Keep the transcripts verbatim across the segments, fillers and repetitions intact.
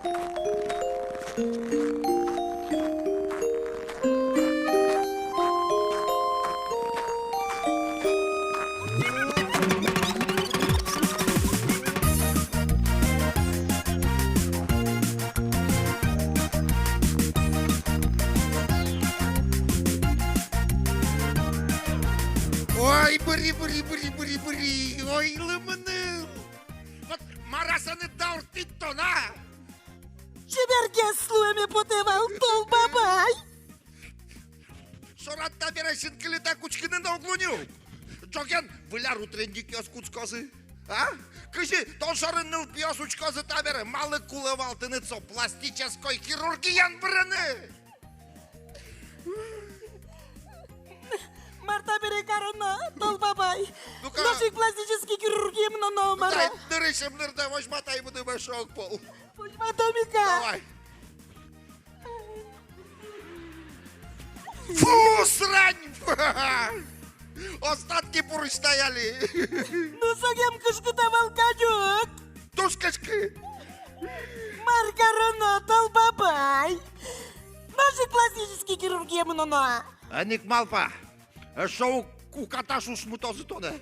Ой, быри, быри, быри, быри, быри, ой, лымыным. Вот мар-а сэныд дауртӥд тон, а? Чебергес луэме потэ вал, Тол Бабай. Шорад табере синкылитэк учкыны но уг луы ни ук. Ӝоген Выль ар утренникъёс кутскозы. А? Кызьы толшорын нылпиос учкозы табере, малы кулэ вал тыныд со пластической хирургиен бырыны? Мар табере кароно, Тол Бабай? Ну-ка. Нош ик пластической хирургие мыноно, ну-ка, мар-а? Нырысьым нырдэ возьматай, мыным эшшо огпол. Возьматом ик-а? Давай. Фу, срань! Остатки пурысьтай али. Ну, сокем кышкыт-а вал кадь ук? Туж кышкыт. Мар кароно, Тол Бабай? Нош ик пластической хирургие мыноно-а? Эн ик малпа. Эшшо ук уката шушмытозы тонэ.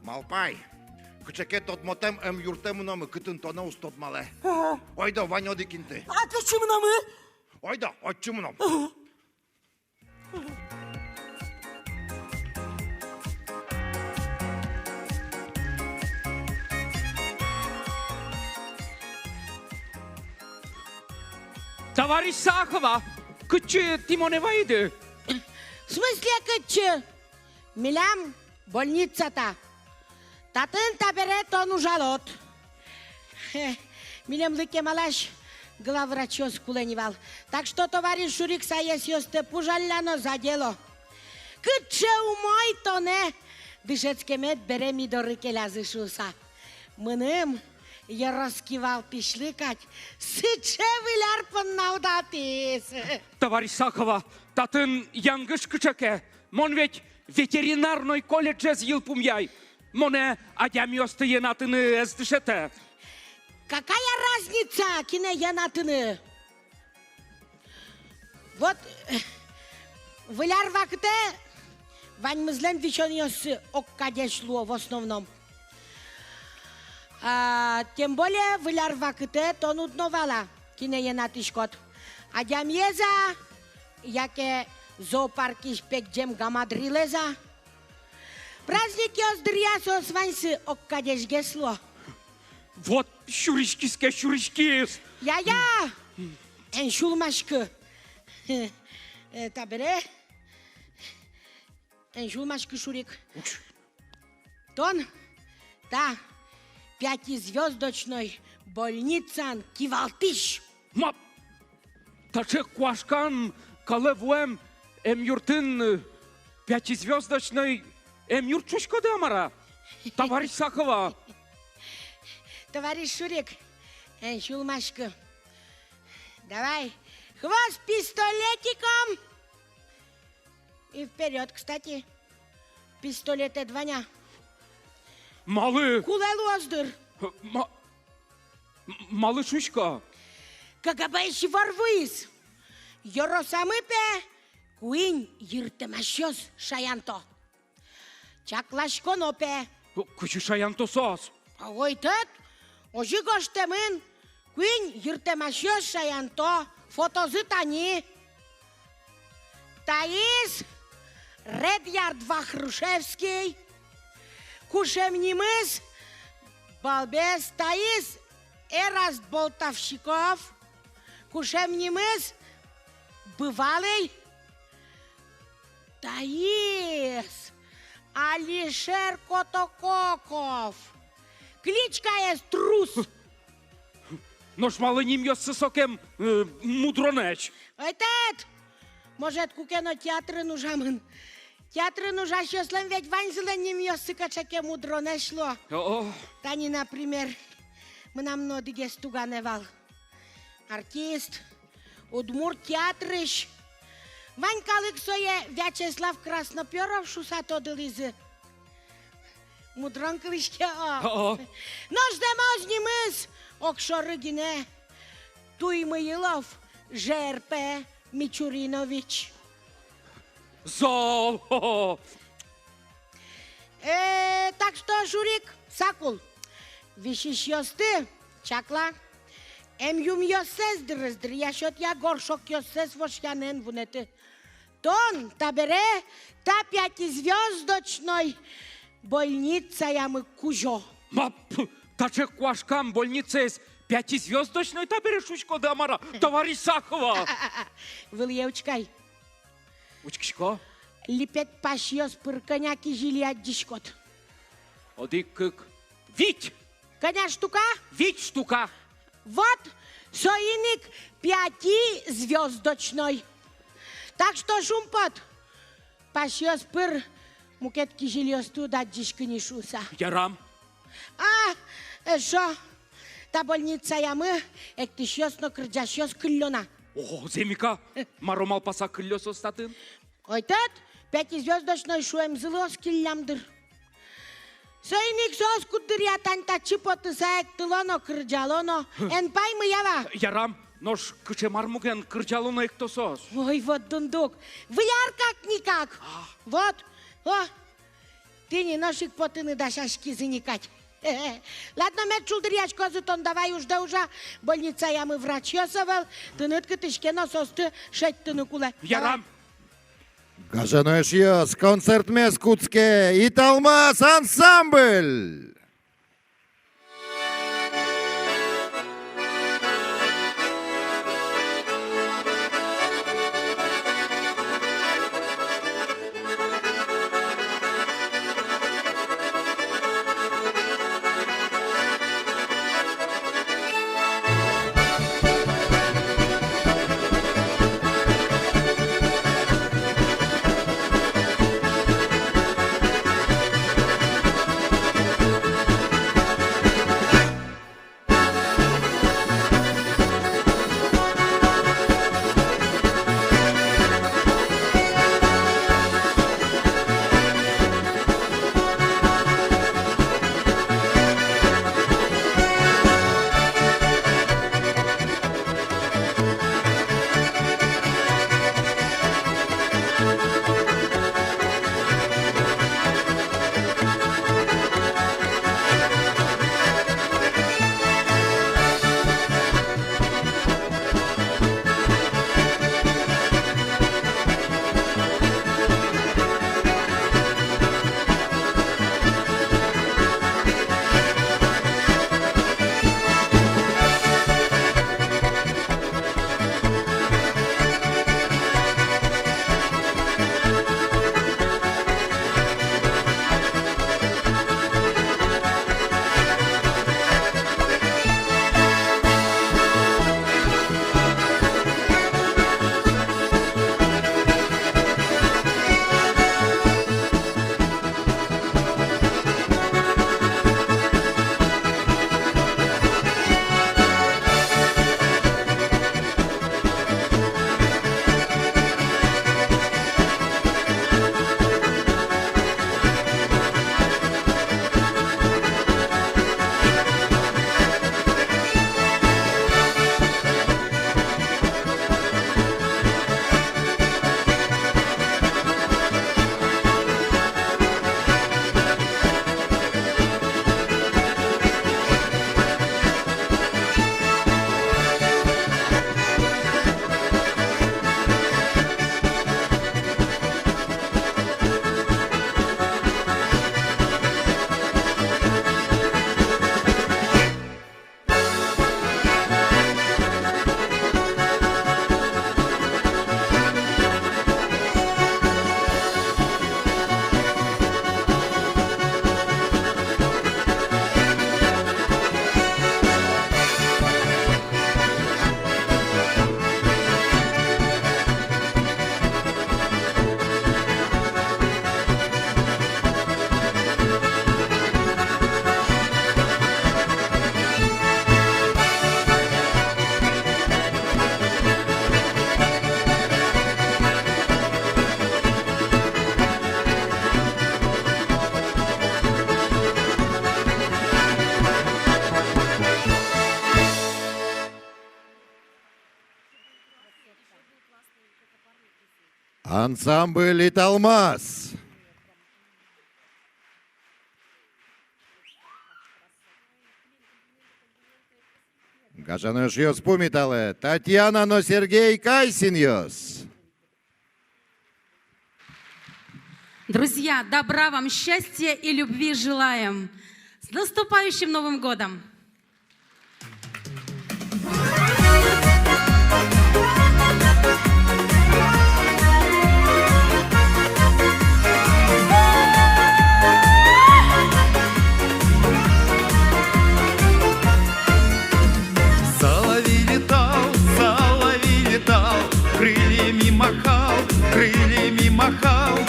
Малпай, кыӵе ке тодмотэм эмъюртэ мыномы, кытын тонэ уз тодмалэ. Ага. Ойдо, вань одӥг инты. А кытчы мыномы? Ойдо, отчы мыном. Ага. Товарищ Сахова, кытчы тӥ монэ вайиды? В смысле кытчы? Милям больница та. Татын табере тон ужалод. Хе, милемлы кемалась главврачъёс кулэ ни вал. Так что, товарищ Шурик, саесъёстэ пужалляно за дело. Кыӵе умой тонэ дышетскемед бере ми доры келязы шуыса. Мыным ёрос кивалтӥсьлы кадь сыӵе Выль ар понна удалтӥз. Товарищ Сахова, татын янгыш кыӵе ке. Мон ведь ветеринарной колледжез йылпумъяй. Монэ адямиосты йӧнатыны ӧз дышетэ. Какая разница, кинэ йӧнатыны? Вот, э, Выль ар вакытэ ваньмызлэн висёнъёссы огкадесь луо в основном. А, тем более Выль ар вакытэ тон уд но вала, кинэ йӧнатӥськод. Адямиез-а, яке зоопаркысь пегӟем гамадрилэз-а? Праздникъёс дыръя соос ваньсы огкадесьгес луо. Вот сюриськиз ке, сюриськиз. Я-я! Эн сюлмаськы. Э, табере. Эн сюлмаськы, Шурик. Уч. Тон та пятизвёздочной больницаын кивалтӥсь. Ма, таӵе куашкан калэ вуэм эмъюртын, э, пятизвёздочной эмъюрт шуиськоды-а, мар-а, товарищ Сахова? Товарищ Шурик, эн сюлмаськы. Давай, хвост пистолетиком! И вперёд, кстати. Пистолетэд вань-а? Малы? Кулэ луоз дыр. Ма-, малы шуиськод? КГБысь ивор вуиз. Ёросамы, пе, куинь йыртэмасьёс шаянто. Чакласьконо, пе. Кызьы шаянто соос? А ойтэт, озьы гожтэмын: куинь йыртэмасьёс шаянто. Фотозы тани. Таиз Редъярд Вахрушевский, кушем нимыз балбес, таиз Эраст Болтовщиков, кушем нимыз бывалый, таиз Алишер Котококов, кличкаез Трус. Нош малы нимъёссы сокем, э, мудронэсь? Ойтэт, может, куке но театрын ужамын. Театрын ужасьёслэн ведь ваньзылэн нимъёссы кыӵе ке мудронэсь луо. О-о. Тани, например, мынам но одӥгез туганэ вал. Артист, удмурт театрысь. Вань калык сое Вячеслав Красноперов шуыса тодылӥзы. Мудрон кылӥське, о. О-о. Нош зэмос нимыз огшоры гинэ. Туймыилов Ж Р П Мичуринович. Зол! Хо-хо. Э, так что, Шурик, сакул. Висисьёсты чакла. Эмъюмъёссэс дырыз дыръя сётъя, горшокъёссэс вошъяны эн вунэты. Тон табере та пятизвёздочной больницаямы кузё. Ма, пф, таӵе куашкам больницаез пятизвёздочной табере шуиськоды-а, мар-а, товарищ Сахова? Вылӥе учкы ай. Учкисько. Липет пасьёс пыр кӧня кизили адӟиськод? Одӥг, кык, вить. Кӧня штука? Вить штука. Вот, соин ик пятизвёздочной. Так что шумпот, пасьёс пыр мукет кизилиосты уд адӟиськы ни шуыса. Ярам. А, эшшо, та больницаямы эктӥсьёс но кырӟасьёс кыллё на. Ого, зэм ик-а? Мар-о малпаса кыллё соос татын? Ойдо тӥ, пятизвёздочной шуэмзылы оскиллям, дыр. Соин ик соос куддыръя тань татчы потыса эктыло но, кырӟало но. Хм. Эн паймы, ява? Ярам, нош кыӵе мармуген кырӟало но экто соос? Ой, вот дундук. Выль ар как-никак. А. Вот. О. Тӥни нош ик потыны дасяськизы ни кадь. Ладно, мед шулдыръяськозы, тон давай уждэ ужа, больницаямы врачъёс ӧвӧл, тыныд кытысь ке но соосты шедьтыны кулэ. Ярам. Давай. Гажано эшъёс, концертмес кутске «Италмас» ансамбль! Ансамбль «Италмас». Гажано эшъёс, пумиталэ, Татьяна но Сергей Кайсинъёс. Друзья, добра вам, счастья и любви желаем! С наступающим Новым годом! Соловей летал, соловей летал, крыльями махал, крыльями махал.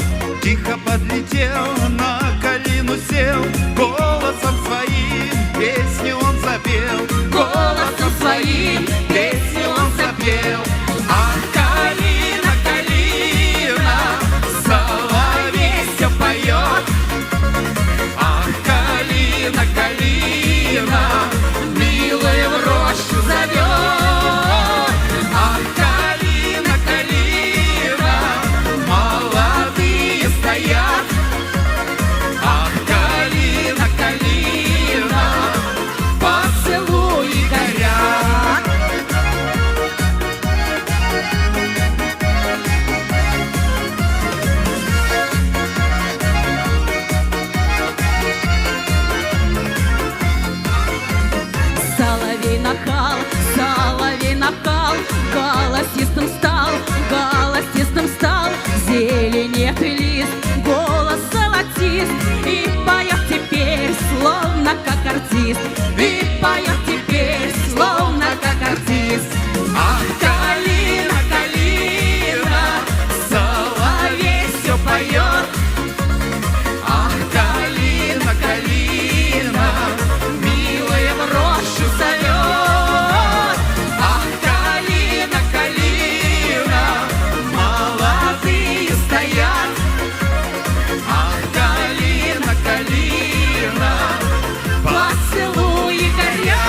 Тихо подлетел, на калину сел, голосом своим песню он запел, голосом своим песню он запел. Ах, калина, калина, соловей всё поёт. Ах, калина, калина, милая в рощу зовёт. Ах, калина, калина, молодые стоят. Ах, калина, калина, поцелуи горят. Соловей нахал, соловей нахал, голосистым стал, голосистым стал, зеленеет лист, голос золотист, и поёт теперь, словно как артист, и поёт теперь, словно как артист. Ах, калина, калина, соловей всё поёт. Ах, калина, калина, милая в рощу зовёт. Ах, калина, калина, молодые стоят. Ах, калина, калина, поцелуи горят.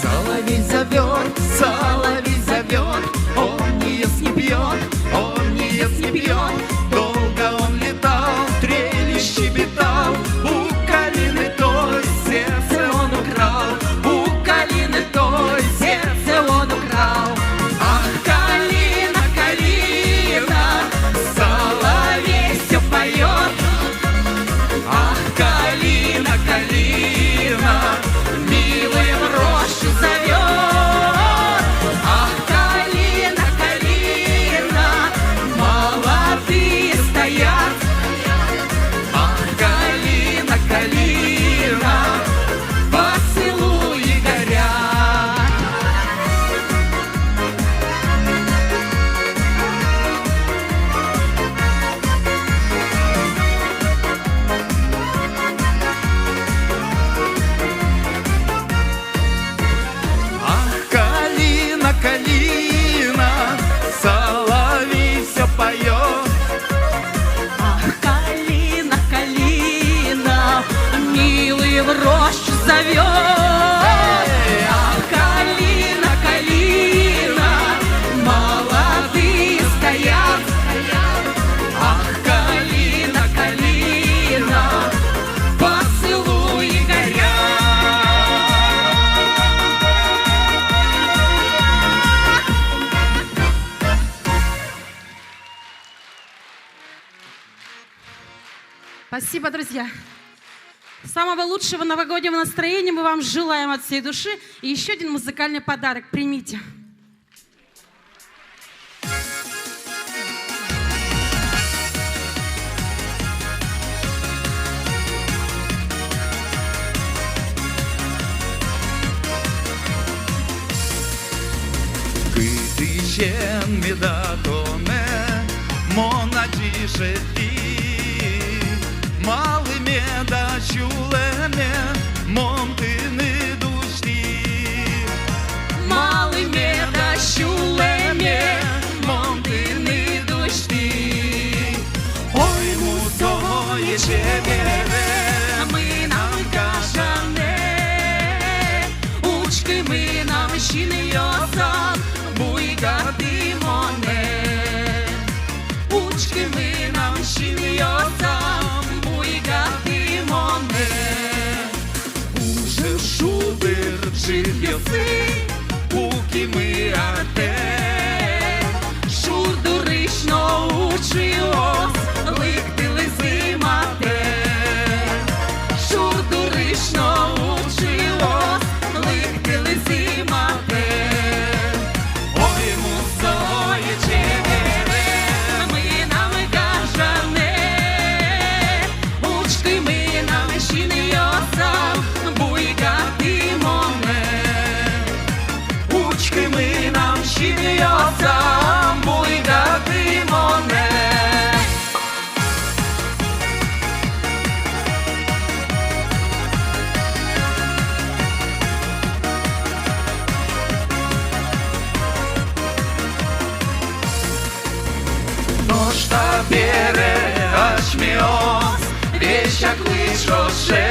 Соловей зовёт, соловей зовёт, он не ест, не пьёт, он не ест, не пьёт. Долго он летал, трели щебетал, у калины той сердце он украл, у калины той сердце он украл. Ах, калина, калина, соловей всё поёт. Ах, калина, калина, милая в рощу зовёт. Ах, калина, калина, молодые стоят. Ах, калина, калина, поцелуи горят. Ах, калина, калина, соловей всё поёт. Ах, калина, калина, милый в рощу зовёт. Ах, калина, калина, молодые стоят. Ах, калина, калина, поцелуи горят. Спасибо, друзья. Самого лучшего новогоднего настроения мы вам желаем от всей души. И ещё один музыкальный подарок. Примите. Кытысен меда тонэ мон адӟи шедьтӥ, малы меда сюлэме мон тыныд усьтӥ, малы меда сюлэме мон тыныд усьтӥ. Ой, мус Чебере мынам гажанэ, учкы мынам синъёсам, буйгаты монэ. Учкы мынам синъёсам, буйгаты монэ. Ужез шулдыр ӝыръёсы пукимы артэ. Шур дурысь но учыос лыктылӥзы матэ. Шур дурысь но учыос лыктылӥзы матэ. Ой, мусое чебере мынам гажанэ, учкы мынам синъёсам, буйгаты монэ. Учкы мынам синъёсам, буйгаты монэ. Нош табере асьмеос весяк лыжиосын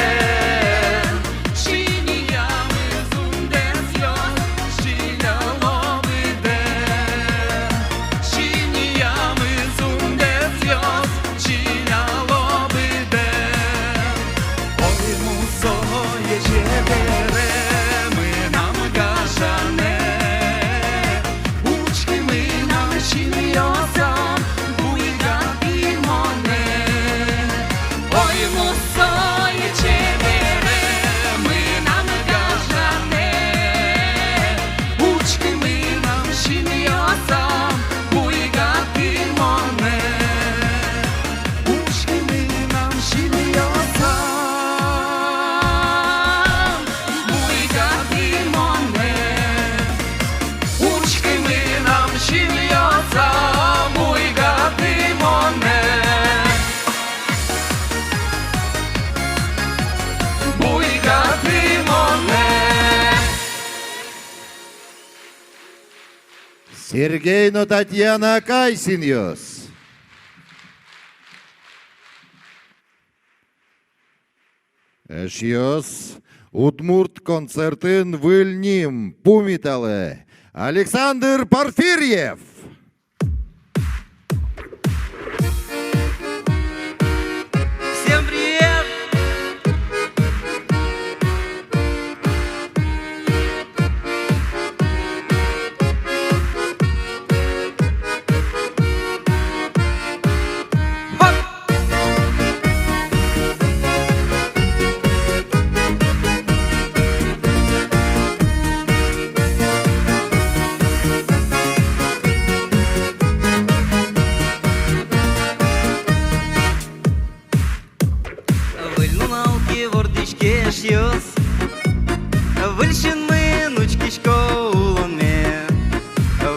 синъямы зундэсъёс, синъяло быдэ. Синъямы зундэсъёс, синъяло быдэ. Ой, мусое чебере мынам гажанэ, учкы мынам синъёсам, буйгаты монэ. Ой, мусое чебере мынам гажанэ, учкы мынам синъёсам, буйгаты монэ. Учкы мынам синъёсам, буйгаты монэ. Учкы мынам синъёсам, буйгаты монэ. Буйгаты монэ. Сергей но Татьяна Кайсинъёс. Эшъёс, удмурт концертын выль ним пумиталэ: Александр Порфирьев. Всем привет! Хоп! Выль нунал ке вордӥське, эшъёс, выль синмын учкисько улонме.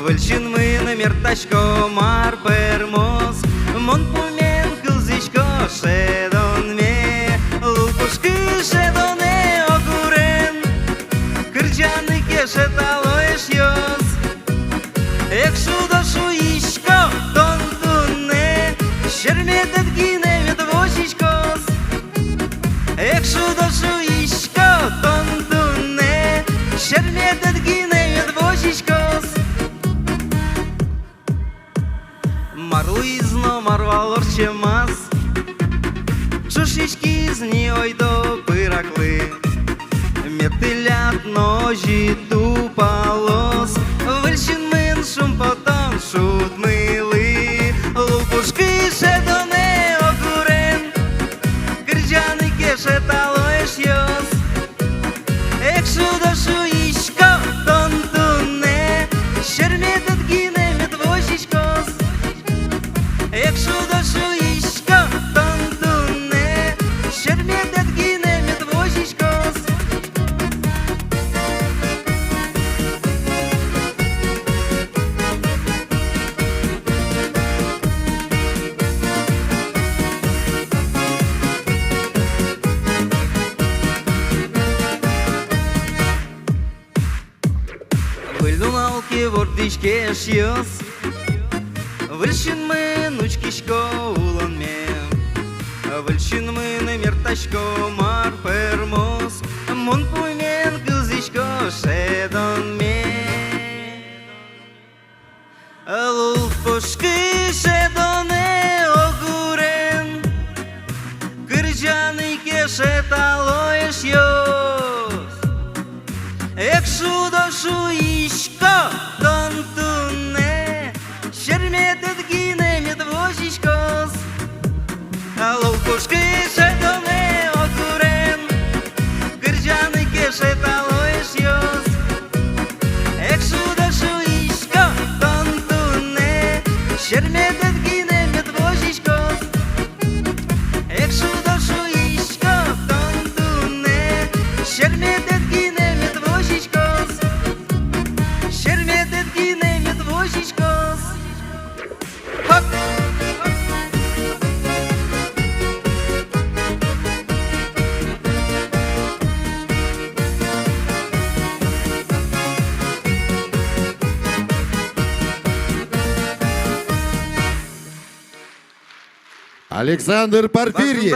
Выль синмын мертасько, мар пӧрмоз. Мон пумен кылзӥсько шӧдонме. Лул пушкы шӧдонэ огурен, кырӟаны ке шедьтало, эшъёс. Эх, шудо, шуисько, тон туннэ сьӧрметэд гинэ мед возиськоз. Эх, шудо, шуисько, тон туннэ сьӧрметэд гинэ мед возиськоз. Мар луиз но мар вал ортчемаз, ӵош иськиз ни ойдо пыраклы. Мед тӥляд но озьы тупалоз выль синмын шумпотон шудмылы. Лул пушкы шӧдонэ огурен, кырӟаны ке шедьтало, эшъёс. Эх, шудо, шуисько, тон туннэ сьӧрметэд гинэ мед возиськоз. Эх, шудо, шуисько, тон туннэ сьӧрметэд гинэ мед возиськоз. Выль нунал ке вордӥське, эшъёс, выль синмын учкисько улонме. Выль синмыным ӧрттӥсько, мар пӧрмоз, мон пумен кылзӥсько шӧдонме. Лул пушкы шӧдонэ огурен, кырӟаны ке шӧдало, эшъёс. Эх, шудо, шуисько, тон туннэ серметэд гинэ мед возиськоз. Лул пушкы шӧдонэ огурен, кырӟаны ке шӧдало, эшъёс. Эх, шудо, шуисько, тон туннэ серметэд гинэ мед возиськоз. Эх, шудо, шуисько, тон туннэ серметэд гинэ мед возиськоз. Серметэд гинэ мед возиськоз. Хоп! Александр Порфирьев.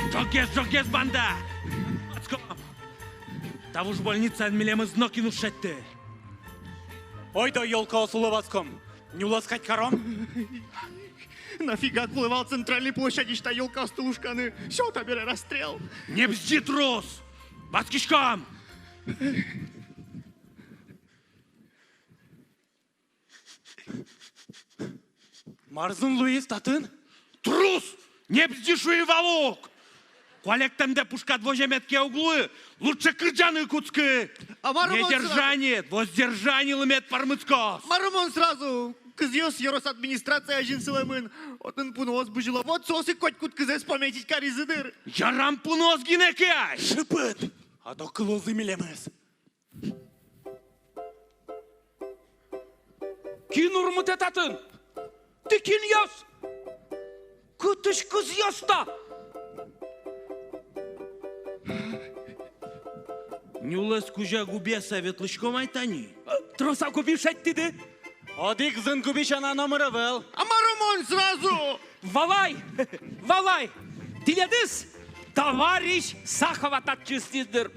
Ӝоггес, ӝоггес, банда! Та вуж больницаын милемыз нокин уз шедьты. Ойдо ёлкаос улэ васьком, нюлэс кадь каром. Нафига кулэ вал Центральной площадьысь та ёлкаосты лушканы? Всё, табере расстрел. Не бзи, трус! Васькиськом! Мар зын луиз татын? Трус! Не бзи, шуи вал ук! Куалектэндэ пушкад воземед ке уг луы, лучше кырӟаны кутскы. А мар мон сразу? Недержание, воздержание лымет пӧрмытскоз. Мар мон сразу? Кызъёс ёрос администрация азьын сылэмын, отын пуныос бызьыло. Вот соос ик котькуд кызэз пометить каризы дыр. Ярам, пуныос гинэ ке ай! Шыпыт! А то кылозы милемыз. Кин урмытэ татын? Тӥ кинъёс? Кытысь кызъёс та? Нюлэс кузя губиса ветлӥськом ай тани. Трос-а губи шедьтӥды? Одӥг зын губи сяна номыр ӧвӧл. А мар мон сразу? Валай! Валай! Тӥледыз товарищ Сахова татчы ыстӥз дыр.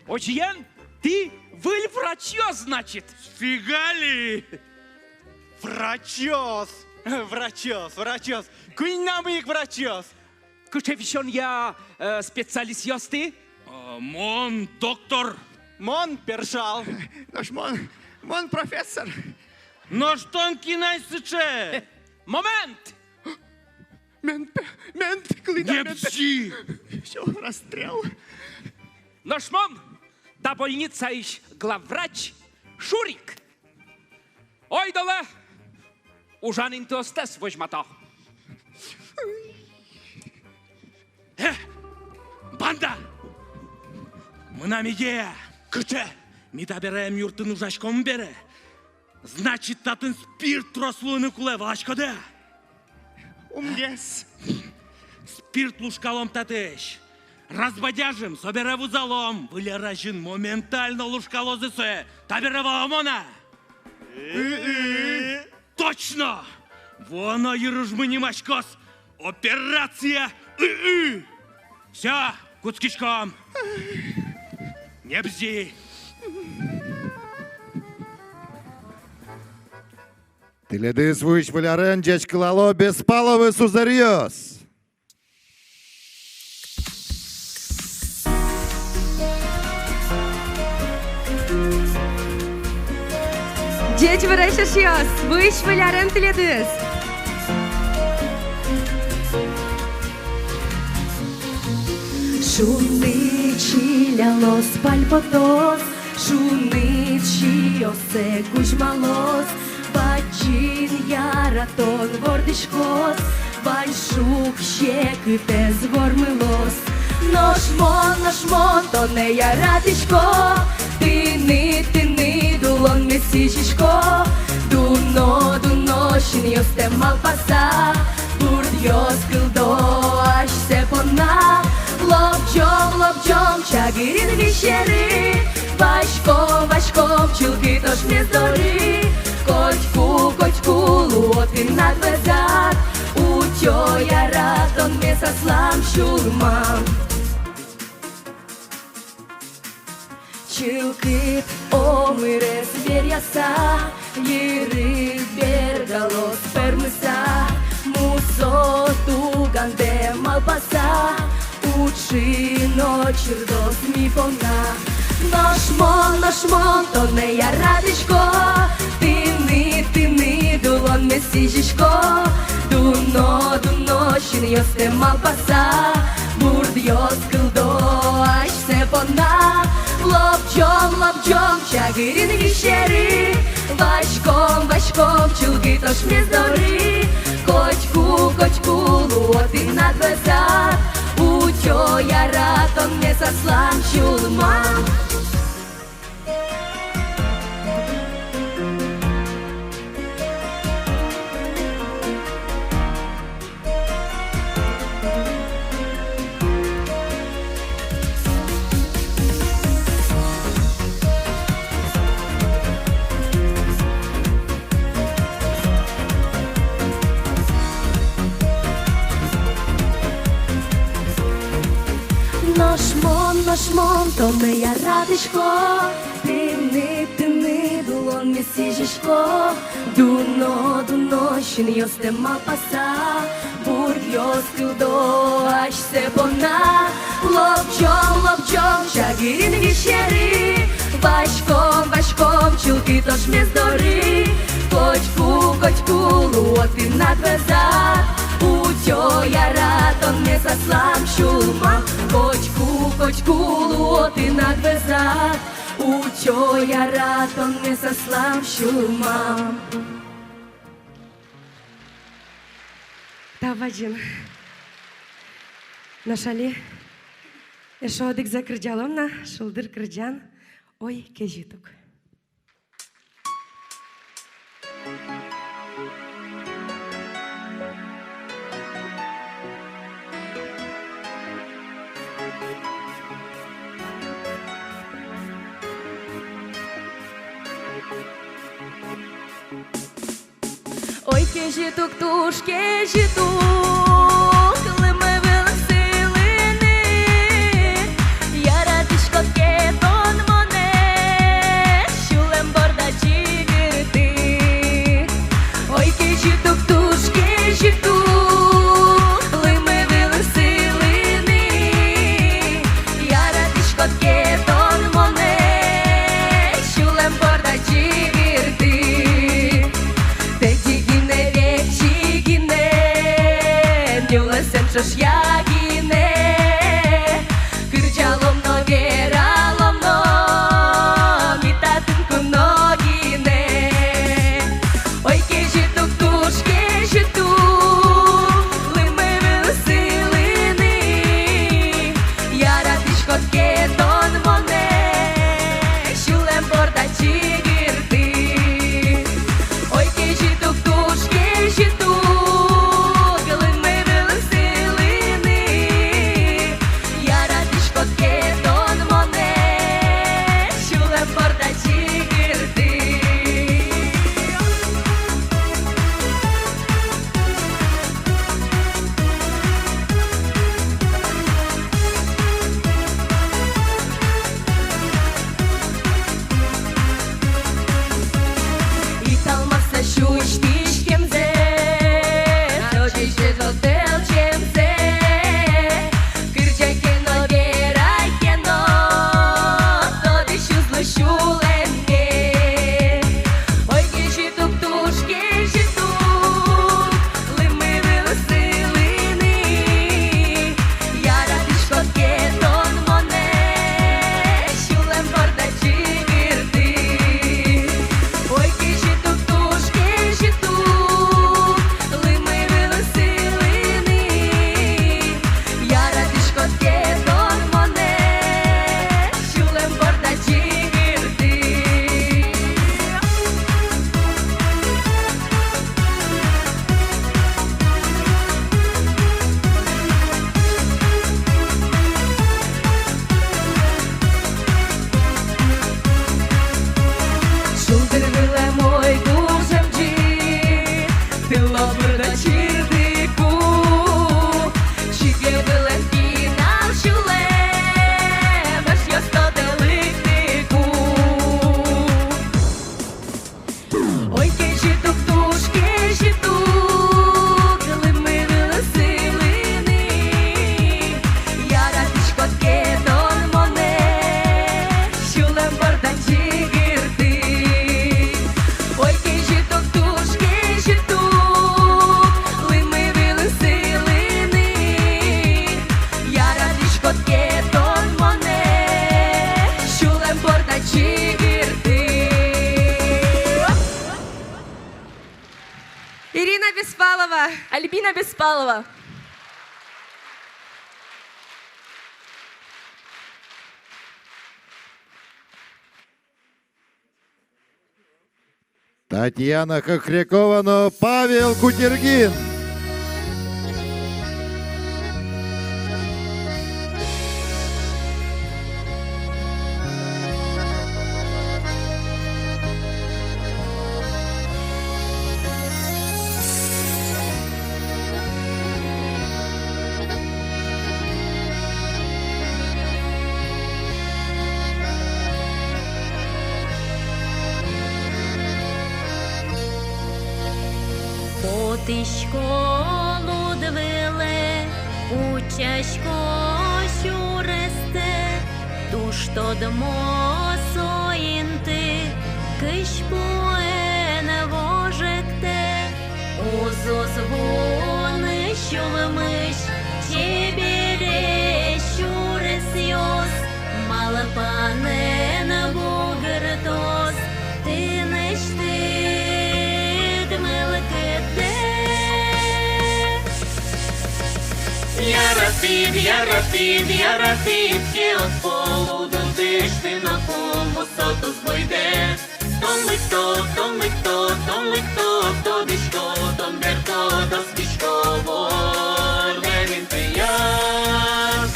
Озьыен, тӥ выль врачъёс, значит? Сфига ли? Врачъёс! Врачъёс, врачъёс! Куиньнамы ик врачъёс! Кыӵе висёнъя, э, специалистъёс тӥ? Э, мон доктор. Мон першал. Нош мон, мон профессор. Нош тон кин ай сыӵе? Момент! Мент, мент, кылӥд-а, мент? Не бзи! Всё, расстрел. Нош мон та больницаысь главврач Шурик. Ойдолэ ужан интыостэс возьмато. Э, банда! Мынам идея! Кыӵе? Ми табере эмъюртын ужаськом бере. Значит, татын спирт трос луыны кулэ, валаськод-а? Умгес. Спирт лушкалом татысь. Разбодяжим, собере вузалом. Выль ар азьын моментально лушкалозы сое. Табере валамон-а? Точно! Вуоно йыружмы нимаськоз операция ы-ы. Всё, кутскиськом. Не бзи. Тӥледыз вуись Выль арен ӟечкылало Беспаловы сузэръёс. Ӟеч буресь, эшъёс! Вуись Выль арен тӥледыз! Шуныт чилялоз, пальпотоз, шуныт сиёссэ кузьмалоз, бадӟым яратон вордӥськоз, вань шуг-секытэз вормылоз. Нош мон, нош мон тонэ яратӥсько, тыныд, тыныд Улонме сӥзисько, дуно, дуно синъёстэм малпаса, бурдъёс кылдо асьсэ понна. Лобӟом, лобӟом чагырин висери, васьком, васьком чылкыт ошмес доры. Котьку, котьку луо тынад вӧзад, утё яратонмес аслам сюлмам. Чылкыт омырез веръяса, йырыд бергалоз пӧрмыса, мусо тугандэ малпаса, учы но чырдоз ми понна. Нош мон, нош мон тонэ яратӥсько, тыныд, тыныд улонме сӥзисько, дуно, дуно синъёстэм малпаса, бурдъёс кылдо асьсэ понна. Лобӟом, лобӟом чагырин висери, васьком, васьком чылкыт ошмес доры. Котьку, котьку луо тынад вӧзад, утё яратонмес аслам сюлмам. Нош мон, нош мон тонэ яратӥсько, тыныд, тыныд улонме сӥзисько, дуно, дуно синъёстэм малпаса, бурдъёс кылдо асьсэ понна. Лобӟом, лобӟом чагырин висери, васьком, васьком чылкыт ошмес доры. Котьку, котьку луо тынад вӧзад, утё яратонмес аслам сюлмам. Котьку, котьку луо тынад вӧзад, утё яратонмес аслам сюлмам. Тау бадӟым. Нош али эшшо одӥгзэ кырӟалом на, шулдыр кырӟан «Ой, кезьыт ук». Ой, кезьыт ук, туж кезьыт ук, лымы вылын сылыны. Яратӥськод ке тон монэ, сюлэм борда чигыртӥ. Ой, кезьыт ук, туж кезьыт ук, лымы вылын сылыны. Яратӥськод ке тон монэ, сюлэм борда чигыртӥ. Тӧдьы гинэ, векчи гинэ, нюлэсэн ӵошъя гинэ. Кырӟалом но, вералом но ми татын куно гинэ. Ой, кезьыт ук, туж кезьыт ук, лымы вылын сылыны. Яратӥськод ке тон монэ, сюлэм борда чигыртӥ. Ой, кезьыт ук, туж кезьыт ук, лымы вылын сылыны. Яратӥськод ке тон монэ, сюлэм борда чигыртӥ. Италмаса сюсьтӥськемзэ, тодӥське но тӧлчемзэ. Кырӟай ке но, верай ке но, тодӥсь уз лу сюлэмме. Ой, кезьыт ук, туж кезьыт ук, лымы вылын сылыны. Яратӥськод ке тон монэ, сюлэм борда чигыртӥ. Ой, кезьыт ук, туж кезьыт Ирина Беспалова. Альбина Беспалова. Татьяна Хохрякова но Павел Кутергин. Потӥсько луд вылэ, утчасько сюрестэ, туж тодмо со инты, кызьпуэн вожектэ. Уз-уз вуыны сюлмысь чебересь сюресъёс, малпанэн бугыртоз тынэсьтыд мылкыдтэ. Яратӥд, яратӥд, яратӥд ке огпол, уд удысьты ноку мусо тус буйдэ. Тон лыкто, тон лыкто, тон лыкто, тодӥсько, тон бертод, оскисько вордэм интыяз.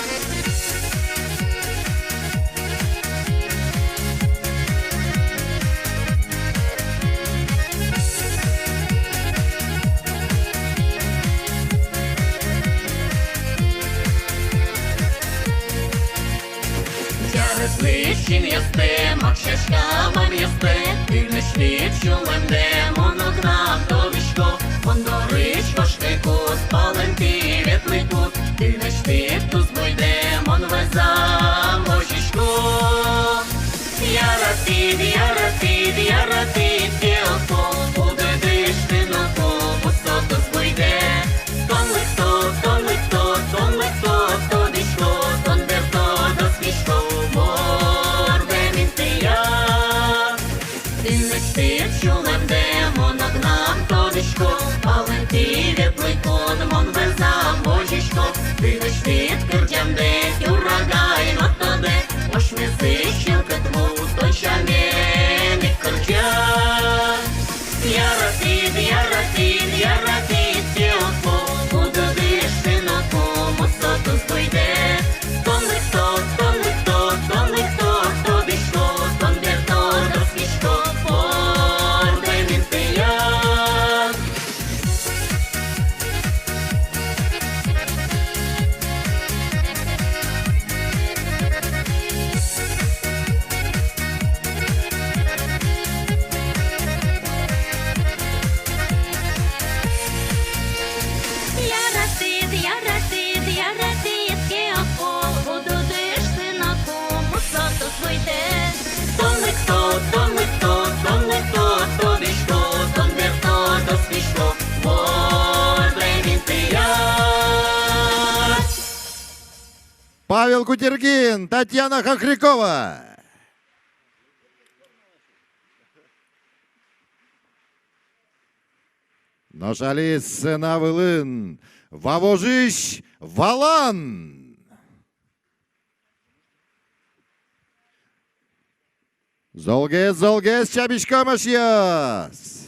Яратӥсько синъёстэ, максасько бамъёстэ, тынэсьтыд сюлэмдэ мон огнам тодӥсько. Мон дорысь кошкыкуд, палэнтӥ ветлыкуд, тынэсьтыд тус буйдэ мон вӧзам возисько. Яратӥд, яратӥд, яратӥд ке огпол, уд удысьты ноку мусо тус буйдэ. Тон лыкто, тон лыкто, тон лыкто, тодӥсько, тон бертод, оскисько вордэм интыяз. Тынэсьтыд сюлэмдэ мон огнам тодӥсько, палэнтӥ ветлыкуд мон вӧзам возисько. Тынэсьтыд кырӟамдэ тюрагай но тодэ, асьмесысь чылкыт ву тон сямен ик кырӟа. Яратӥд, яратӥд, яратӥд ке огпол, уд удысьты ноку мусо тус буйдэ. Тон лыкто, тон лыкто, тон лыкто, тодӥсько, тон бертод, оскисько вордэм интыяз. Яратӥд, яратӥд, яратӥд ке огпол, уд удысьты ноку мусо тус буйдэ. Тон лыкто, тон лыкто, тон лыкто, тодӥсько, тон бертод, оскисько вордэм интыяз. Павел Кутергин, Татьяна Хохрякова. Нош али сцена вылын Вавожысь Валан. Золгес, золгес чабиськом, эшъёс!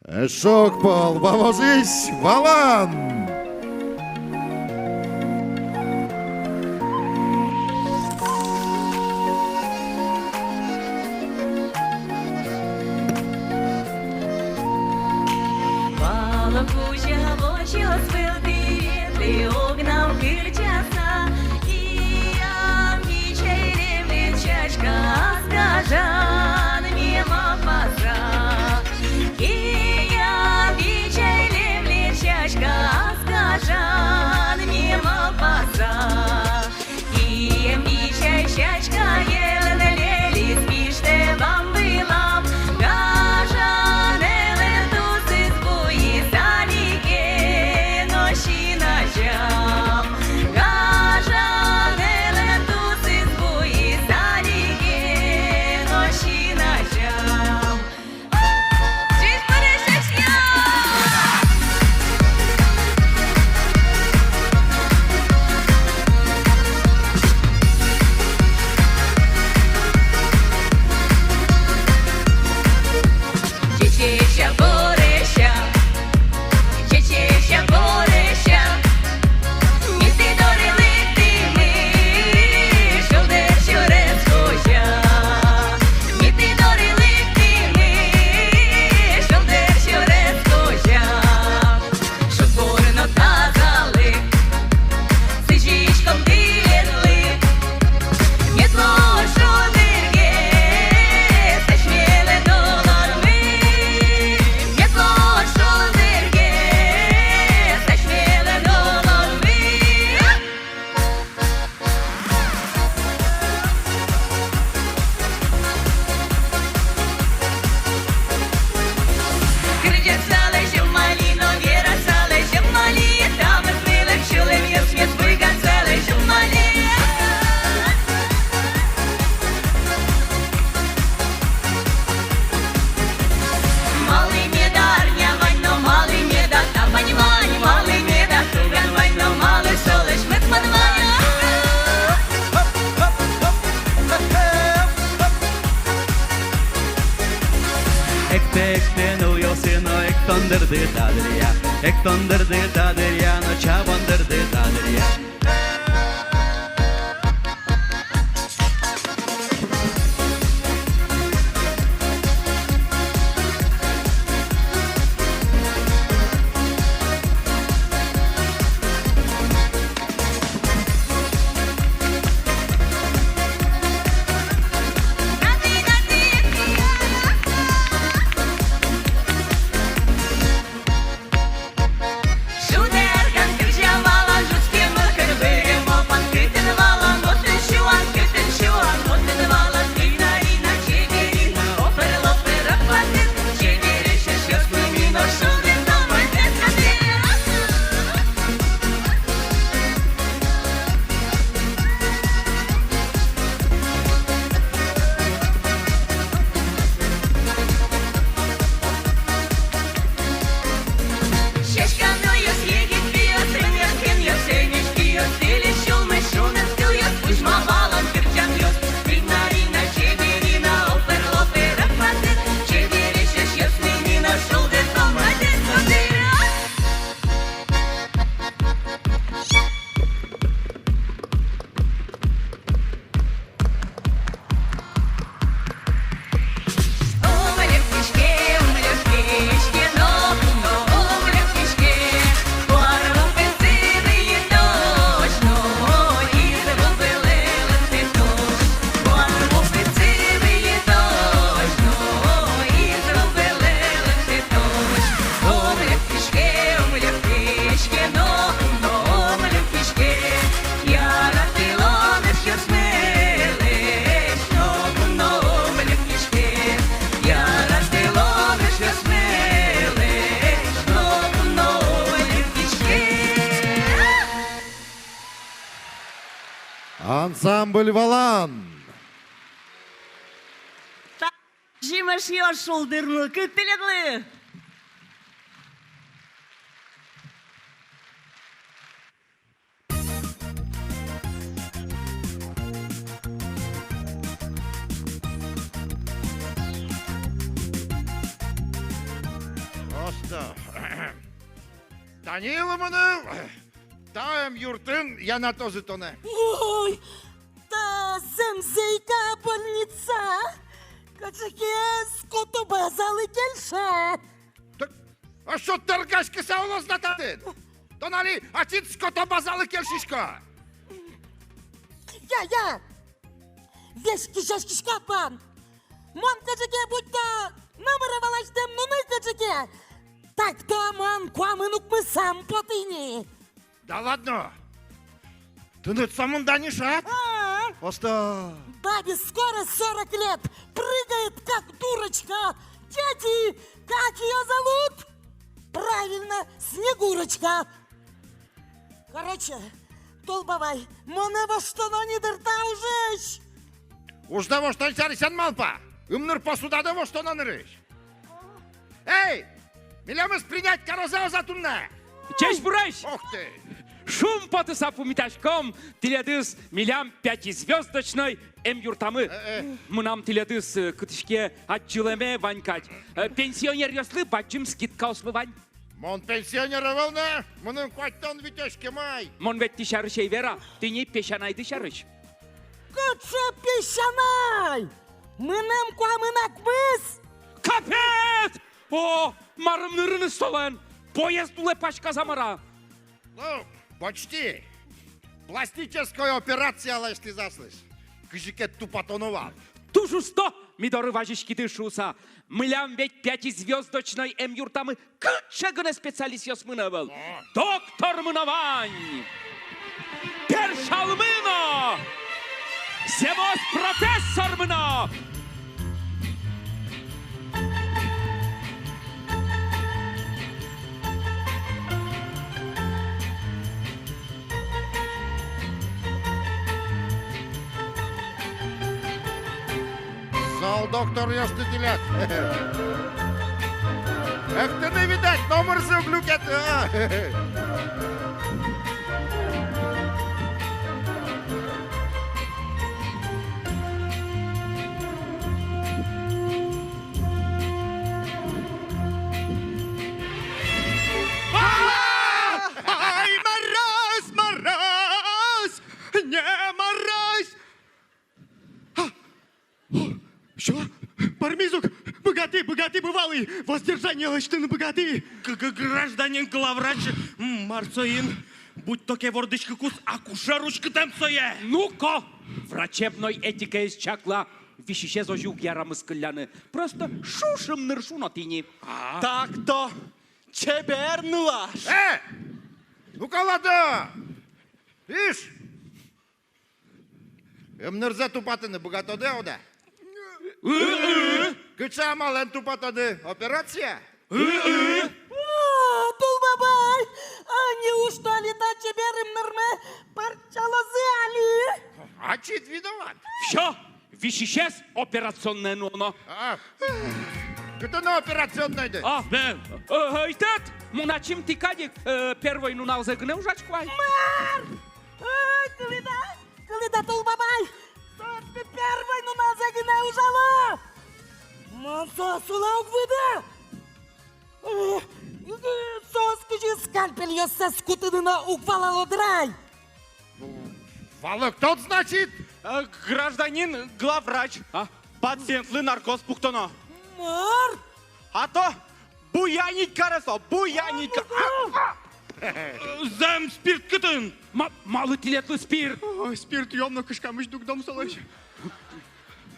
Эшшо огпол, Вавожысь Валан! Вала кузя возёс вылтӥ ветлӥ, огнам кырӟаса, киям бичайлемлы сяська, ас гажан ми малпаса. Киям бичайлемлы сяська, ас гажан ми малпаса. Киям бичай сяська, гелэн лелиз пиштэ бам вылам. Гажан элен тусыз буйиз, али ке но син азям. Та дыръя, эктон дырды та дыръя, но чабон дырды та дыръя. Ансамбль «Валан». Та-, ӟимес эшъёс, шулдыр мылкыд тӥледлы! Осто. Тани лымыны та эмъюртын янатозы тонэ. Ой, та зэмзэ ик-а больница? Кыӵе ке скотобазалы кельше. Т-, а со тыргаськыса улоз на татын. Тон али ачид скотобазалы кельшиськод. Я, я. Весь кизяськиськод вал. Мон кыӵе ке будто номыре валасьтэм нуны кыӵе ке. Так-то мон куамын укмысам потӥ ни. Да ладно! Тыныд сомында ни шат? А. Осто. Бабе скоро сорок лет, прыгает как дурочка. Дети, как её зовут? Правильно, Снегурочка. Короче, Тол бабай, монэ воштоно ни дыр та ужысь. Уждэ воштон сярысь эн малпа. Ымныр посудадэ воштоно нырысь. Эй, милемыз принять карозы-а туннэ? Ӟечбуресь! Ох ты! Шумпотыса пумитаськом тӥледыз милям пятизвёздочной эмъюртамы. Э, э. Мынам тӥледыз, э, кытысь ке адӟылэме вань кадь. Э, пенсионеръёслы бадӟым скидкаосмы вань. Мон пенсионер ӧвӧл на, мыным куатьтон витёзь кемай. Мон ведь тӥ сярысь ӧй вера, тӥни песянайды сярысь. Кыӵе песянай? Мынам куамын укмыс. Капец! О, марым нырыныз солэн, поезд улэ паськаса мар-а? Ну, почти. Пластической операция лэсьтӥзы аслыз. Кызьы ке тупатоно вал. Туж усто, ми доры вазиськиды шуыса. Милям ведь пятизвёздочной эмъюртамы кыӵе гинэ специалистъёсмы но ӧвӧл. О. Доктормы но вань. Першалмы но. Зэмос профессормы но. Зол докторъёсты тӥляд. Эх, тыны, видать, номырзы уг люкеты, а? Чё? Пӧрмиз ук? Быгатӥ, быгатӥ бывалый воздержание лэсьтыны, быгатӥ. Г-, г-, гражданин главврач, м, мар соин? Будто ке вордӥськыкуз акушер уськытэм сое. Ну-ко, врачебной этикаез чакла, висисез озьы уг яра мыскылляны. Просто шушы ымныршу но тӥни. А. Так-то, чебер нылаш. Э! Ну-ка, ладно! Ишь! Ымнырзэ тупатыны быгатоды-а, уд-а? Ы-ы. Кыӵе амалэн тупатоды? Операция? Ы-ы. О, Тулбабай! А неужто али та чебер ымнырме парчалозы али? Ачид виноват. Всё, висисез операционное нуоно. А. Кытын операционнойды? А, бен. Э, ӧйтӧд, мон ачим тӥ кадь ик, э, первой нуналзэ гинэ ужасько ай. Мар! Ой, кылӥд-а, кылӥд-а, Тулбабай! Соос пе первой нуналзэ гинэ ужало! Мон соос улэ уг выды! Эх, соос кызьы скальпельёссэс кутыны но уг валало дыр ай! Валэктод, значит? Э, гражданин главврач, а, пациентлы наркоз пуктоно. Мар? А то буянить каре со, буянить ка-, а, а. Зэм, спирт кытын? Ма-, малы тӥледлы спирт? Ой, спирт юом но, кышкамысь дугдом солэсь.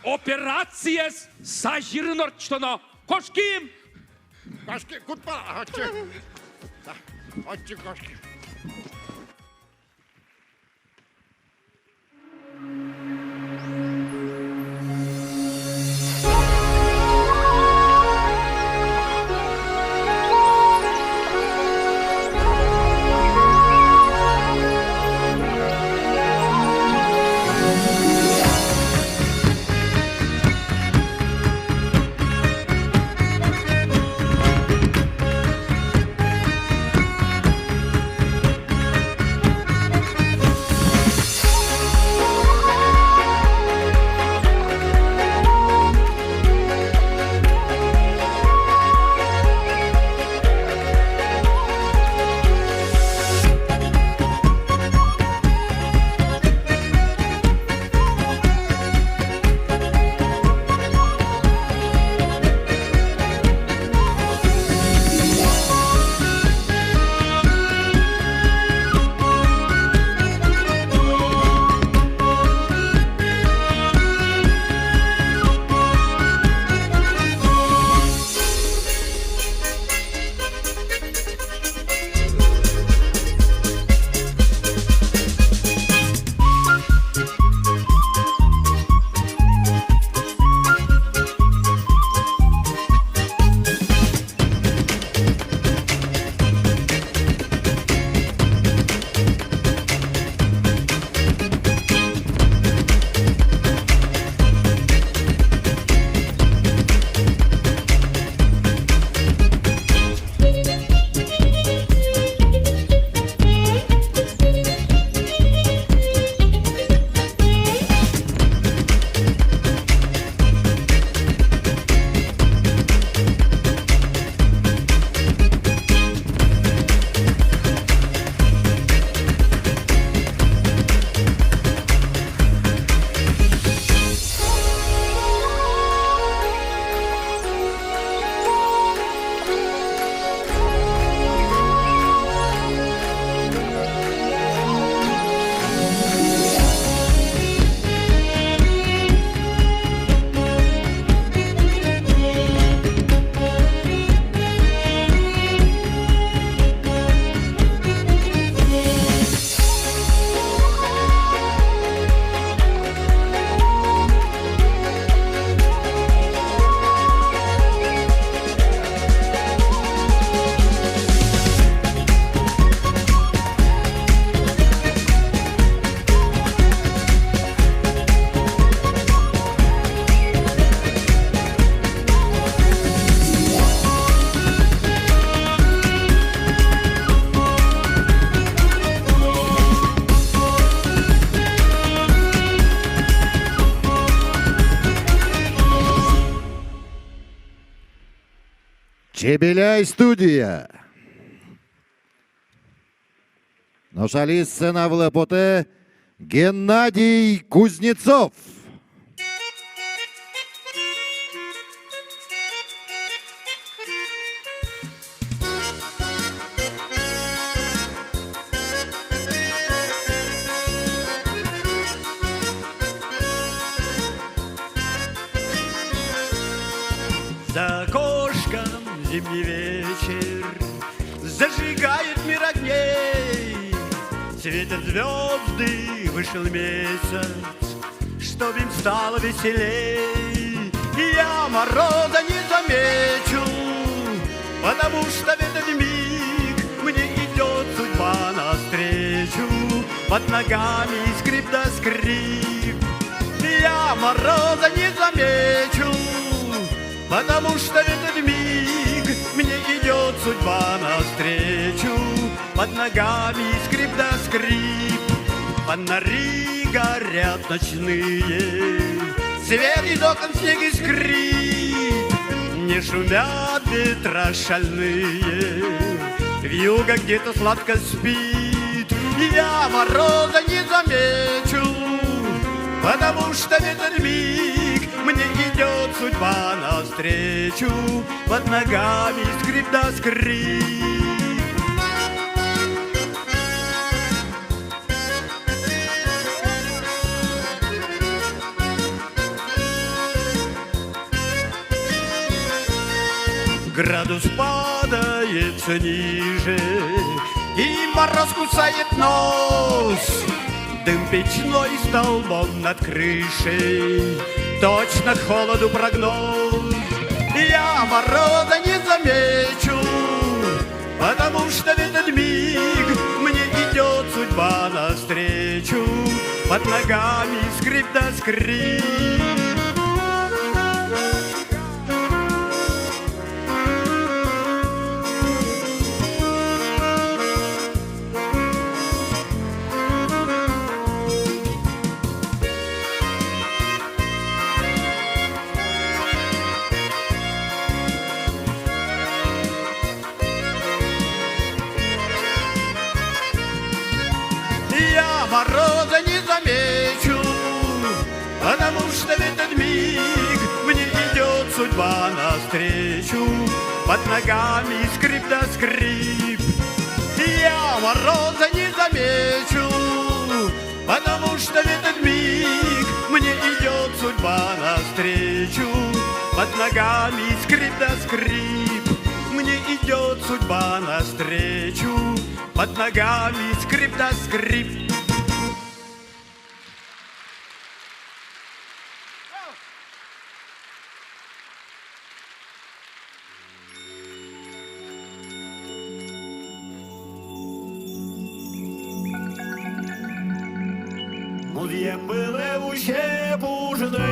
Операциез сазьырын ортчытоно. Кошким! Кошки, кутпа, отчы. Да, отчы кошки. Чебеляй студия. Нош али сцена вылэ потэ Геннадий Кузнецов. Зимний вечер зажигает мир огней, светят звёзды, вышел месяц, чтоб им стало веселей. Я мороза не замечу, потому что в этот миг мне идёт судьба навстречу. Под ногами скрип да скрип. Я мороза не замечу, потому что в этот миг мне идёт судьба навстречу. Под ногами скрип да скрип. Фонари горят ночные, свет из окон снег искрит. Не шумят ветра шальные, вьюга где-то сладко спит. Я мороза не замечу, потому что в этот миг мне идёт судьба навстречу. Под ногами скрип да скрип. Градус падает всё ниже, и мороз кусает нос. Дым печной столбом над крышей, точно к холоду прогноз. Я мороза не замечу, потому что в этот миг мне идёт судьба навстречу. Под ногами скрип да скрип. Я мороза не замечу, потому что в этот миг мне идёт судьба навстречу. Под ногами скрип да скрип. Я мороза не замечу, потому что в этот миг мне идёт судьба навстречу. Под ногами скрип да скрип, мне идёт судьба навстречу. Под ногами скрип да скрип. Музъем вылэ усеп ужзэ,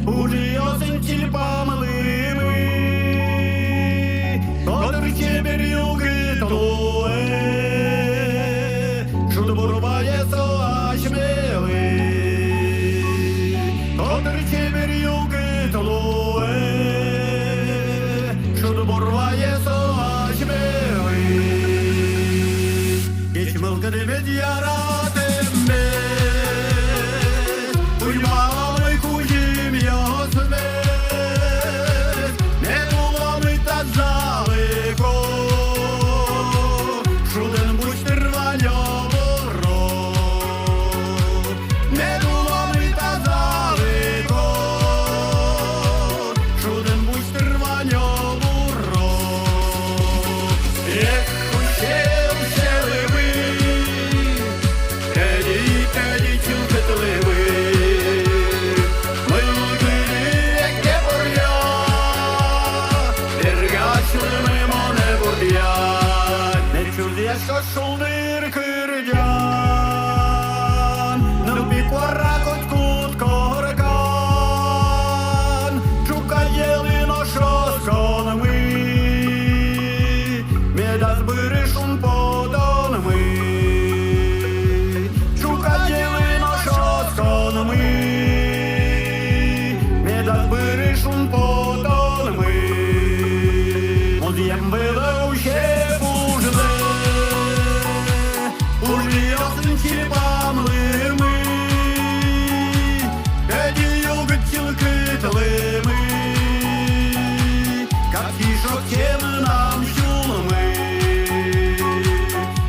ужъёсын тильпамлымы, котыр чебер югыт луэ, шудбур вае со асьмелы. Котыр чебер югыт луэ, шудбур вае со асьмелы. Ӟеч мылкыдмес, яратэммес, кузьмаломы кузьымъёсмес, мед уломы тазалыко, шудын буш тыр ваньё буро. Мед уломы тазалыко, шудын буш тыр ваньё буро. Эх, усе, усе лымы, тӧдьы, тӧдьы чылкыт лымы. Мылкыды эгде поръя, бергась лымы монэ бурдъя. Мед чузъяськоз шулдыр кырӟан, нылпи куара котькуд коркан. Ӵуказелы нош осконмы, медаз быры шумпотонмы. Ӵуказелы нош осконмы, медаз быры шумпотонмы. Музъем вылэ усеп ужзэ, ужъёсын тильпамлымы, тӧдьы югыт чылкыт лымы. Капчи шокче мынам сюлмы,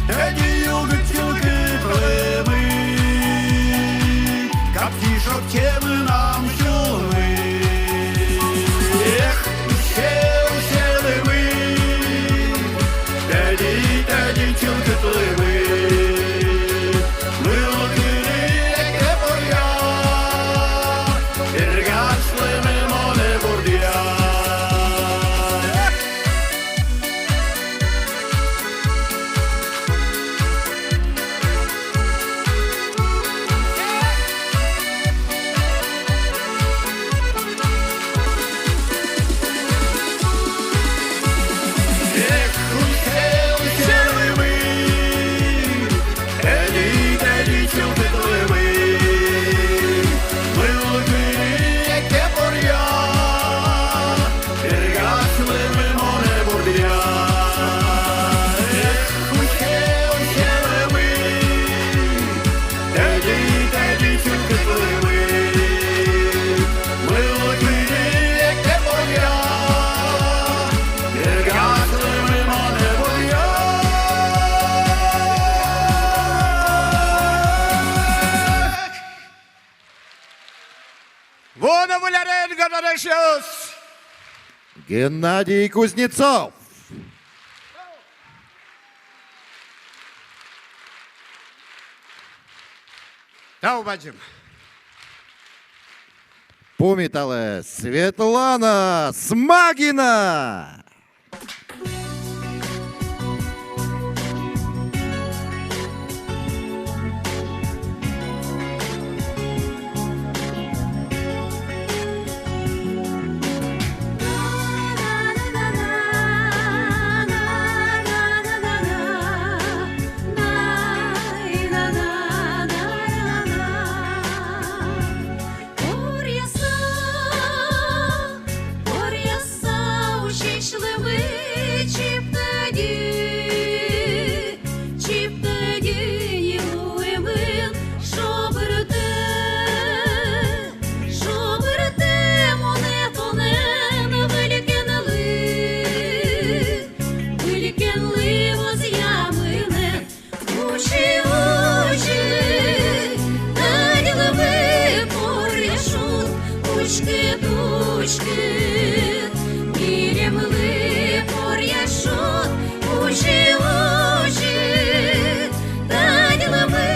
тӧдьы югыт чылкыт лымы. Капчи шокче мынам сюлмы. Эх, усе, Геннадий Кузнецов. Тау бадӟым. Пумиталэ, Светлана Смагина. Поръяса, поръяса, усесь лымы чиптади, чиптади ни луэмын. Шобыртэ, шобыртэ монэ тонэн, выль кенлы, выль кенлы возъямын. Учи, учи, тадь лымы поръя шуд, учкы, учкы, милемлы поръя шуд. Учи, учи, тадь лымы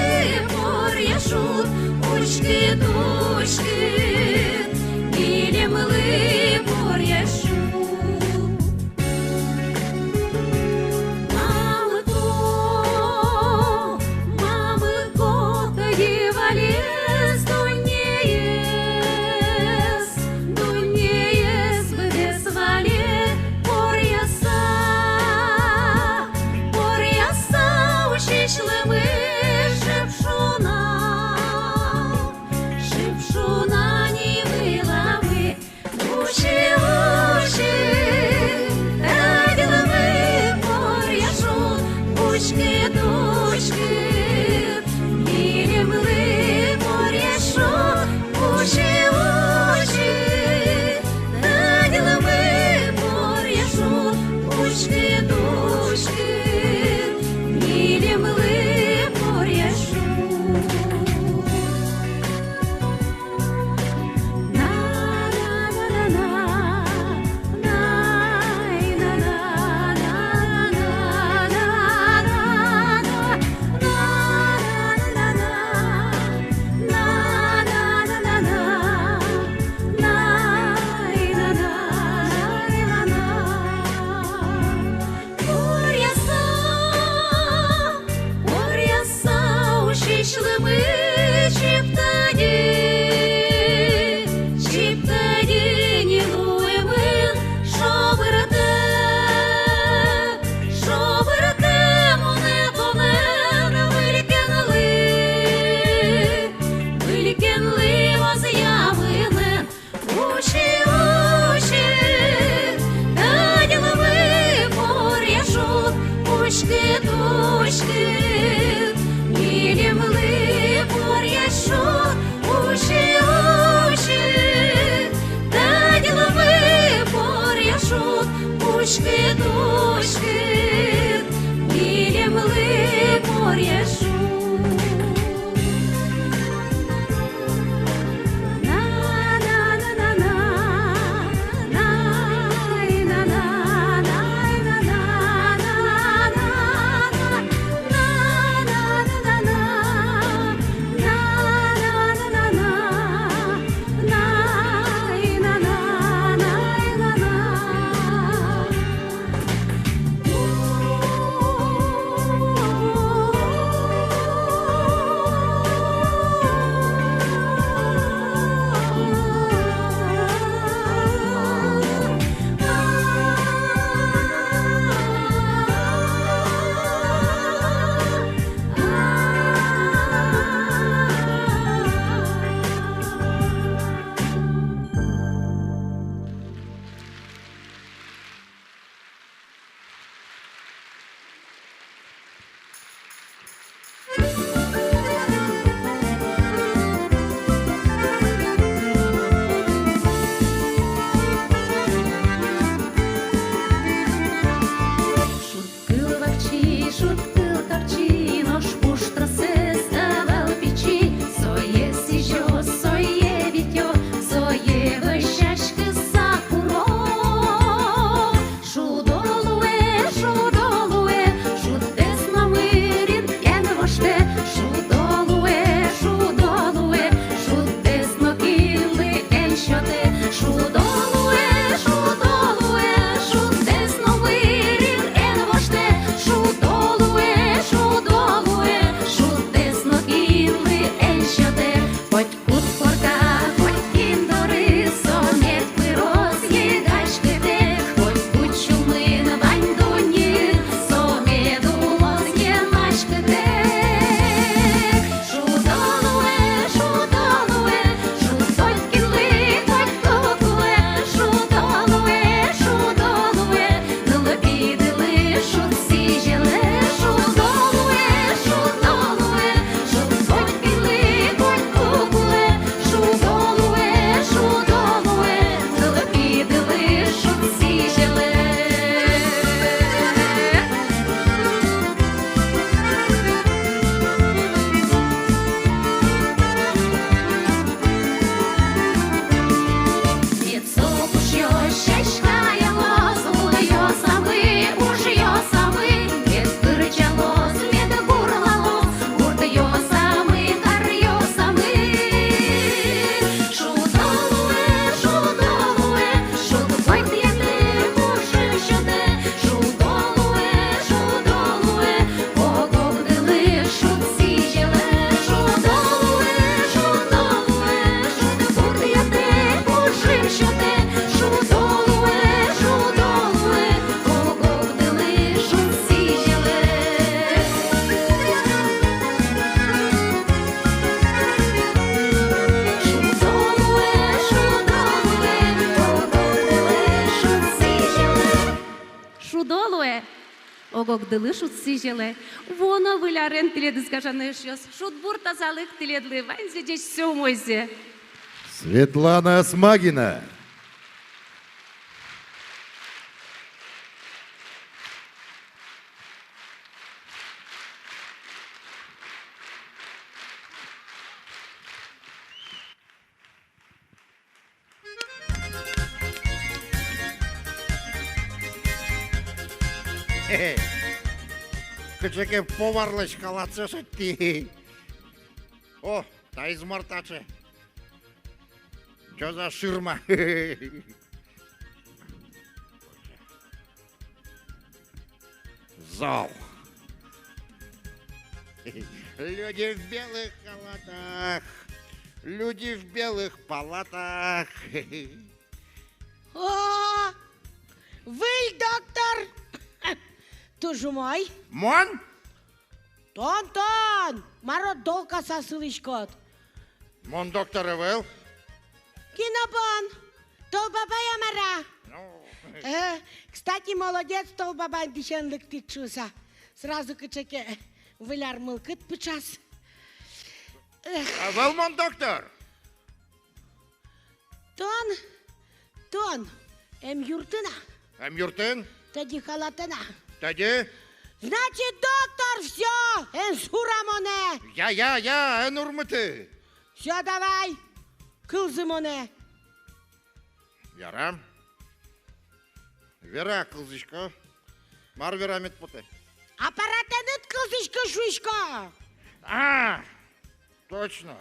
поръя шуд, учкы, учкы, милемлы поръя шуд. Мамыко, мамыко, тӧдьы валес дуннеез, дуннеез быдэс вале. Поръяса, поръяса, усесь лымы шыпшуна, шыпшуна ни выламы. Учи, учи, тадь лымы поръя шуд, учкы, учкы, милемлы поръя шуд. Учи, учи, тадь лымы поръя шуд, учкы, учкы, милемлы поръя шуд. Поръяса, поръяса, усесь лымы чиптади, чиптади ни луэмын. Шобыртэ, шобыртэ монэ тонэн, выль кенлы, выль кенлы возъямын. Учи, учи, тадь лымы поръя шуд, учкы, учкы, милемлы Богдылы шуд сӥзелэ. Вуоно Выль арен тӥледыз, гажано эшъёс. Шудбур, тазалык тӥледлы, ваньзэ ӟеч, всё умойзэ. Светлана Смагина. Кыӵе ке поварлэсь халатсэ шедьтӥ. О, таиз мар таӵе? Чо за ширма? Зал. Люди в белых халатах. Люди в белых палатах. О, выль доктор! Туж умой. Мон? Тон, тон! Мар одолкаса сылӥськод? Мон доктор ӧвӧл. Кин о бон? Тол бабай-а, мар-а? Ну. Э, кстати, молодец, Тол бабай дӥсен лыктӥд шуыса. Сразу кыӵе ке Выль ар мылкыд пыӵаз. Эх. Ӧвӧл мон доктор. Тон, тон эмъюртын-а? Эмъюртын. Тӧдьы халатэн-а? Тӧдьы. Значит, доктор, всё, эн сура монэ. Я, я, я, эн урмыты. Всё, давай, кылзы монэ. Ярам. Вера, кылзӥсько. Мар верамед потэ? Аппаратэныд кылзӥськы шуисько. А, точно.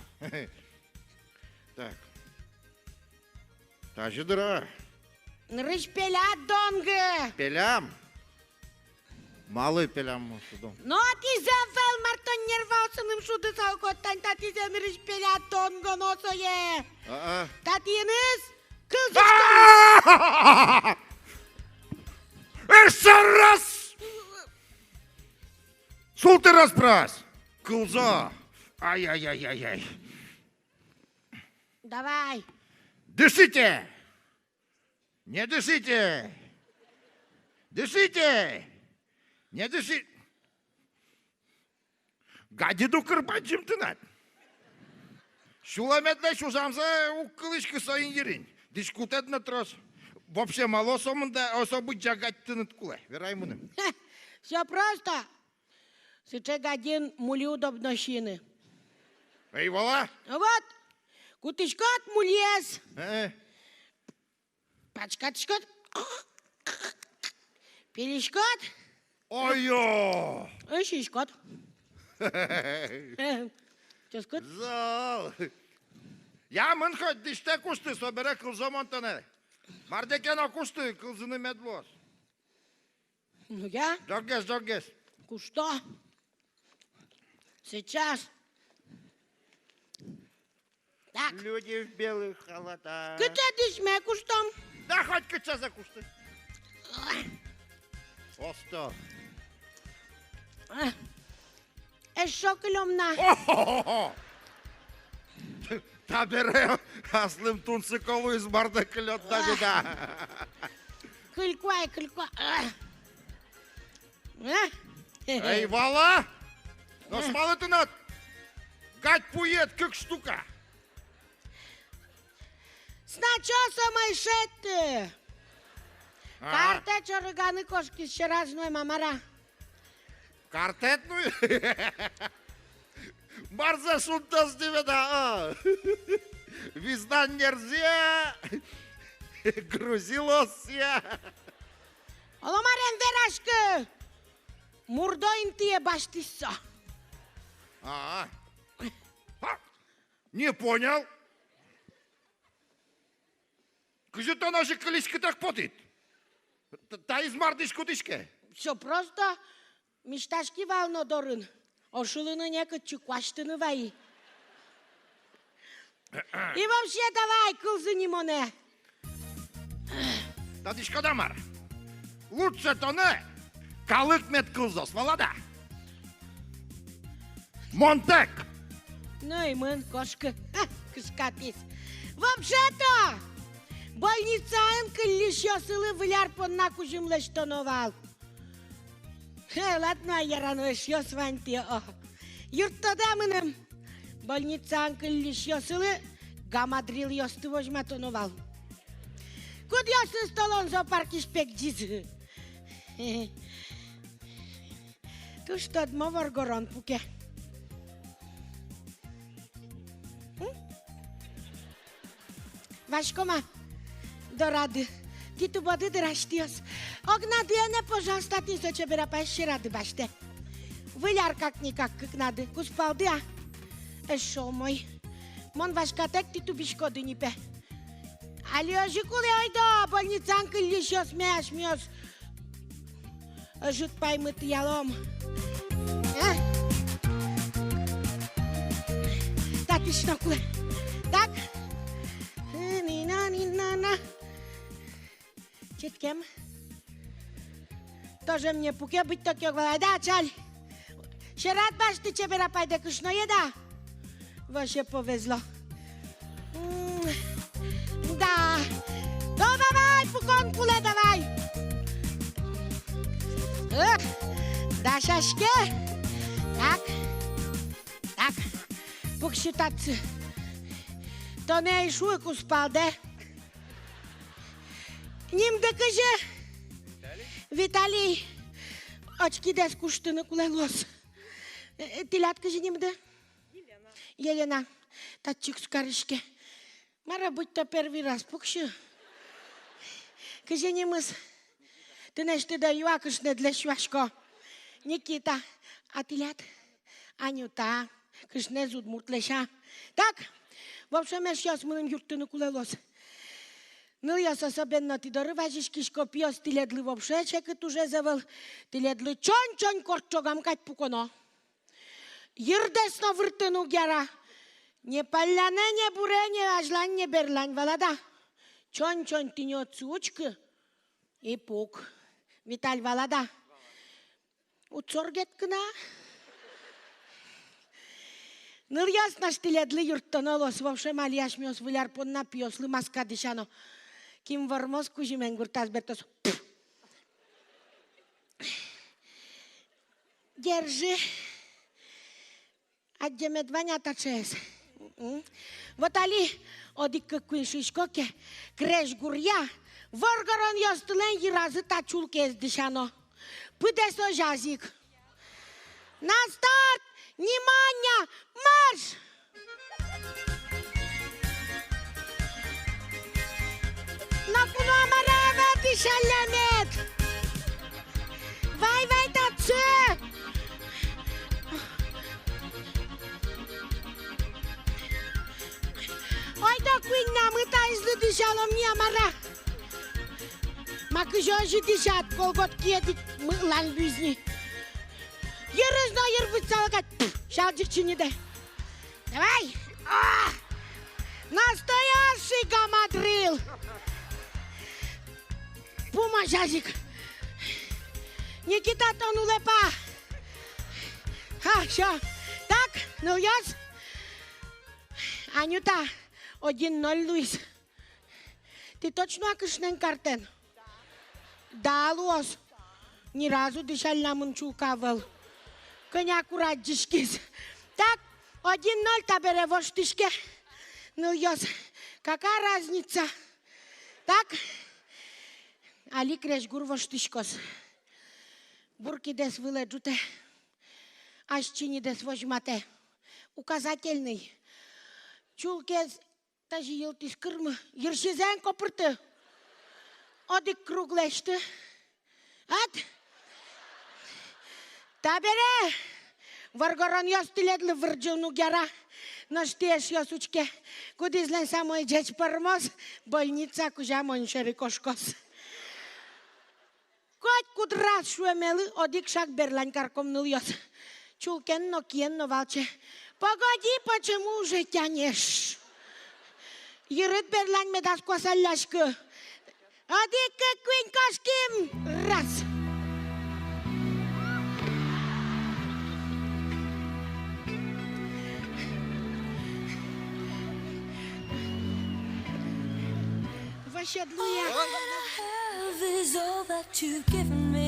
Так. Тазьы дыр-а? Нырысь пелят донгы. Пелям. Малы пелям, мон шудом. Но тӥзэ ӧвӧл, мар тон нерваосыным шудысал код, тань татӥзэ нырысь пелят донгы но сое. А-а. Татӥеныз кылзӥсько. А! Эшшо раз! Султы раз-прас! Кылзо! Ай-яй-яй-яй-яй! Давай! Дышите! Не дышите! Дышите! Не дыши-, гадид укыр бадӟым тынад. Сюлэмедлэсь ужамзэ уг кылӥськы соин йырин. Дӥськутэд но трос. Вообще, малы сомында особый ӟагать тыныд кулэ? Верай мыным. Хе, всё просто. Сыӵе гадьын мульы удобно сиыны. Ӧй вал-а? Вот. Кутӥськод мульыез. Э. Пачкатӥськод. Пилиськод. Ой-ё! Ӧй сиськод. Ческыт. Зол. Я, мын хоть дӥсьтэ кушты, собере кылзо мон тонэ. Мар дэ ке но кушты, кылзыны мед луоз. Ну я. Ӝоггес, ӝоггес. Кушто. Сейчас. Так. Люди в белых халатах. Кыӵе дӥсьме куштом? Да хоть кыӵезэ кушты. Ой. Осто. А. Эшшо кылём на. О-хо-хо-хо! Табере аслым тунсыко луиз, мар дэ кылёд, Давида. Кылько ай, кылько. А? Эй, вала! Нош малы тынад гадь пуед кык штука? Сначала самой шедьты. А. Картэт шорыганы кошкиз, сьӧраз но ӧй, мар-а. Картэт, ну, марзэ шунтоз тӥ меда, а? Визнан нерзэ-а, грузилоссэ-а? Оло мар эн вераськы, мурдо интые басьтӥз со. А. А. Не понял. Кызьы тон озьы кылиськытэк потӥд? Т-, таиз мар дӥськутӥське? Всё просто. Мисьтаськи вал но дорын. Ошылыны некытчы, куасьтыны вайи. И вообще, давай, кылзы ни монэ. Тодӥськод-а мар? Лучше тонэ калык мед кылзоз, валад-а? Монтэк! Ну и мын, кошкы. Ха, кышкатӥз. Вообще-то, больницаын кыллисьёсылы Выль ар понна кузьым лэсьтоно вал. Тӥ ладно, ярано эшъёс вань тӥ, о. Юрттоды-а мыным? Больницаын кыллисьёсылы гамадрилъёсты возьматоно вал. Кудъёсыз толон зоопаркысь пегӟизы. Туж тодмо воргорон пуке. М? Васьком-а дорады? Тӥ тубоды дыр, асьтэос. Огнады ӧнэ, пожалуйста, тӥни со чебер апай сьӧрады басьтэ. Выль ар как-никак кыкнады. Кузпалды-а? Эшшо умой. Мон васькатэк тӥ тубиськоды ни, пе. Али озьы кулэ, ойдо, больницаын кыллисьёсме асьмеос ӧжыт паймытъялом. Э? Татысь но кулэ. Так. Ни-на, ни-на-на. Читкем. Тоже мне пуке быть токе уг вал. Айда, ачаль. Сьӧрад басьты чебер апайдэ, кышное, да? Вообще повезло. М, да. Ну, давай, пукон кулэ, давай. Эх, дасяське. Так. Так. Пуксьы татчы. Тонэ ӧй шуы, кузпалдэ. Нимды кызьы? Виталий. Виталий. Очкидэс куштыны кулэ луоз. Э, тӥляд кызьы нимды? Елена. Елена. Татчы ик кариське. Мар-а, будто первый раз пуксьы. Кызьы нимыз? Тынэсьтыдэ юа, кышнэдлэсь юасько. Никита. А тӥляд? Анюта. Кышнэз удмуртлэсь, а. Так. В общем, эшъёс, мыным юрттыны кулэ луоз. Нылъёс, особенно тӥ доры вазиськисько, пиос тӥледлы вообще секыт ужез ӧвӧл. Тӥледлы чонь-чонь кортчогам кадь пуконо. Йырдэс но выртыны уг яра. Не паллянэ, не буре, не азьлань, не берлань, валад-а? Чонь-чонь тӥни отчы учкы и пук. Виталь, валад-а? Уд соргет кына. Нылъёс, нош тӥледлы юрттоно луоз. В общем, али асьмеос Выль ар понна пиослы маска дӥсяно. Кин вормоз, кузьымен гуртаз бертоз. Держи. Адӟемед вань-а таӵеез? М. Вот али одӥг-кык-куинь шуисько ке, крезьгуръя воргоронъёстылэн йыразы та чулкез дӥсяно. Пыдэсозяз ик. На старт! Внимание! Марш! Ноку но, а мар-а, ӧвӧл дӥсяллямед? Вай, вай татчы! Ойдо куиньнамы таизлы дӥсялом ни, а мар-а? Ма, кызьы озьы дӥсяд, колготкиед ик мылань луиз ни. Йырыз но йыр вытсалэ кадь, сялӟик чиньыдэ. Давай! А! Настоящий гамадрил! Пумозяз ик. Никита, тон улэп-а? Ха, всё. Так, нылъёс. Анюта, один ноль луиз. Тӥ точно-а кышнэн картэн? Да, луоз. Ни разу дӥсяллямын чулка ӧвӧл. Кӧня ке ар адӟиськиз. Так, один ноль, табере воштӥське. Нылъёс, какая разница? Так, али крезьгур воштӥськоз. Бур кидэс вылэ ӝутэ. Ас чиньыдэс возьматэ. Указательный. Чулкез тазьы йылтӥз кырмы, йырсизэ эн копырты. Одӥг круг лэсьты. Ат? Табере воргоронъёс, тӥледлы вырӟыны уг яра. Нош тӥ, эшъёс, учке. Кудӥзлэн самой ӟеч пӧрмоз, больница кузя монэ сьӧры кошкоз. Коть куд раз шуэмелы одӥг шаг берлань карком, нылъёс. Чулкен но, киен но валче. Погоди, почему уже тянешь? Йырыд берлань медаз куасалляськы. Одӥг, кык, куинь, кошким! Раз. Вообще, ну я. All I have is all that you've given me.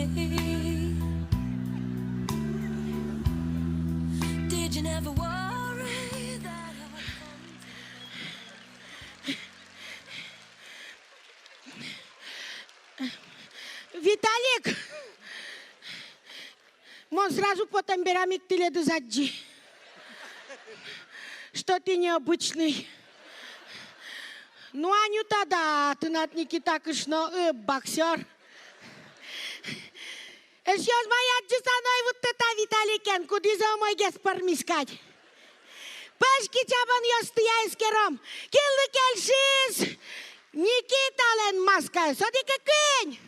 Виталик! Мон сразу потэм берам ик тӥледыз адӟи, что ты необычный. Ну, Анюта, да, тынад Никита кышно, ы, боксёр. Эшъёс, мае адӟыса но ӧй вуттэ та Виталикен, кудӥз умойгес пӧрмиз кадь. Пӧсь ки чабонъёстыя эскером. Кинлы кельшиз Никиталэн маскаез, одӥг, кык, куинь.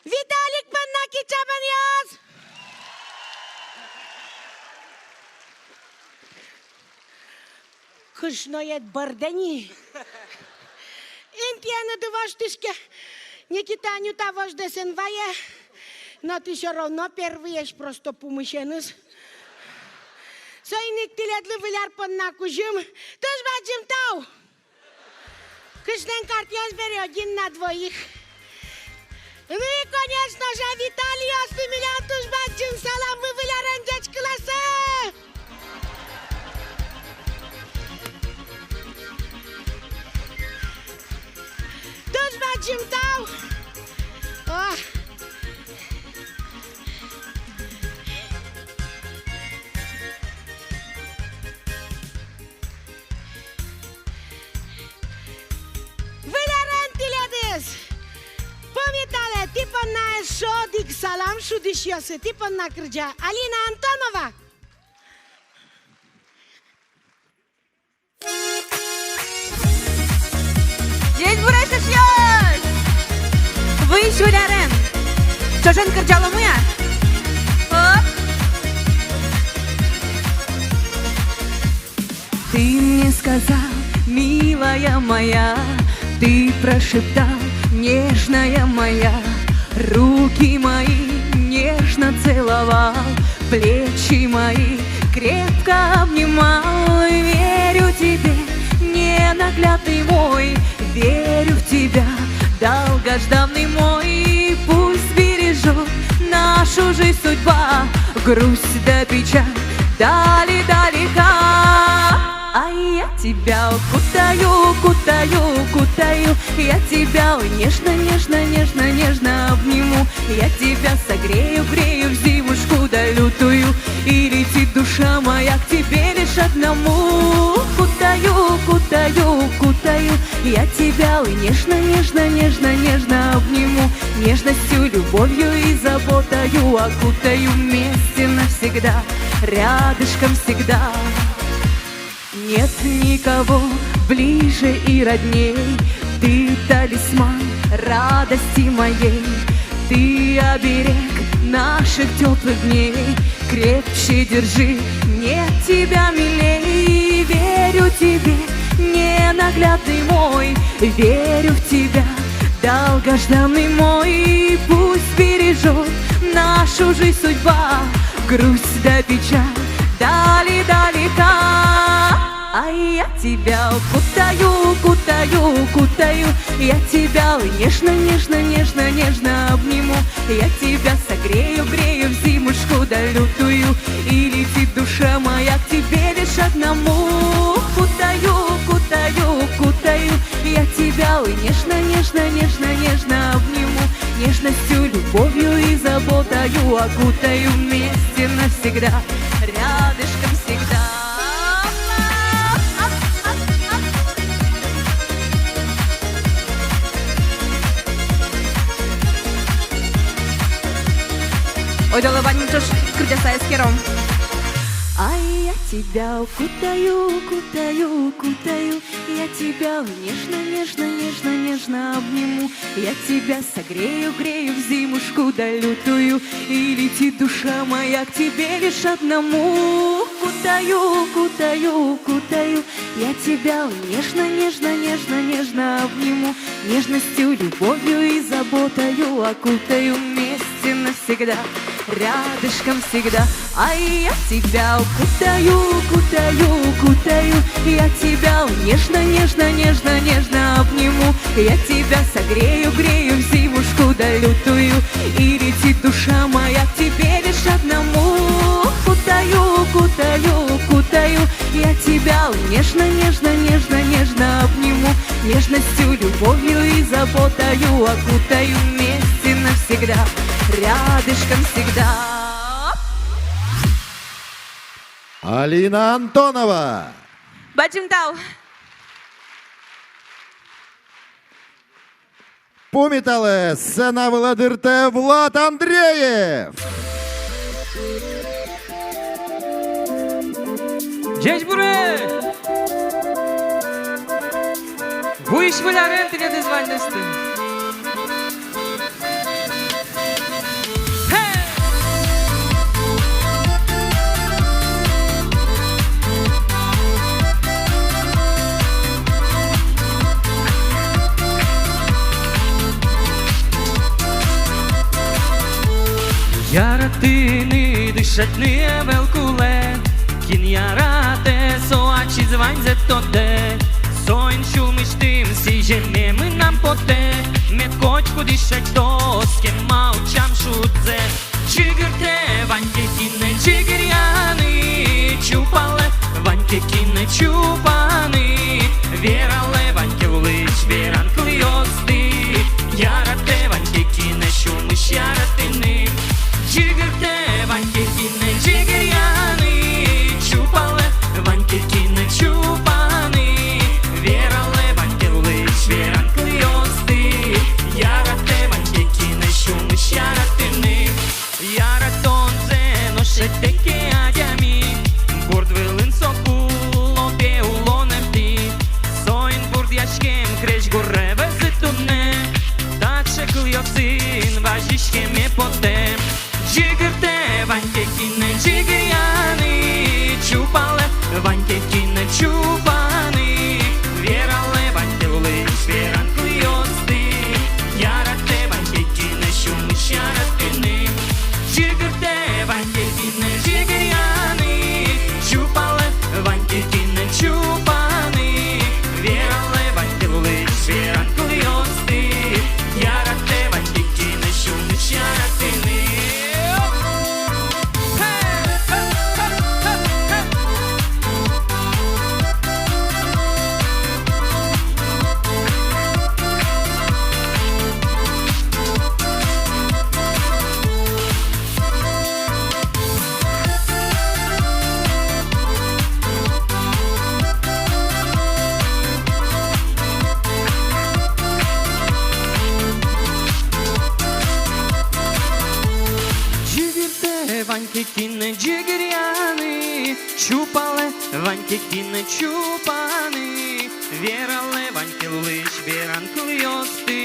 Виталик понна ки чабонъёс. Кышноед бӧрдэ ни. Интыеныды воштӥське. Никита, Анюта вождэс эн вае. Но тӥ всё равно первыесь, просто пумысеныз. Соин ик тӥледлы Выль ар понна кузьым. Туж бадӟым тау. Кышномуртъёс бере один на двоих. Ну и, конечно же, Виталиослы милям туж бадӟым саламмы Выль арен ӟечкыласэ! Туж бадӟым тау! О! Выль арен тӥледыз! Пумиталэ, тӥ понна эшшо одӥг салам шудӥсьёсы, тӥ понна кырӟа Алина Антонова. Ӟечбуресь, эшъёс! Вуись Выль арен! Ӵошен кырӟалом-а? Оп! Ты мне сказал, милая моя, ты прошептал, нежная моя, руки мои нежно целовал, плечи мои крепко обнимал. Верю тебе, ненаглядный мой, верю в тебя, долгожданный мой, пусть бережёт нашу жизнь судьба, грусть да печаль дали далека. А я тебя укутаю, укутаю, укутаю, я тебя, ой, нежно, нежно, нежно, нежно обниму. Я тебя согрею, грею в зимушку да лютую, и летит душа моя к тебе лишь одному. Укутаю, укутаю, укутаю, я тебя, ой, нежно, нежно, нежно, нежно обниму. Нежностью, любовью и заботою окутаю, вместе навсегда, рядышком всегда. Нет никого ближе и родней, ты талисман радости моей, ты оберег наших тёплых дней. Крепче держи, нет тебя милей. Верю тебе, ненаглядный мой, верю в тебя, долгожданный мой. Пусть бережёт нашу жизнь судьба, грусть да печаль дали далека. А я тебя укутаю, укутаю, укутаю, я тебя, ой, нежно, нежно, нежно, нежно обниму. Я тебя согрею, грею в зимушку да лютую, и летит душа моя к тебе лишь одному. Укутаю, укутаю, укутаю, я тебя, ой, нежно, нежно, нежно, нежно обниму. Нежностью, любовью и заботою окутаю, вместе навсегда, рядышком всегда. Ойдолэ ваньмы ӵош кырӟаса эскером. А я тебя укутаю, укутаю, укутаю, я тебя нежно, нежно, нежно, нежно обниму. Я тебя согрею, грею в зимушку да лютую, и летит душа моя к тебе лишь одному. Укутаю, укутаю, укутаю, я тебя нежно, нежно, нежно, нежно обниму. Нежностью, любовью и заботою окутаю, вместе навсегда, Рядышком всегда. А я тебя укутаю, укутаю, укутаю. Я тебя нежно, нежно, нежно, нежно обниму. Я тебя согрею, грею в зимушку да лютую. И летит душа моя к тебе лишь одному. Укутаю, укутаю, укутаю. Я тебя нежно, нежно, нежно, нежно обниму. Нежностью, любовью и заботою окутаю вместе навсегда, рядышком всегда. Алина Антонова. Бадӟым тау. Пумиталэ, сцена вылэ дыртэ Влад Андреев. Ӟечбуресь! Вуись выль арен тӥледыз ваньдэсты. Яратыны дышетыны ӧвӧл кулэ. Кин яратэ, со ачиз ваньзэ тодэ. Соин сюлмысьтым сӥземе мынам потэ. Мед котькудӥз шедьтоз кема утчам шудзэ. Ӟыгыртэ вань ке кинэ ӟыгыръяны, чупалэ вань ке кинэ чупаны, вералэ вань ке улысь веран кылъёсты, яратэ вань ке кинэ сюлмысь яратыны. Ӟыгыртэ вань ке кинэ ӟыгыръяны, чупалэ вань ке кинэ чупаны, вералэ вань ке улысь веран кылъёсты, яратэ вань ке кинэ сюлмысь яратыны. Яратонзэ но шедьтэ ке адями, бурд вылын соку лобе улонэтӥ. Соин бурдъяськем крезьгуре вӧзы туннэ, таӵе кылъёсын вазиськеме потэ. Ӟыгыртэ вань ке кинэ ӟыгыръяны, чупалэ вань ке кинэ чупаны, вералэ вань ке улысь веран кылъёсты, яратэ вань ке кинэ сюлмысь яратыны. Ӟыгыртэ вань ке кинэ ӟыгыръяны, чупалэ вань ке кинэ чупаны, вералэ вань ке улысь веран кылъёсты, яратэ вань ке кинэ сюлмысь яратыны. Ӟыгыртэ вань ке кинэ ӟыгыръяны, чупалэ вань ке кинэ чупаны, вералэ вань ке улысь веран кылъёсты,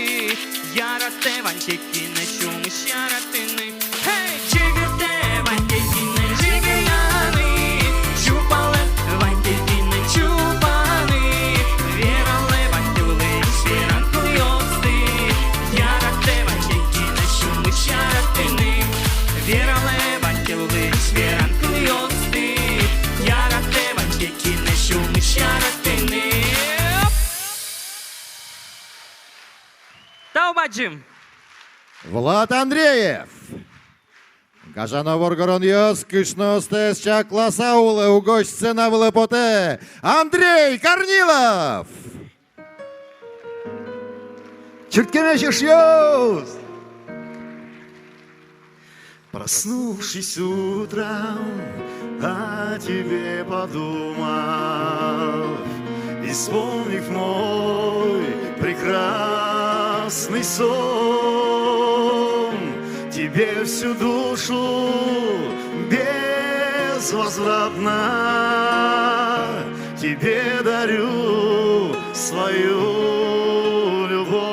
яратэ вань ке кинэ сюлмысь яратыны. Эй, ӟыгыртэ вань ке кинэ ӟыгыръяны, чупалэ вань ке кинэ чупаны, вералэ вань ке улысь веран кылъёсты, яратэ вань ке кинэ сюлмысь яратыны, вералэ вань ке улысь веран кылъёсты, яратэ вань ке кинэ сюлмысь яратыны. Тау бадӟым. Влад Андреев. Гажано воргоронъёс, кышноостэс чакласа улэ, угось сцена вылэ потэ Андрей Корнилов. Чырткемесь, эшъёс! Проснувшись утром, о тебе подумав, исполнив мой прекрасный сон, тебе всю душу безвозвратно, тебе дарю свою любовь,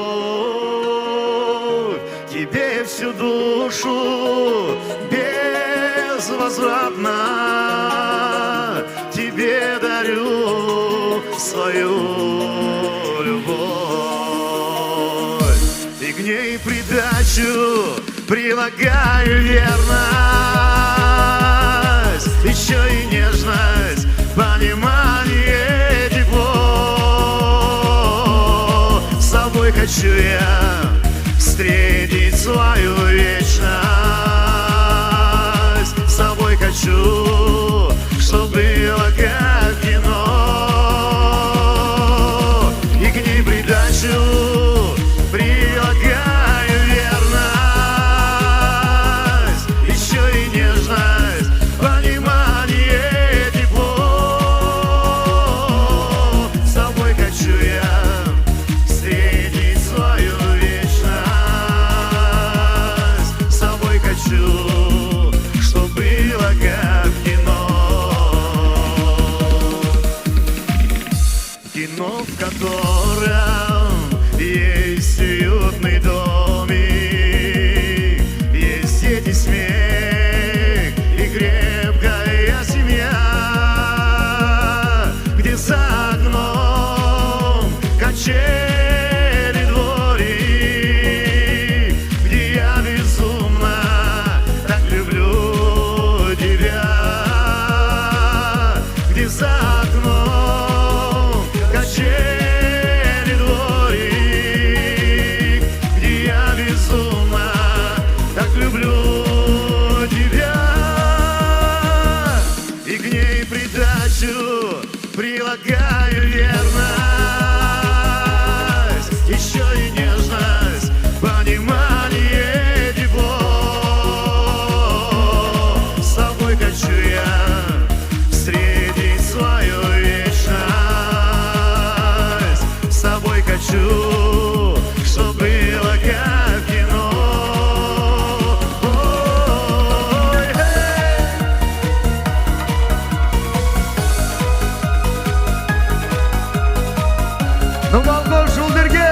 тебе всю душу безвозвратно, тебе дарю свою любовь. И к ней придачу Предлагаю верность, ещё и нежность, понимание, тепло. С тобой хочу я встретить свою вечность. С тобой хочу, чтоб было как кино. И к ней придачу предлагаю верность, ещё и нежность, понимание, тепло. С тобой хочу я встретить свою вечность. С тобой хочу, чтоб было как кино. Кино, в котором есть уютный домик, есть дети, смех и крепкая семья, где за окном качели дворик, где я безумно так люблю тебя, где за окном качели дворик, где я безумно так люблю тебя. И к ней придачу предлагаю верность, ещё и нежность, понимание, тепло. С тобой хочу я встретить свою вечность. С тобой хочу, чтоб было как кино. Ой, эй! Ну, балкон шулдыргес!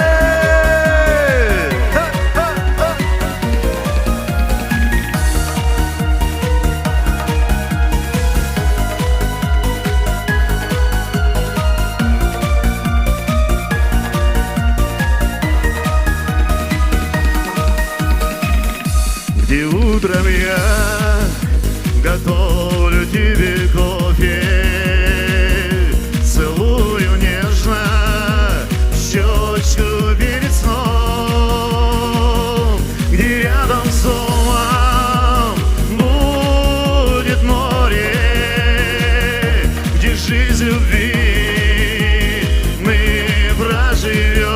Где утром я готовлю тебе кофе, целую нежно щёчку перед сном, где рядом с домом будет море, где жизнь любви мы проживём,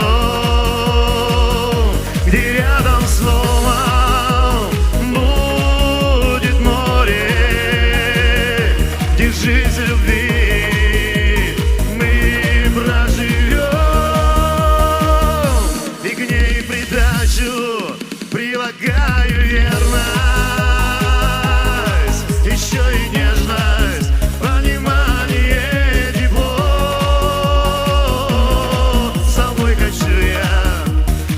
где рядом с домом будет море, где жизнь любви мы проживём. И к ней придачу предлагаю верность, ещё и нежность, понимание, тепло. С тобой хочу я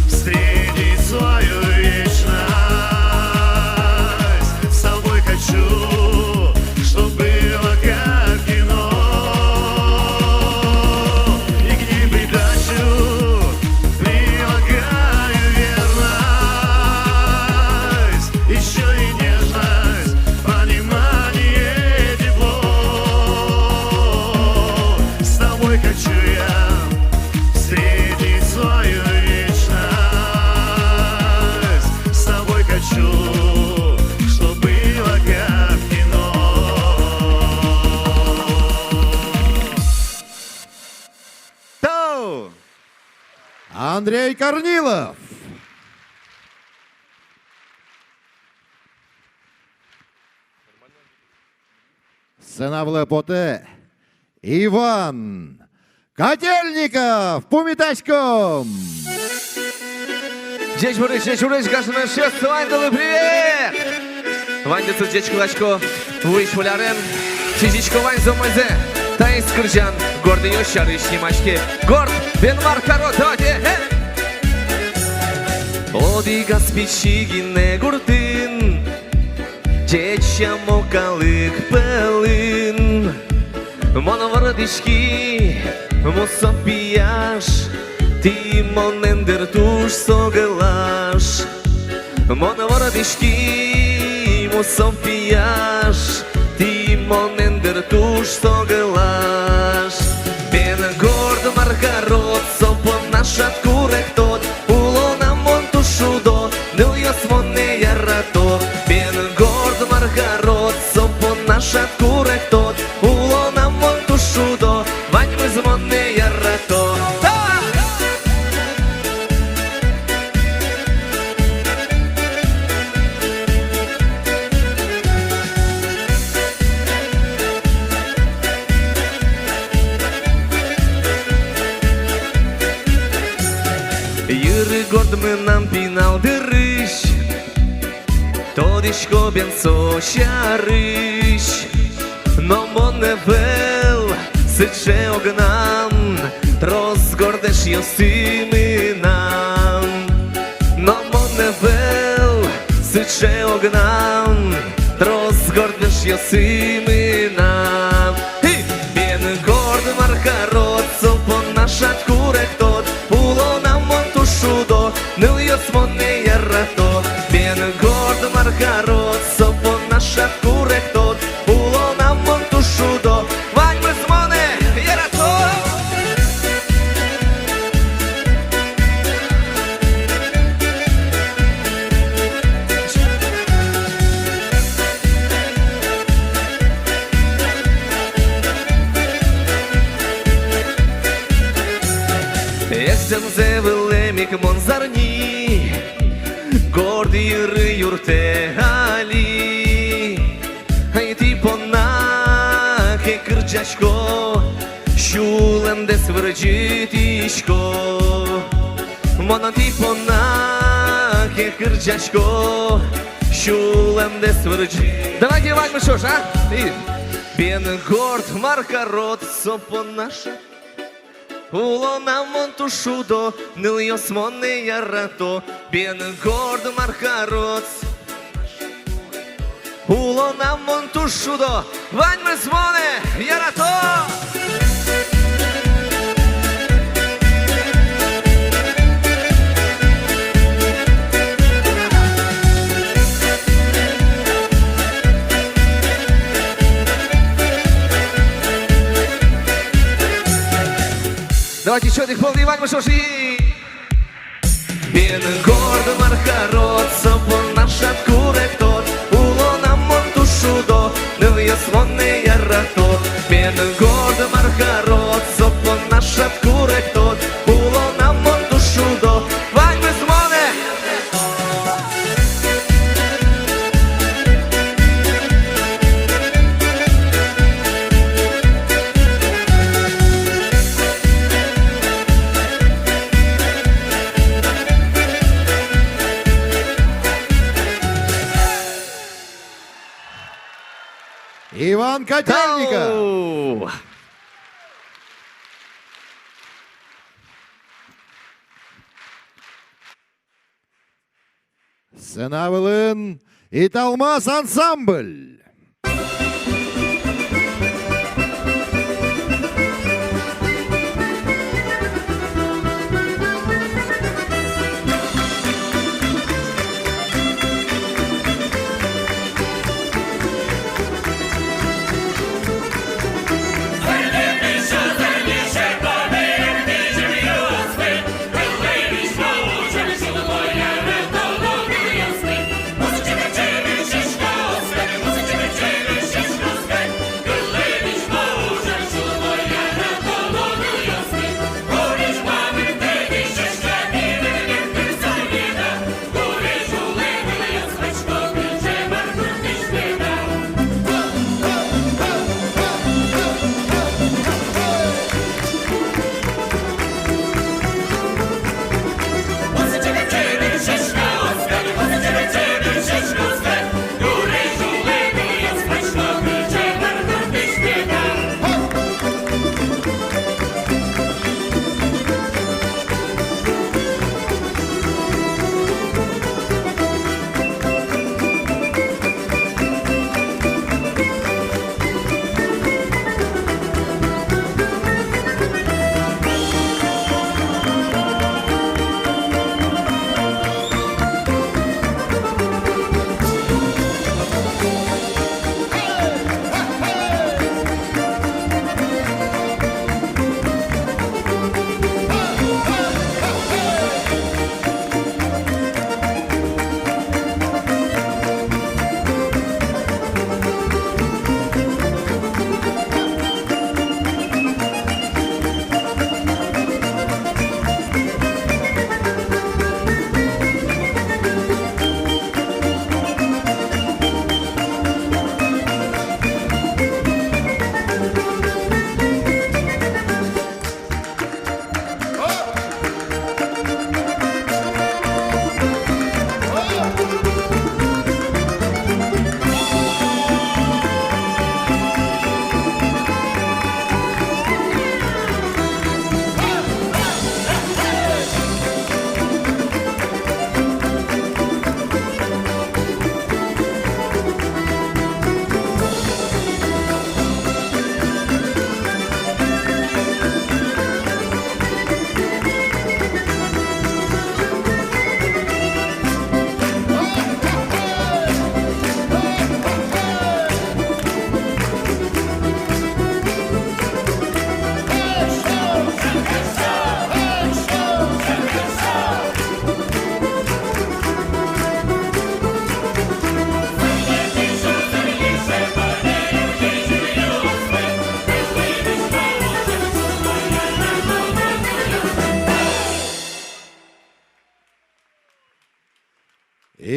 встретить свою вечность. С тобой хочу, чтоб было как кино. И к ней придачу предлагаю верность, ещё и нежность, понимание, тепло. С тобой хочу я встретить свою вечность. С тобой хочу, чтоб было как кино. Тау! Андрей Корнилов. Сцена вылэ потэ Иван Котельников. Пумитаськом. Ӟечбуресь, ӟечбуресь, гажано эшъёс, ваньдылы привет! Ваньдысыз ӟечкыласько вуись выль арен, сӥзисько ваньзэ умойзэ. Таиз кырӟан гордъёс сярысь нимаське. Горд, бен мар карод, давайте, э! Одӥгаз пичи гинэ гуртын ӟеч сямо калык пӧлын мон вордӥськи, мусо пияш, тӥ монэн, дыр, туж согылаш. Мон вордӥськи мусо пияш, тӥ монэн, дыр, туж соглаш. Бен горд мар карод, со понна шат куректод, улонам мон туж шудо, нылъёс монэ ярато. Бен горд мар карод, со понна шат куректод, улонам мон туж шудо, ваньмыз монэ ярато. Та! Йыры горд мынам пинал дырысь, тодӥсько бен со сярысь. Но мон ӧвӧл сыӵе огнам, трос горд эшъёсы мынам. Но мон ӧвӧл сыӵе огнам, трос горд эшъёсы мынам. Хи! Бен горд мар карод, со понна шат куректод, улонам мон туж шудо, нылъёс монэ ярато. Бен горд мар карод, со понна шат куректод, улонам мон туж шудо, ваньмыз монэ ярато. Ӧс зэмзэ вылэм ик мон зарни, горд йыры юрттэ али. Ай, тӥ понна ке кырӟасько, сюлэмдэс вырӟытӥсько. Мон тӥ понна ке кырӟасько, сюлэмдэс вырӟы. Давайте ваньмыз ӵош, а? И. Бен горд мар карод, со понна шат Улонам мон туж шудо, нылъёс монэ ярато, бен горд мар карод. Улонам мон туж шудо, ваньмыз монэ ярато. Давайте ещё один пол, ваньмыз ӵош. Бен горд мар карод, со понна шат куректод. Улонам мон туж шудо, нылъёс монэ ярато. Бен горд мар карод, со понна шат куректод. Улонам мон туж шудо, ваньмыз монэ. Иван Котельников. Тау. Сцена вылын «Италмас» ансамбль.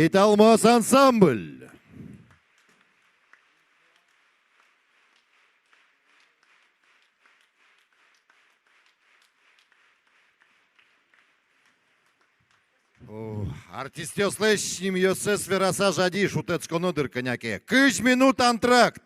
«Италмас» ансамбль. О, артистъёслэсь нимъёссэс вераса жади, шутэтсконо дыр кӧня ке. Кызь минут антракт.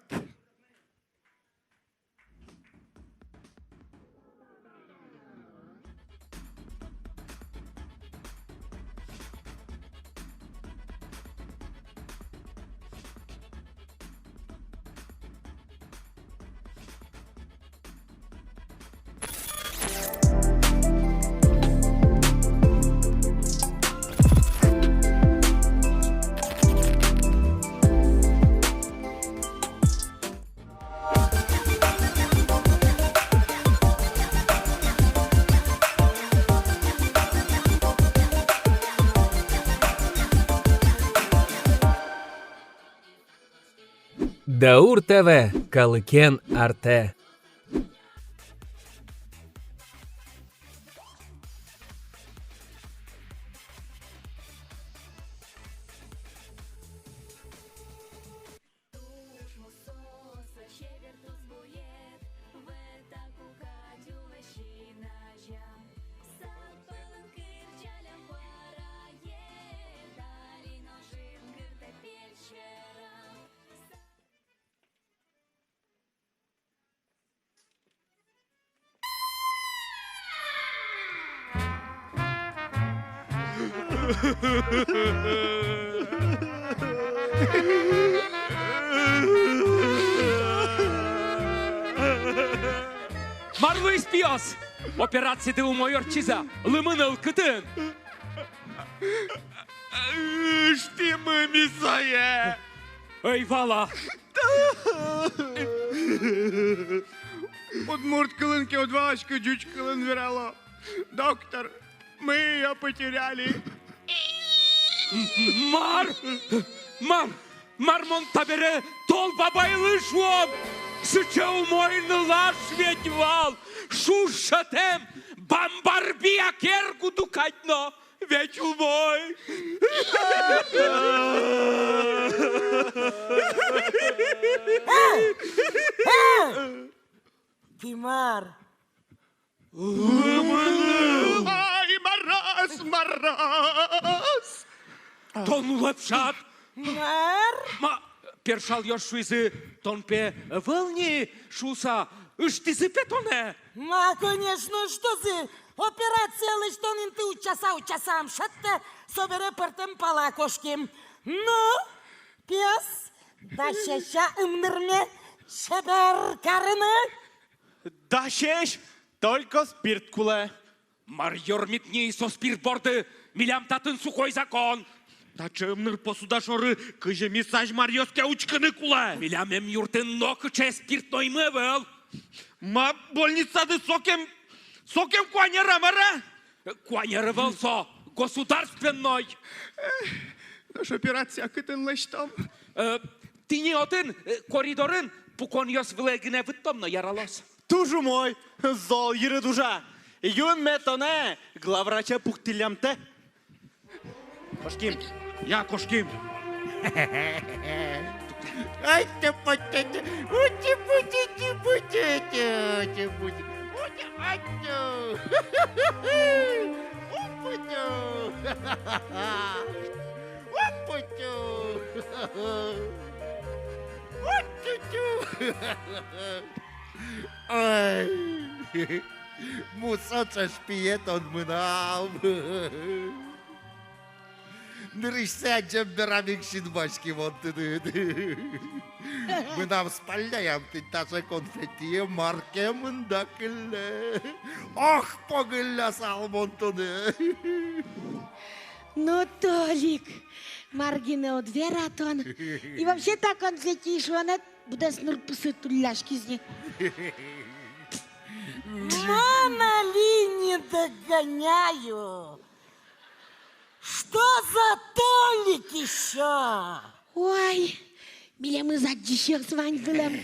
Даур ТВ, калыкен артэ. Мар луиз, пиос? Операциды умой ортчиз-а? Лымы ныл кытын? Ыштӥмы ми сое. Ӧй вала. Удмурт кылын ке уд валаськы, ӟуч кылын верало. Доктор, мы её потеряли. Мар? Мар? Мар мон табере Тол Бабайлы шуом? Сыӵе умой нылаш ведь вал. Шуж шӧтэм, бамбарби, акер гудо кадь но. Ведь умой. Э! Э! Тӥ мар? Ай, мороз, мороз! Тон улэп шат! Мар? Ма, першалъёс шуизы, тон, пе, ӧвӧл ни шуыса, ыштӥзы, пе, тонэ? Ма, конечно, ыштозы. Операциялэсь тон инты утчаса-утчаса ум шедьтэ, собере пӧртэм пала кошким. Ну, пиос, дасесь-а ымнырме чебер карыны? Дасесь, только спирт кулэ. Мар ёрмид ни со спирт борды, милям татын сухой закон. Таӵе ымныр посуда шоры кызьы ми сазь маръёс ке учкыны кулэ. Милям эмъюртын нокыӵе спиртноймы ӧвӧл. Ма, больницады сокем, сокем куанер-а, мар-а? Куанер ӧвӧл со, государственной. Эх, нош операция кытын лэсьтом? Э, тӥни отын, э, коридорын, пуконъёс вылэ гинэ выттом но яралоз. Туж умой, зол йырыд ужа. Юнме тонэ главвраче пуктӥллямтэ. Кошким. Я, кошким. Ай, тя-пу-тя-тя. Ути-пути-ти-пути-тя-тя-пути. Ути, атю. Опу-тю. Опу-тю. Ути-тю. Ой, мусо ӵӧжпие тон мынам. Нырысьсэ адӟем берам ик синмаськи мон тыныд. Мынам спальняям тӥни таӵе конфетти, мар ке мында кылле. Ох, погыллясал мон тонэ. Ну, Толик, мар гинэ уд вера тон. И вообще та конфетти шуонэд быдэс нырпусыд улляськиз ни. Мон али не догоняю. Что за Толик ещё? Ой, милемыз адӟисьёс вань вылэм.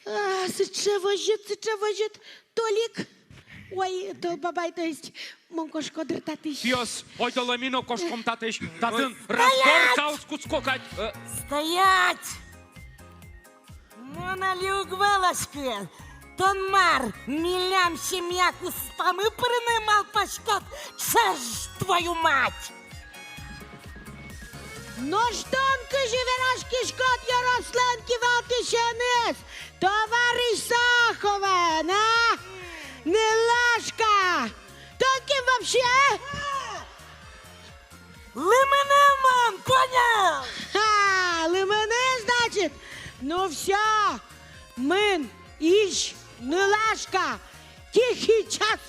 А, сыӵе возьыт, сыӵе возьыт, Толик. Ой, Тол Бабай, то есть, мон кошко дыр татысь. Пиос, ойдолэ ми но кошком татысь. Татын разборкаос кутско кадь. Э. Стоять! Мон али уг валаськы. Тон мар, милям семья кустамы пырыны малпаськод? Тшеш, твою мать! Нош тон кызьы вераськиськод ёрослэн кивалтӥсеныз, товарищ Сахова, а? Нылашка! Тон кин вообще? Лымыны мон, понял? Ха, лымыны, значит? Ну всё, мын, изь, нылашка, тихий час.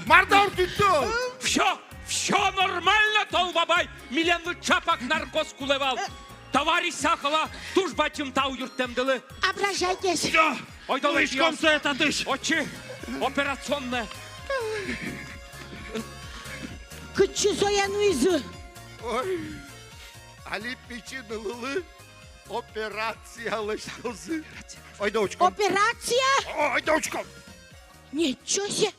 Мар та ортчытӥд? Всё, всё нормально, Тол Бабай. Милемлы чапак наркоз кулэ вал. Товарищ Сахова, туж бадӟым тау юрттэмдылы. Обращайтесь. Всё, ойдолэ, нуиськом сое татысь. Отчы, операционная. Кытчы сое нуизы? Ой, али пичи нылылы операция лэсьтозы. Ойдо учком. Операция? О, ойдо учком. Ничего себе.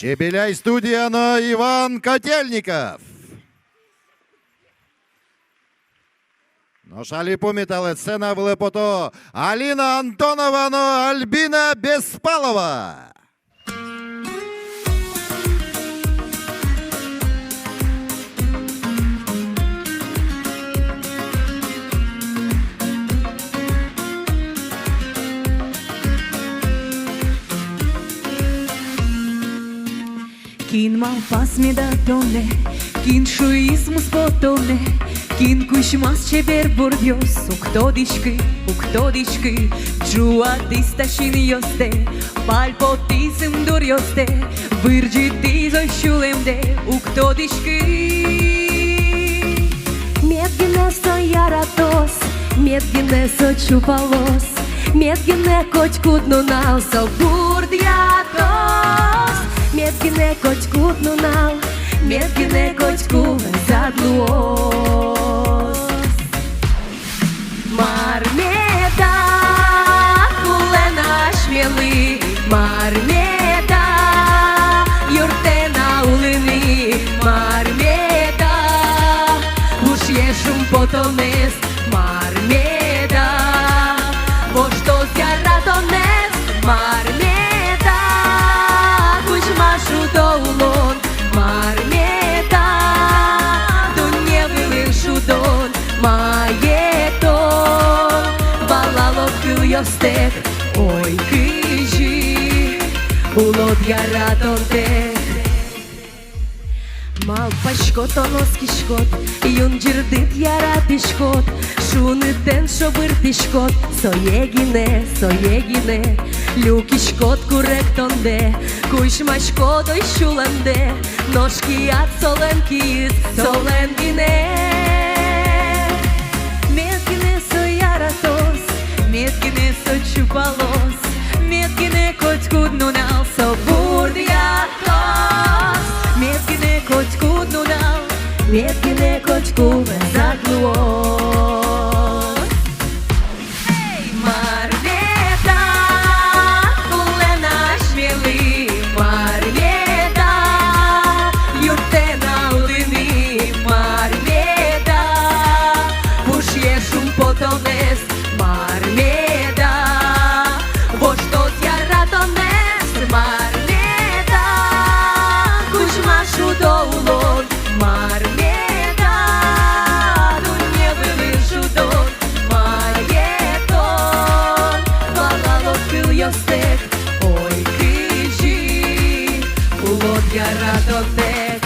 Чебеляй студия но Иван Котельников. Нош али пумиталэ: сцена вылэ пото Алина Антонова но Альбина Беспалова. Малпаз меда тонэ, кин шуиз муспо тонэ, кин кузьмаз чебер бурдъёс, уг тодӥськы, уг тодӥськы. Ӝуатӥз та синъёстэ, пальпотӥз ымдуръёстэ, вырӟытӥз ой сюлэмдэ, уг тодӥськы. Мед гинэ со яратоз, мед гинэ со чупалоз, мед гинэ котькуд нунал со бурдъятоз, мед гинэ котькуд нунал, мед гинэ котьку зад луоз. Мар меда кулэ на асьмелы, мар меда юрттэ на улыны, мар меда пушъе шумпотонэз, мар меда воштоз яратонэз, мар меда кузьма шудо улон, мар меда дунне вылын шудон, мае тон валалод кылъёстэк, ой, кызьы улод яратонтэк. Малпаськод, тон оскиськод, юн ӟырдыт яратӥськод, шунытэн шобыртӥськод, сое гинэ, сое гинэ люкиськод куректондэ, кузьмаськод ой сюлэмдэ, нош кияд солэн киыз, солэн гинэ. Мед гинэ со яратоз, мед гинэ со чупалоз, мед гинэ котькуд нунал со бурдъятоз, мед гинэ котькуд нунал, мед гинэ котьку зад луоз. Эй, мар меда кулэ на асьмелы, мар меда юрттэ на улыны, мар меда пушъе шумпотонэз, мар меда воштоз яратонэз, мар меда кузьма шудо улон, мар меда дунне вылын шудон, мае тон валалод кылъёстэк, ой, кызьы улод яратонтэк.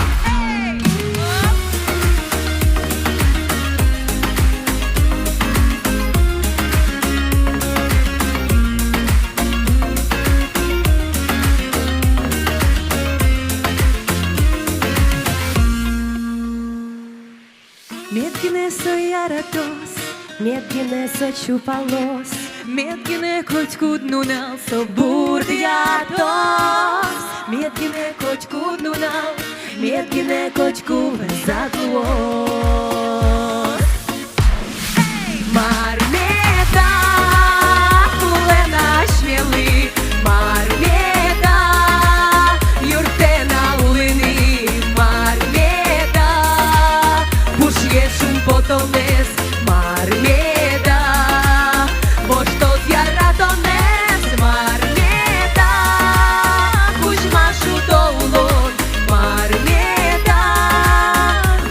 Мед гинэ со яратоз, мед гинэ со чупалоз, мед гинэ котькуд нунал со бурдъятоз, мед гинэ котькуд нунал, мед гинэ котьку зад луоз. Мар меда кулэ на асьмелы, мар меда юрттэ на улыны, мар меда пушъе шумпотонэз, мар меда воштоз яратонэз, мар меда кузьма шудо улон, мар меда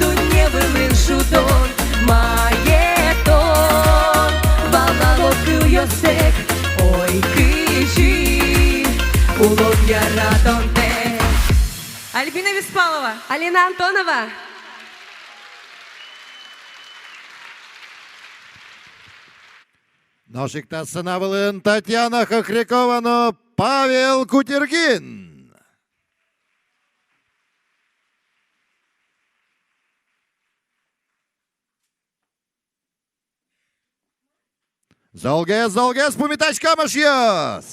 дунне вылын шудон, мае тон валалод кылъёстэк, ой, кызьы улод яратонтэк. Альбина Беспалова. Алина Антонова. Нош ик та сцена вылын Татьяна Хохрякова но Павел Кутергин. Золгес, золгес, пумитаськом, эшъёс!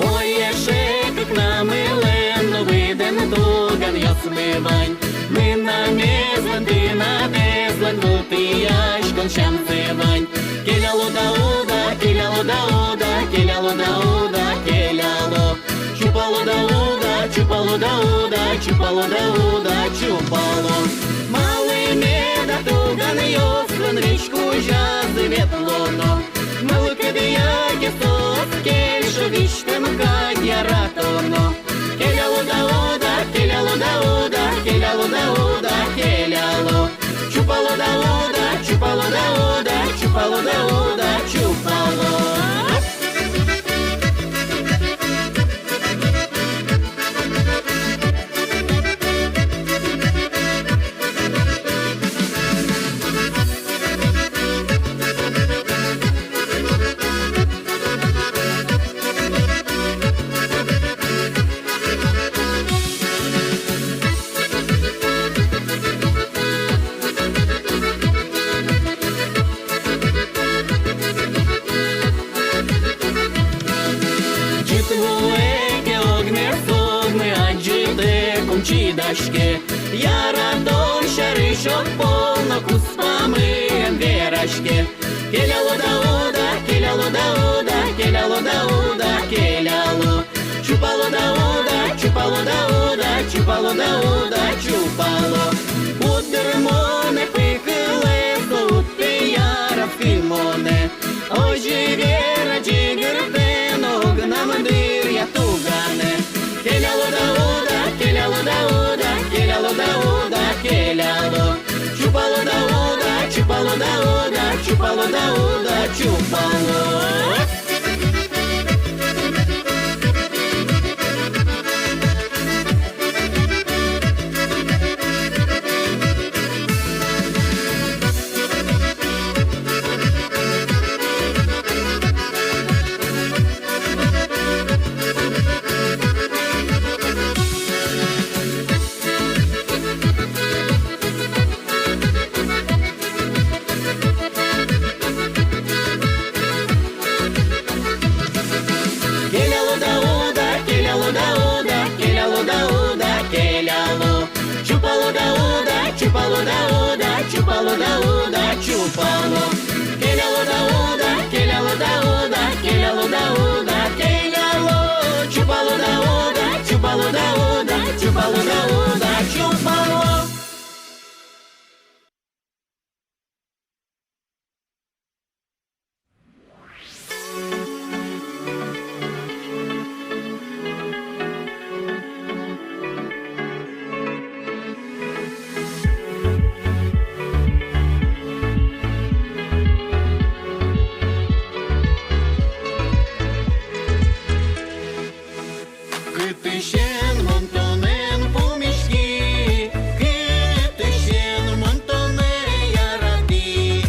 Ой, эше кыкнамылэн но выдэн туганъёсмы вань. Мынам эзлэн, тынад эзлэн вылтӥяськон сямзэ вань. Келяло да уда, келяло да уда, келяло да уда, келяло. Чупало да уда, чупало да уда, чупало да уда, чупало. Малы меда туга Янъёслэн весь кузязы ветлоно, мылкыдъя ке соос кельшо, визьтэм кадь яратоно. Келяло да ода, келяло да ода, келяло да ода, келяло. Чупало да ода, чупало да ода, чупало да ода, чупало. Ӝыт вуэ ке, огнэр согыны адӟытэк ум чидаське. Яратон сярысь огпол но куспамы эн вераське. Келяло да ода, келяло да ода, келяло да ода, келяло. Чупало да ода, чупало да ода, чупало да ода, чупало. Уд тырмоне пыкылэ, со уд пе яратскы монэ. Озьы вера ӟыгыртэ но огнам дыръя туганэ. Келяло да ода, келяло да ода, келяло да ода, келяло. Чупало да ода, чупало да ода, чупало да ода, чупало. Келяло да ода, келяло да ода, келяло да ода, келяло. Чупало да ода, чупало да ода, чупало да ода, чупало. Келяло да ода, келяло да ода, келяло да ода, келяло. Чупало да ода, чупало да ода, чупало да ода, чупало. Кытысен мон тонэн пумиськи, кытысен мон тонэ ярати,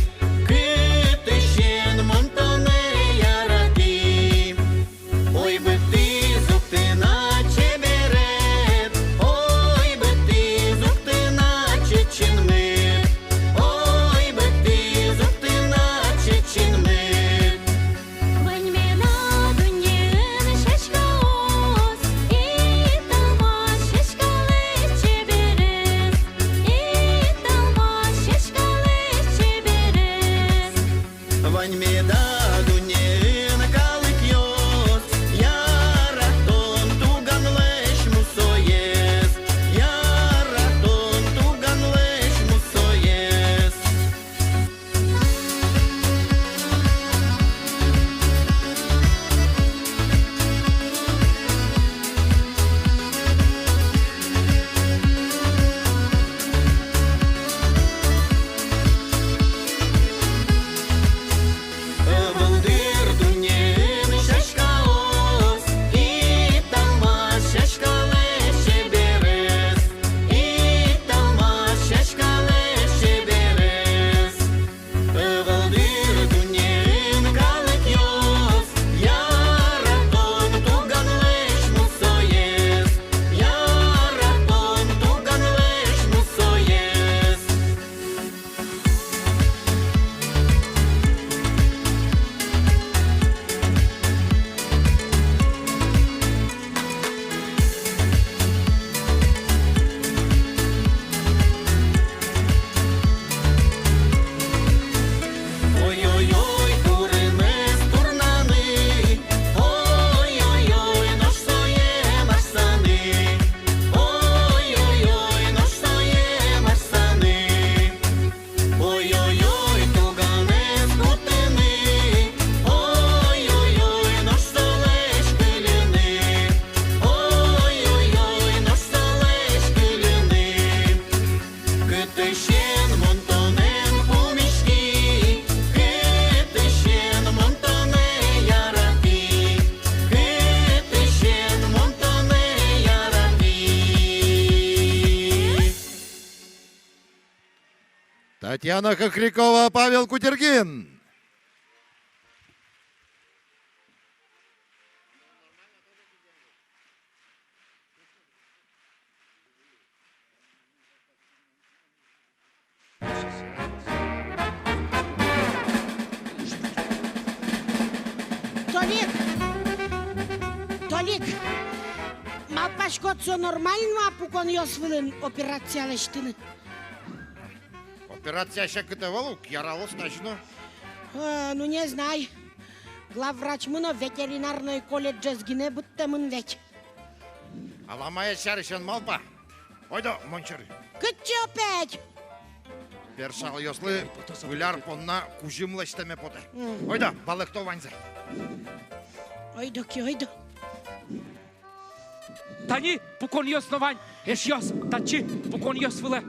кытысен мон тонэ ярати. Ой, быдтӥз ук тынад чеберет, ой, быдтӥз ук тынад чечынмыд, ой, быдтӥз ук тынад чечынмыд. Ваньмена дуннеын сяськаос, и тама Татьяна Хохрякова, Павел Кутергин. Толик! Толик! Малпаськод, со нормально-а пуконъёс вылын операция лэсьтыны? Операция секыт ӧвӧл ук, яралоз тазьы но. Э, ну, не знай. Главврачмы но ветеринарной колледжез гинэ быдтэмын ведь. Аламае сярысь эн малпа. Ойдо, мон сьӧры. Кытчы опять? Персалъёслы Выль ар понна кузьым лэсьтэме потэ. Мгм. Ойдо, валэкто ваньзэ. Ойдо ке, ойдо. Тани пуконъёс но вань, эшъёс, татчы, пуконъёс вылэ.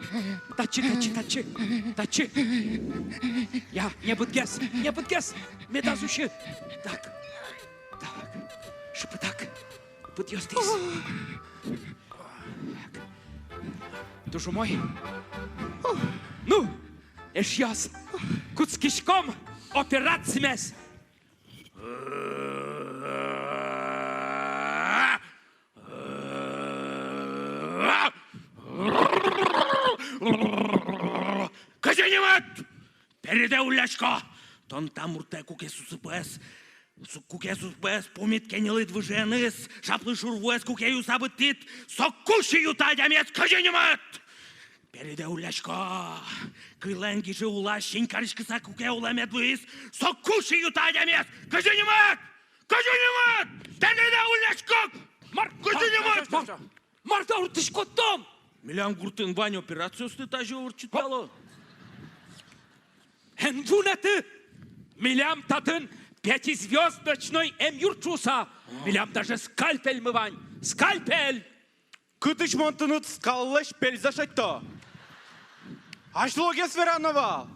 Татчы, татчы, татчы, татчы. Я, небытгес, небытгес, медаз усьы. Так, так, шыпытак, пыдъёстӥз. Туж умой. Ну, эшъёс, кутскиськом операцимес. Кызьы нимыд? Передэ уллясько! Тон та муртэ куке сусыпез, су-, куке сусыпез пумит кеньылыд выжыеныз, шаплы шур вуэз куке юыса быдтӥд, соку сиюта адямиез, кызьы нимыд? Передэ уллясько! Кылэн гижы улаз синь кариськыса куке улэмед луиз, соку сиюта адямиез, кызьы нимыд? Кызьы нимыд? Передэ уллясько! Мар-, кызьы нимыд? Мар-, мар та ортчытӥськод тон? Милям гуртын вань операциосты тазьы ортчытало. Эн вунэты! Милям татын пятизвёздочной эмъюрт шуыса. Милям даже скальпельмы вань. Скальпель! Кытысь мон тыныд скаллэсь пельзэ шедьто? Азьлогес верано вал.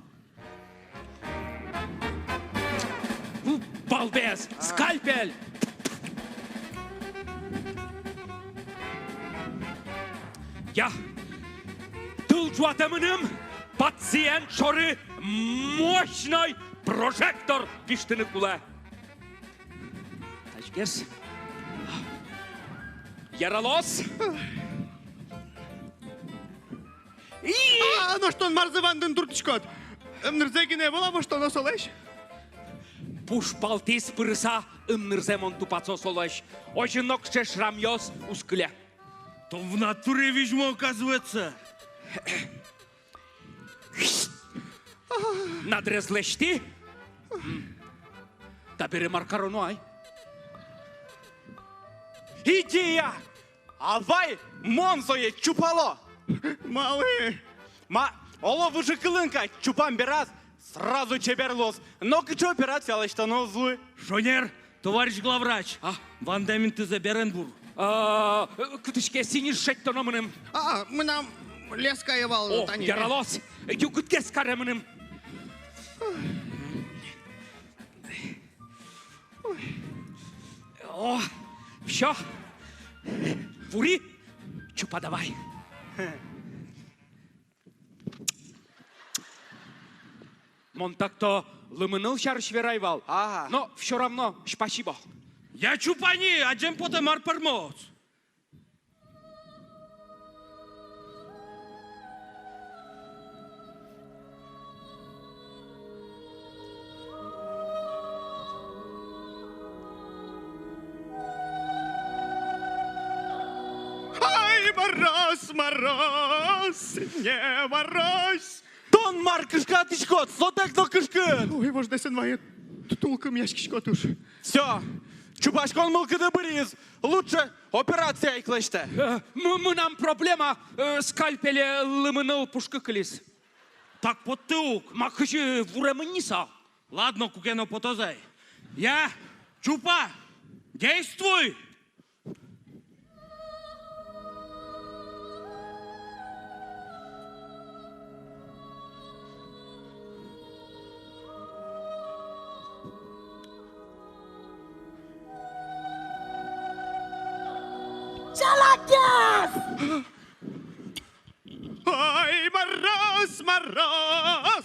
У, балбес! А. Скальпель! Я! Тыл ӝуатэ мыным, пациент шоры мощной прожектор пиштыны кулэ. Тазьгес. Яралоз. И- А, нош тон марзэ вандын туртӥськод? Ымнырзэ гинэ ӧвӧл-а воштоно солэсь? Пуш палтӥз пырыса, ымнырзэ мон тупатско солэсь. Озьы нокыӵе шрамъёс уз кыле. Тон в натуре визьмо, оказывается. Надрез лэсьтӥ. Табере мар кароно ай? Идея! А вай мон сое чупало. Малы? Ма, оло, выжыкылын кадь чупам бераз, сразу чебер луоз. Нокыӵе операция лэсьтоно уз луы. Шонер, товарищ главврач. А? Вандэмын тӥзэ берен бур. А, кытысь ке сӥньыс шедьтоно мыным. А, мынам леска ӧвӧл. О, тани. Яралоз, югытгес каре мыным. О, всё. Вури, чупа давай. Мон так-то лымыныл сярысь верай вал. Ага. Но всё равно спасибо. Я чупа ни, адӟем потэ, мар пӧрмоз. Ай, мороз, мороз, не морозь! Тон мар кышкатӥськод, сотэк но кышкыт! Ой, вождэс эн вае, т-, тулкымъяськисько туж. Всё, чупаськон мылкыды быриз, лучше операция ик лэсьтэ. Э, м-, мынам проблема, э, скальпеле лымыныл пушкы кылиз. Так потты ук. Ма, кызьы, вуремын ни со. Ладно, куке но потоз ай. Я, чупа, действуй! Чалакес! Ай, мороз, мороз!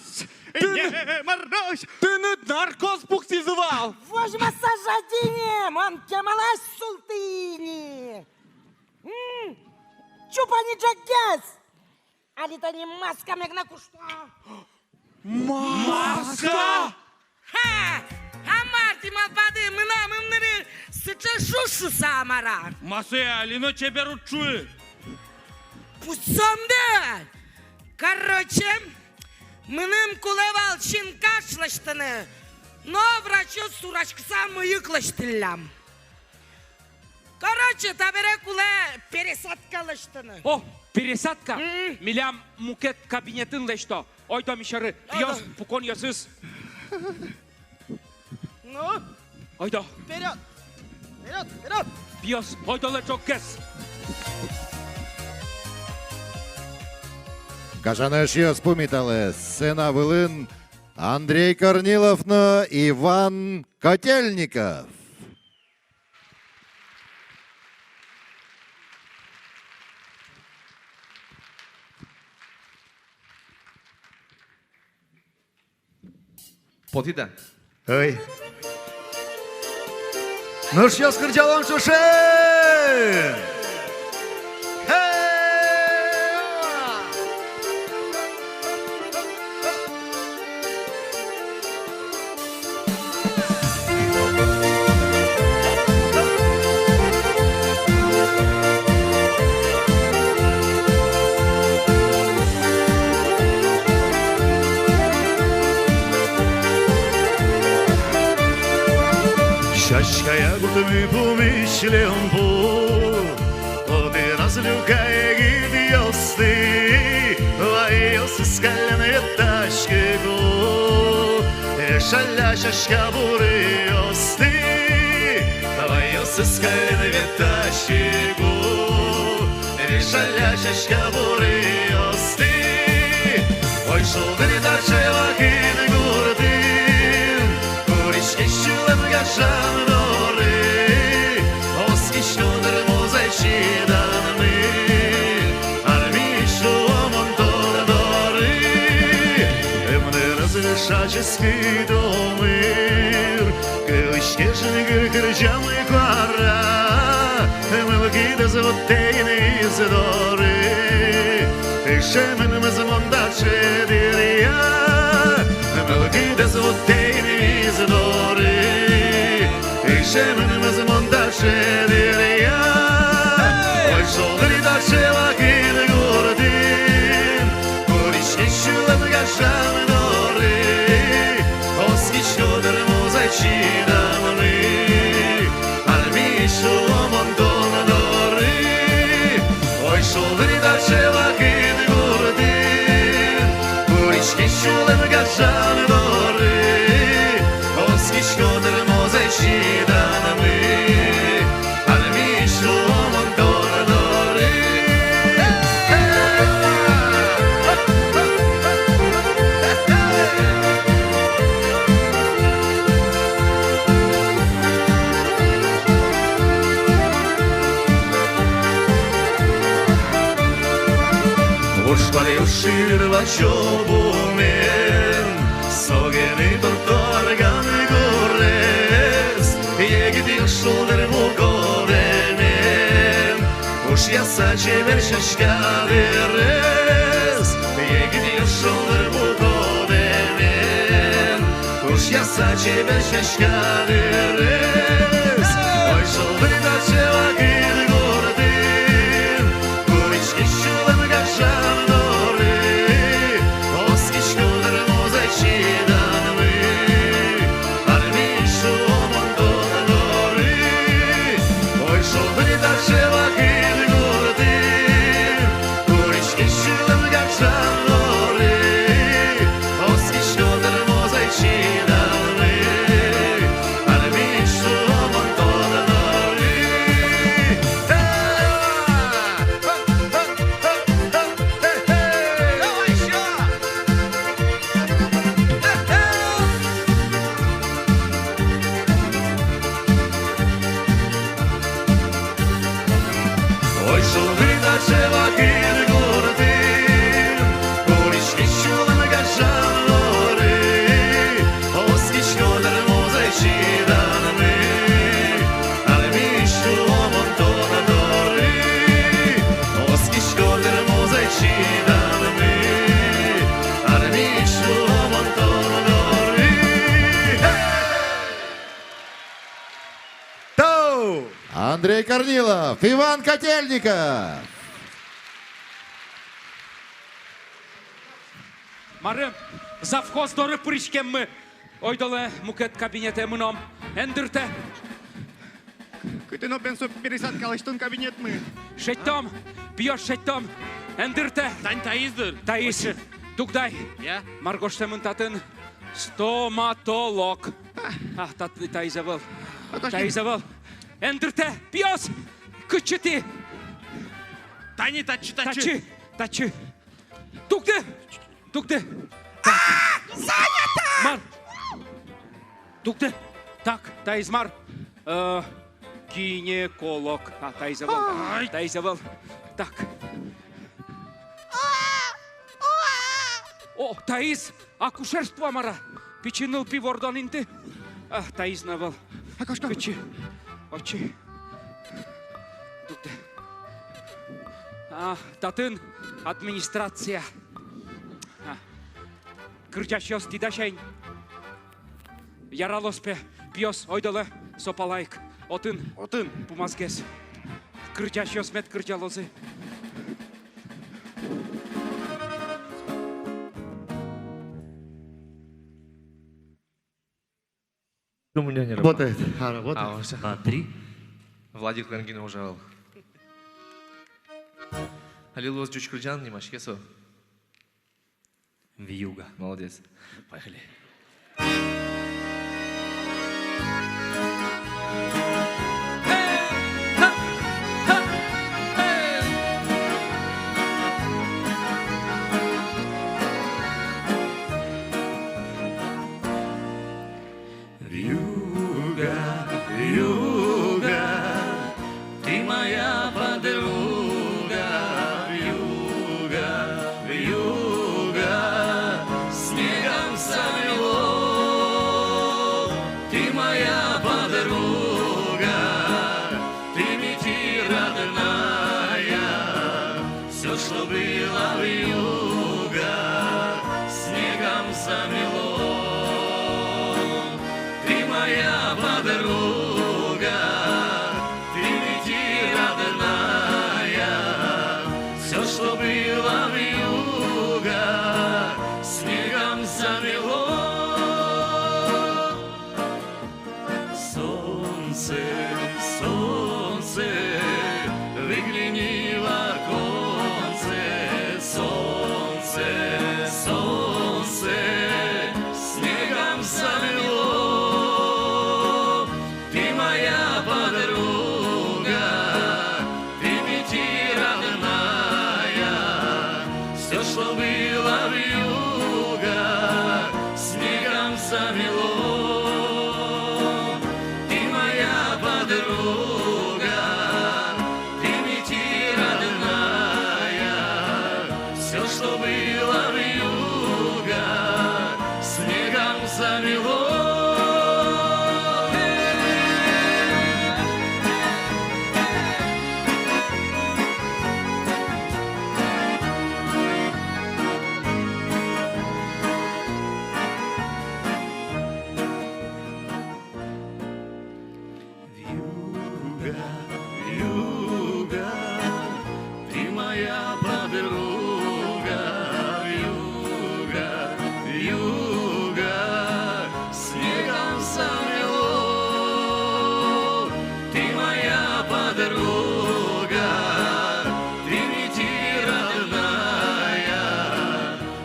Э, э, э, Марусь! Тыныд наркоз пуксизы вал! Возьмаса жадине, мон кемалась султӥ ини. М, чупа ни ӝоггес! Али тани маска мегна кушто. Маска? Ха! А мар тӥ малпады, мынам ымныры сыӵе шуш шуыса-а, мар-а? Ма сое али но чебер уд шуы. Пусомды! Короче, мыным кулэ вал синкаш лэсьтыны, но врачъёс сураськыса мыйык лэсьтӥллям. Короче, табере кулэ пересадка лэсьтыны. О, пересадка? Мгм. Милям мукет кабинетын лэсьто. Ойдо ми сьӧры, пиос, пуконъёсыз. Ну? Ойдо. Вперёд! Вперёд! Вперёд! Пиос, ойдолэ ӝоггес. Гажано эшъёс, пумиталэ, сцена вылын Андрей Корнилов но Иван Котельников. Потӥды-а? Ой. Нош эшъёс, кырӟалом ӵошен! Хей! Сяськаяк гуртмы пумиськылэмпу, отын ас люка егитъёсты вайёсыз каллен ветлӥсько. Вешалля сяська буръёсты вайёсыз каллен ветлӥсько. Вешалля сяська буръёсты. Ой, шулдыр, таӵе вакыт гуртын куриськись сюлэм гажан доры. Оскисько дыр музъем чиданмы, армиысь шуо мон тон доры. Ымнырыз вышаськиз кыдомыр, кылӥське жингыр кырӟам куара. Мылкыдэз вуттэ инмысь доры, ышемын мызмон таӵе дыръя. Мылкыдэз вуттэ инмысь доры, ышемын мызмон таӵе дыръя. Ой, шулдыр, таӵе вакыт гуртын куриськись сюлэм гажан доры. Оскисько дыр музъем чиданмы, армиысь шуо мон тон доры. Ой, шулдыр, таӵе вакыт гуртын куриськись сюлэм гажан доры. Оскисько дыр музъем чиданмы, армиысь шуо мон тон доры. Уж куале уж шыр вачо пумен, со гинэ турттэ арган гурез. Егитъёс, шулдыр мукодэмен ушъяса чебер сяська дырез. Егитъёс, шулдыр мукодэмен ушъяса чебер сяська дырез. Ой, шулдыр, таӵе вакыт гуртын куриськись сюлэм гажан доры. Оскисько дыр музъем чиданмы, армиысь шуо мон тон доры. Ой, шулдыр, таӵе вакыт гуртын куриськись сюлэм гажан доры. Оскисько дыр музъем чиданмы, армиысь шуо мон тон доры. Ой, шулдыр, таӵе вакыт гуртын куриськись сюлэм гажан доры. Корнилов, Иван Котельников. Марым, завхоз доры пыриськеммы. Ойдолэ мукет кабинетэ мыном. Эн дыртэ. Кытын но, бен, со пересадка лэсьтон кабинетмы? Шедьтом, пиос, шедьтом. Эн дыртэ. Тань таиз дыр. Таиз. Дугды ай. Я. Мар гожтэмын татын? Стоматолог. А, тат-, таиз ӧвӧл. А, точно. Таиз ӧвӧл. Эн дыртэ, пиос! Кытчы тӥ? Тани, татчы, татчы. Татчы, татчы. Дугды! Дугды! А, занято! Мар? Дугды! Так, таиз мар? Э, гинеколог. А, таиз ӧвӧл. Ай! Таиз ӧвӧл. Так. О, таиз акушерство мар-а? Пичи нылпи вордон инты. А, таиз но ӧвӧл. А кошка. Кытчы? Отчы. Дугды. А, татын администрация. А. Кырӟасьёс, тӥ дасяй ини. Яралоз, пе, пиос, ойдолэ со пала ик. Отын. Отын. Пумазгес. Кырӟасьёс мед кырӟалозы. Почему у меня не работает? Работает. А, работает. А, вот. Два, три. Владик Лангин уже. Али луоз ӟуч кырӟан, нимаське со. Вьюга. Молодец. Поехали. Вьюга, вьюга, ты моя подруга, вьюга, вьюга, снегом замело. Ты моя подруга, ты мети родная, всё, что было вьюга, снегом замело. Ты моя подруга, ты мети родная, всё, что было вьюга, снегом замело. Солнце, солнце, выгляни в оконце. Солнце, солнце, снегом замело. Ты моя подруга, ты мети родная, всё, что было вьюга, снегом замело. Ты моя подруга, ты мети родная, всё, что было вьюга, снегом замело. Вьюга, вьюга, ты моя подруга, вьюга, вьюга, снегом замело. Ты моя подруга, ты мети родная,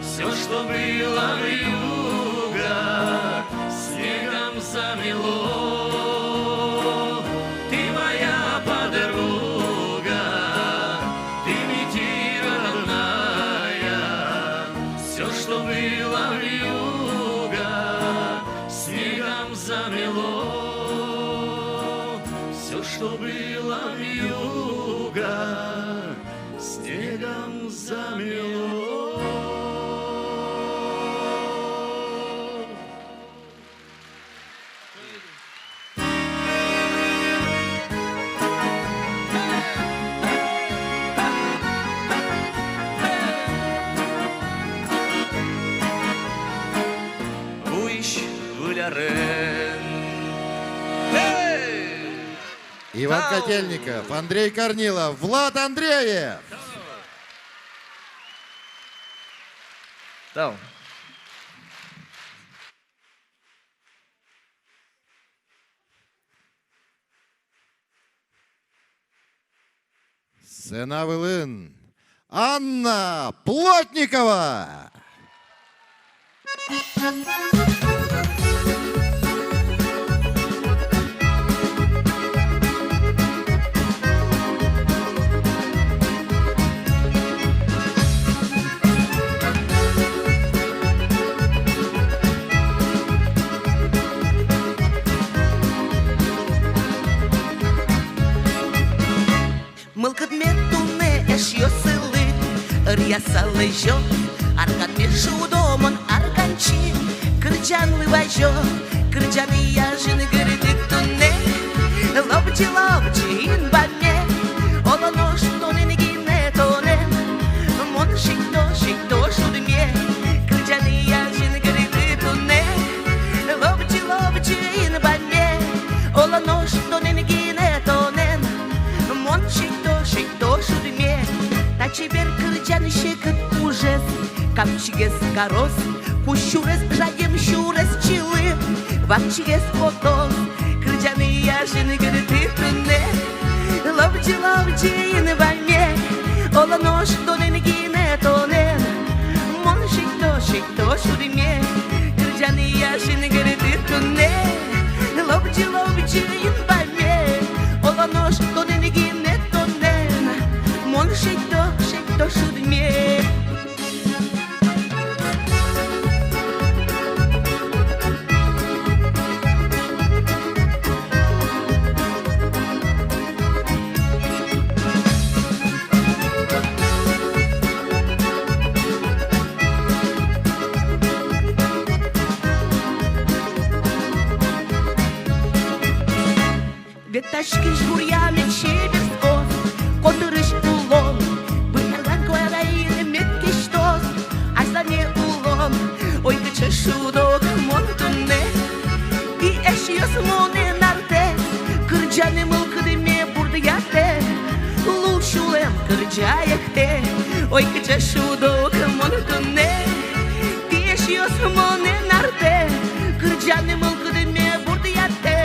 всё, что было вьюга, снегом замело. Ты моя подруга, ты мети родная, всё, что было вьюга, снегом замело. Всё, что было вьюга, снегом замело. Вуись Выль арен. Эй! Иван Котельников, Андрей Корнилов, Влад Андреев. Тау. Сцена вылын Анна Плотникова. Мылкыдме туннэ эшъёсылы ыръяса лэзё. Арганме шудо мон арганчи, кырӟанлы вазё. Кырӟаны я, жингырты туннэ, лобӟы, лобӟы инбаме. Оло нош тонэн гинэ, тонэн мон шедьто, шедьто шудме. Кырӟаны я, жингырты туннэ, лобӟы, лобӟы инбаме. Оло нош тонэн гинэ, тонэн мон шедьто, шедьто шудме. Та чебер кырӟан секыт ужез капчигес кароз, кузь сюрес, жадем сюрес чилы вакчигес потоз. Кырӟаны я, жингырты туннэ, лобӟы, лобӟы инбаме. Оло нош тонэн гинэ, тонэн мон шедьто, шедьто шудме. Кырӟаны я, жингырты туннэ, лобӟы, лобӟы инбаме. Оло нош тонэн гинэ, тонэн мон шедьто, шедьто шудме. Ветлӥськись гуръя мед чеберскоз, котырысь улон, быръян куараен мед кисьтоз азьлане улон. Ой, кыӵе шудо ик мон туннэ, пи эшъёс монэн артэ, кырӟаны мылкыдме бурдъятэ, лулсюлэм кырӟа эктэ. Ой, кыӵе шудо ик мон туннэ, пи эшъёс монэн артэ, кырӟаны мылкыдме бурдъятэ,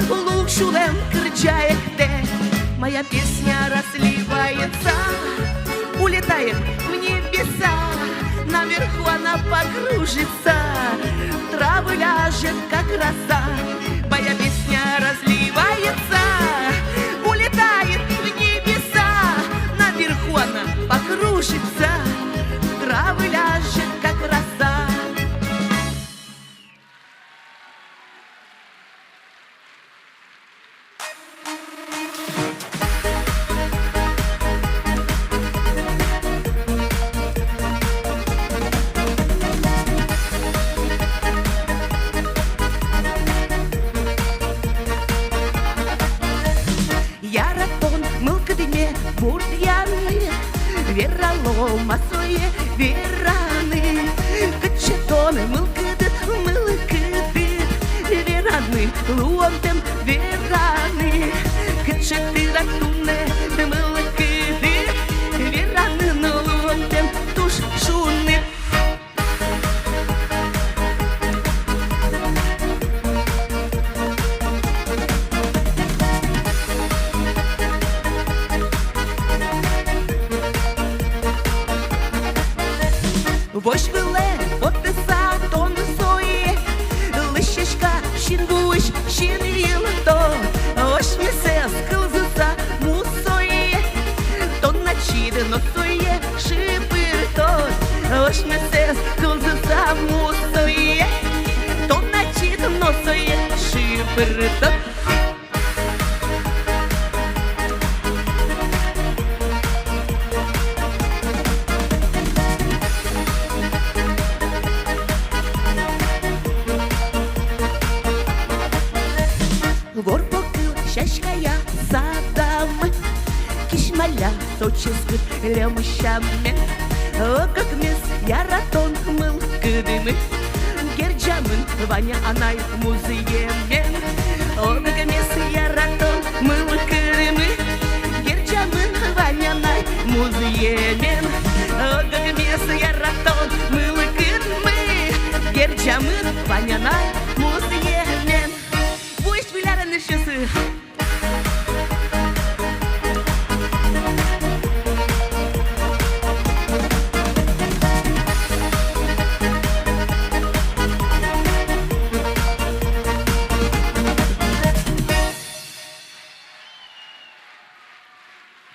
лулсюлэм кырӟа эктэ. Моя песня разливается, улетает в небеса, наверху она покружится, травы ляжет, как роса. Моя песня разливается, улетает в небеса, наверху она покружится, травы ляжет, как роса. Яратон мылкыдме бурдъяны, верало ма сое вераны. Кыӵе тон мылкыдыд, мылкыдыд, вераны луонтэм вераны. Кыӵе тынад туннэ мылкыдыд, вераны но луонтэм туж шуныт. Возь вылэ потыса тон сое, лысьтӥська синвуысь синйылто. Ошмесэз кылзыса мусое, тон ачид но сое шыпыртод. Ошмесэз кылзыса мусое, тон ачид но сое шыпыртод. Ворпо кыл сяськая садамы, кисьмаля со ческыт льӧм сямен. Ог-огмес яратон мылкыдмы, герӟамын вань анай музъемен. Ог-огмес яратон Мылкыдмы герӟамын вань анай музъемен, огогмес яратон мылкыдмы герӟамын вань анай музъемен. Вуись выль арен, эшъёсы!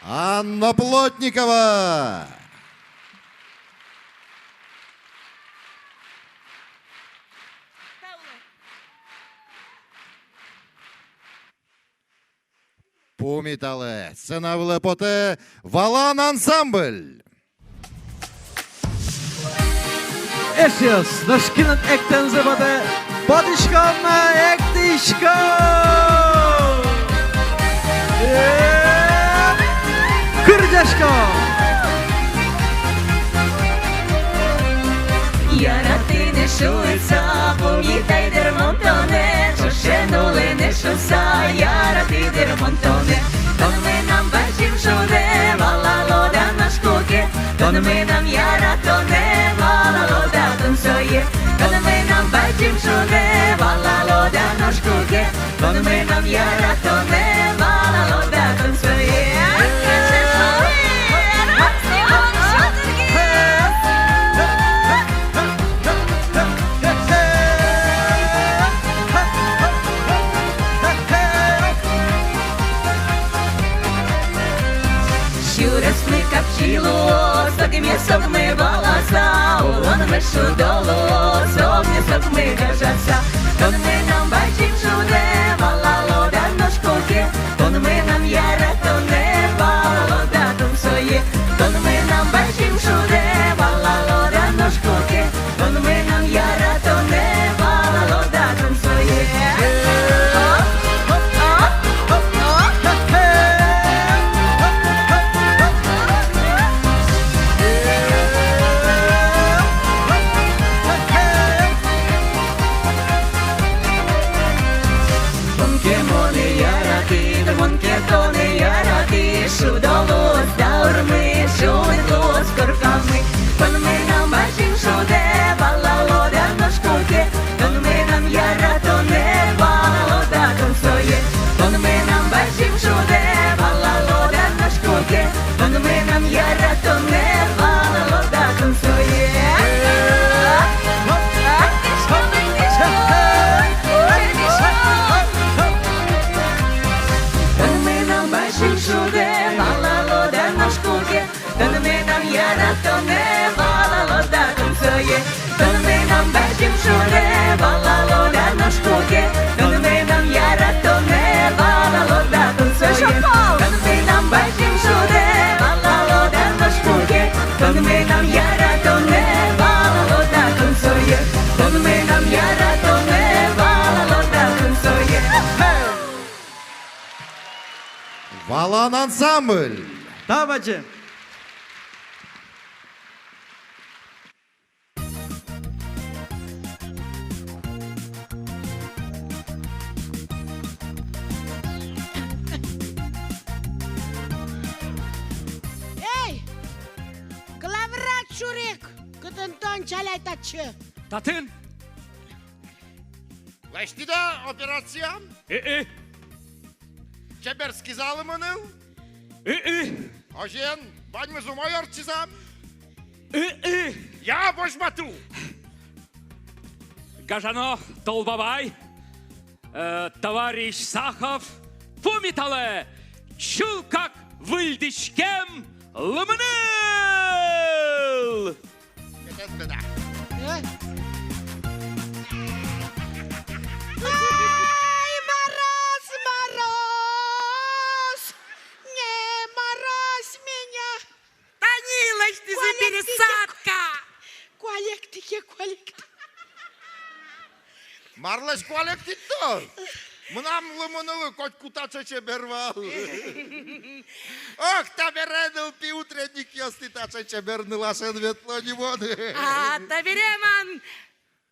Анна Плотникова. Пумиталэ. Сцена вылэ потэ «Валан» ансамбль. Эшъёс, нош кинлэн эктэмзы потэ, потӥськом но эктӥськом. Э, кырӟаськом. Яратӥ ни шуыса, пумитай дыр мон тонэ, ӵошен улыны шуыса, яратӥ дыр мон тонэ. Тон мынам бадӟым шудэ, валалод-а, нош куке? Тон мынам яратонэ, валалод-а тон сое? Тон мынам бадӟым шудэ, валалод-а, нош куке? Тон мынам яратонэ, валалод-а тон сое? Сюресмы капчи луоз, огмес огмы валаса, улонмы шудо луоз, огмес огмы гажаса. Тон мынам бадӟым шудэ, валалод-а, нош куке? Тон мынам яратонэ, валалод-а тон сое? Тон мынам бадӟым шудэ, валалод-а, нош куке? Тон мынам яратонэ, валалод-а тон сое? Мон ке монэ яратӥ, мон ке тонэ яратӥ, шудо луоз даурмы, шуныт луоз коркамы. Тон мынам бадӟым шудэ, валалод-а, нош куке? Тон мынам яратонэ, валалод-а тон сое? Тон мынам бадӟым шудэ, валалод-а, нош куке? Тон мынам яратонэ, валалод-а тон сое? Тон мынам бадӟым шудэ, валалод-а, нош куке? Тон мынам яратонэ, валалод-а тон сое? Тон мынам бадӟым шудэ, валалод-а, нош куке? Тон мынам яратонэ, валалод-а тон сое? Тон мынам бадӟым шудэ, валалод-а, нош куке? Тон мынам яратонэ, валалод-а тон сое? Тон мынам яратонэ, валалод-а тон сое? «Валан» ансамбль. Тау бадӟым. Эй, главврач Шурик, кытын тон, чаляй, татчы? Татын. Лэсьтӥд-а операция? Э-э. Чеберскиз-а лымыныл? Э-э. Озьыен, ваньмыз умой ортчиз-а? Э-э. Я, возьматы. Гажано Толбабай, э, товарищ Сахов, пумиталэ чылкак выльдӥськем лымыныл! Ай, мороз, мороз, не морозь меня. Тани лэсьтӥзы пересадка. Куалекты ке, куалекты. Марлэсь куалектӥд-то? Мынам лымынылы котьку таӵе чебер вал. Ох, табере нылпи утренникъёстӥ таӵе чебер нылашен ветло ни мон. А табере мон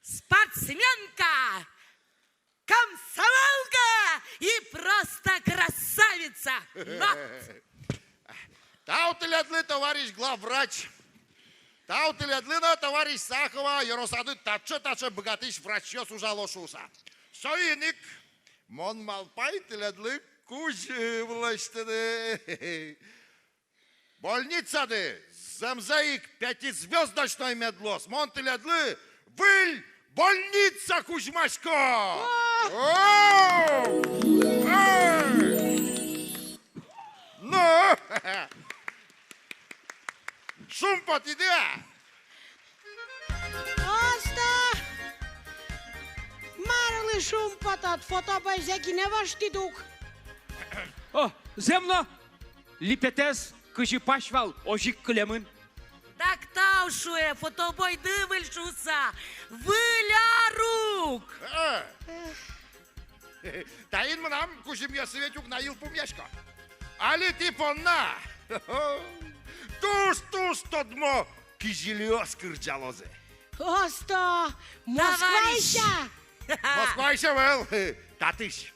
спортсменка. комсомолка и просто красавица. Вот. Тау тӥледлы, товарищ главврач. Тау тӥледлы но, товарищ Сахова, ёросады таӵе-таӵе быгатӥсь врачъёс ужало шуыса. Соин ик мон малпай тӥледлы кузьым лэсьтыны. Больницады зэмзэ ик пятизвёздочной мед луоз. Мон тӥледлы выль больница кузьмасько. О! Эй! Ну! Шумпотӥды-а? Осто! Марлы шумпотод, фотобойзэ гинэ воштӥд ук. О, зэм но, липетэз кызьы пась вал, озьы ик кылемын. Так тау шуэ, фотобойды выль шуыса, выль ар ук. Э. Таин мынам кузьымъёсы ведь уг на йылпумъясько. Али тӥ понна туж-туж тодмо кизилиос кырӟалозы. Осто, Москваысь-а? Товарищ! Москваысь ӧвӧл, татысь.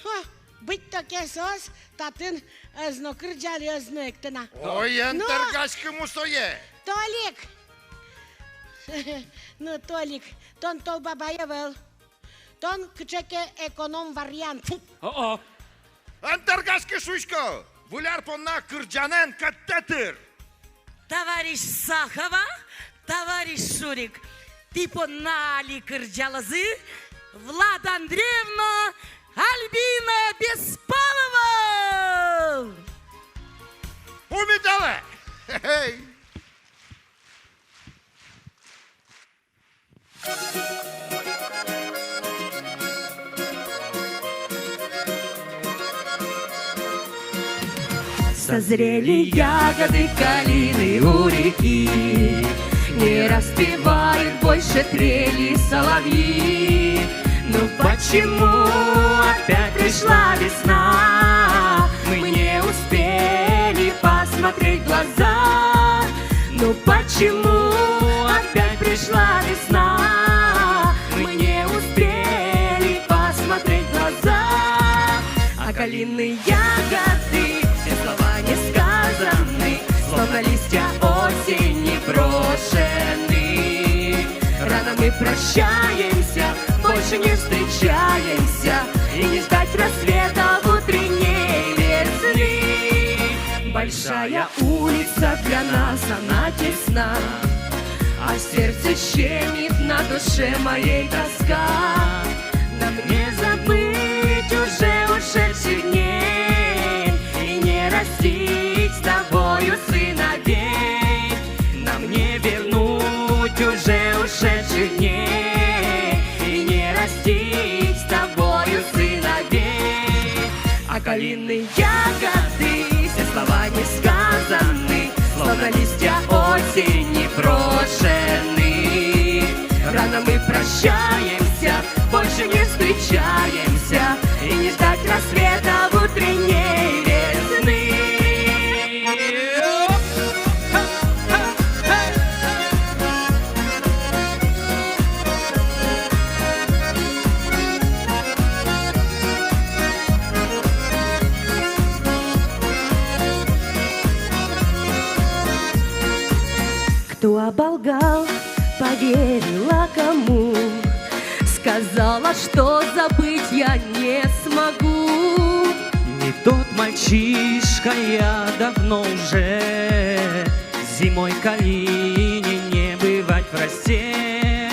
Ха, быдто ке соос татын ӧз но кырӟалэ, ӧз но эктэ на. Ой, эн тэргаськы мусое. Толик! Ну, Толик, тон Тол Бабай ӧвӧл. Тон кыӵе ке эконом вариант. О-о. Эн тэргаськы, шуисько, выль ар понна кырӟанэн кӧттэ тыр. Товарищ Сахова, товарищ Шурик, тӥ понна али кырӟалозы Влада Андреевна, Альбина Беспалова. Пумиталэ! Хе-хей! Созрели ягоды калины у реки, не распевают больше трели соловьи. Ну почему опять пришла весна? Мы не успели посмотреть в глаза. Ну почему опять пришла весна? Мы не успели посмотреть в глаза. А калины ягоды, все слова не сказаны, словно листья осени брошены. Рано мы прощаемся, больше не встречаемся, и не ждать рассвета в утренней весны. Большая улица для нас, она тесна, а сердце щемит, на душе моей тоска. Нам не забыть уже ушедших дней и не растить с тобою сыновей. Нам не вернуть уже ушедших дней и не растить с тобою сыновей. А калины ягоды, все слова не сказаны, словно листья осени брошены. Рано мы прощаемся, больше не встречаемся, и не ждать рассвета в утренней весны. Кто оболгал, поверила кому, сказала, что забыть я не смогу. Не тот мальчишка я давно уже, зимой калине не бывать в росе.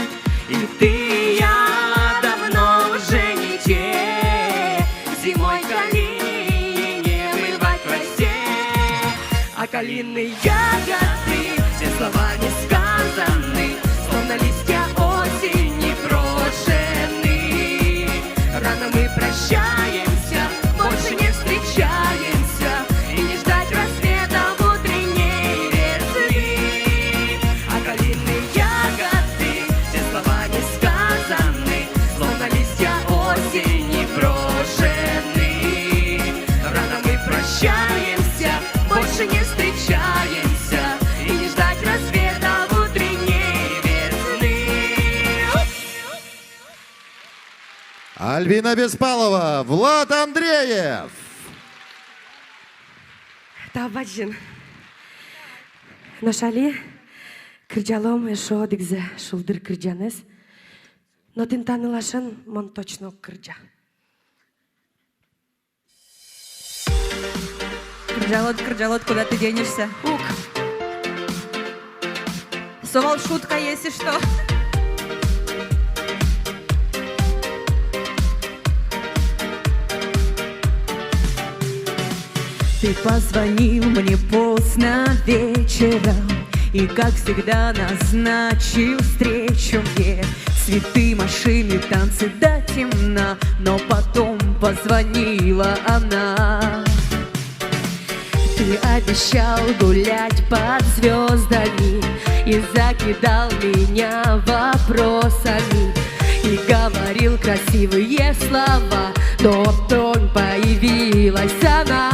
И ты, и я давно уже не те, зимой калине не бывать в росе. А калины ягоды, все слова не сказаны, словно листья осени брошены. Рано мы прощаемся, больше не встречаемся, и не ждать рассвета в утренней весны. А калины ягоды, все слова не сказаны, словно листья осени брошены. Рано мы прощаемся, больше не встречаемся, и не ждать рассвета в утренней весны. Альбина Беспалова, Влад Андреев. Тау бадӟым. Нош али кырӟалом эшшо одӥгзэ шулдыр кырӟанэз. Но тӥни та нылашен мон точно уг кырӟа. Кырӟалод, кырӟалод, куда ты денешься? Уг. Со вал шутка, если что. Ты позвонил мне поздно вечером и, как всегда, назначил встречу мне. Цветы, машины, танцы до темна, но потом позвонила она. Ты обещал гулять под звёздами и закидал меня вопросами, и говорил красивые слова, но потом появилась она.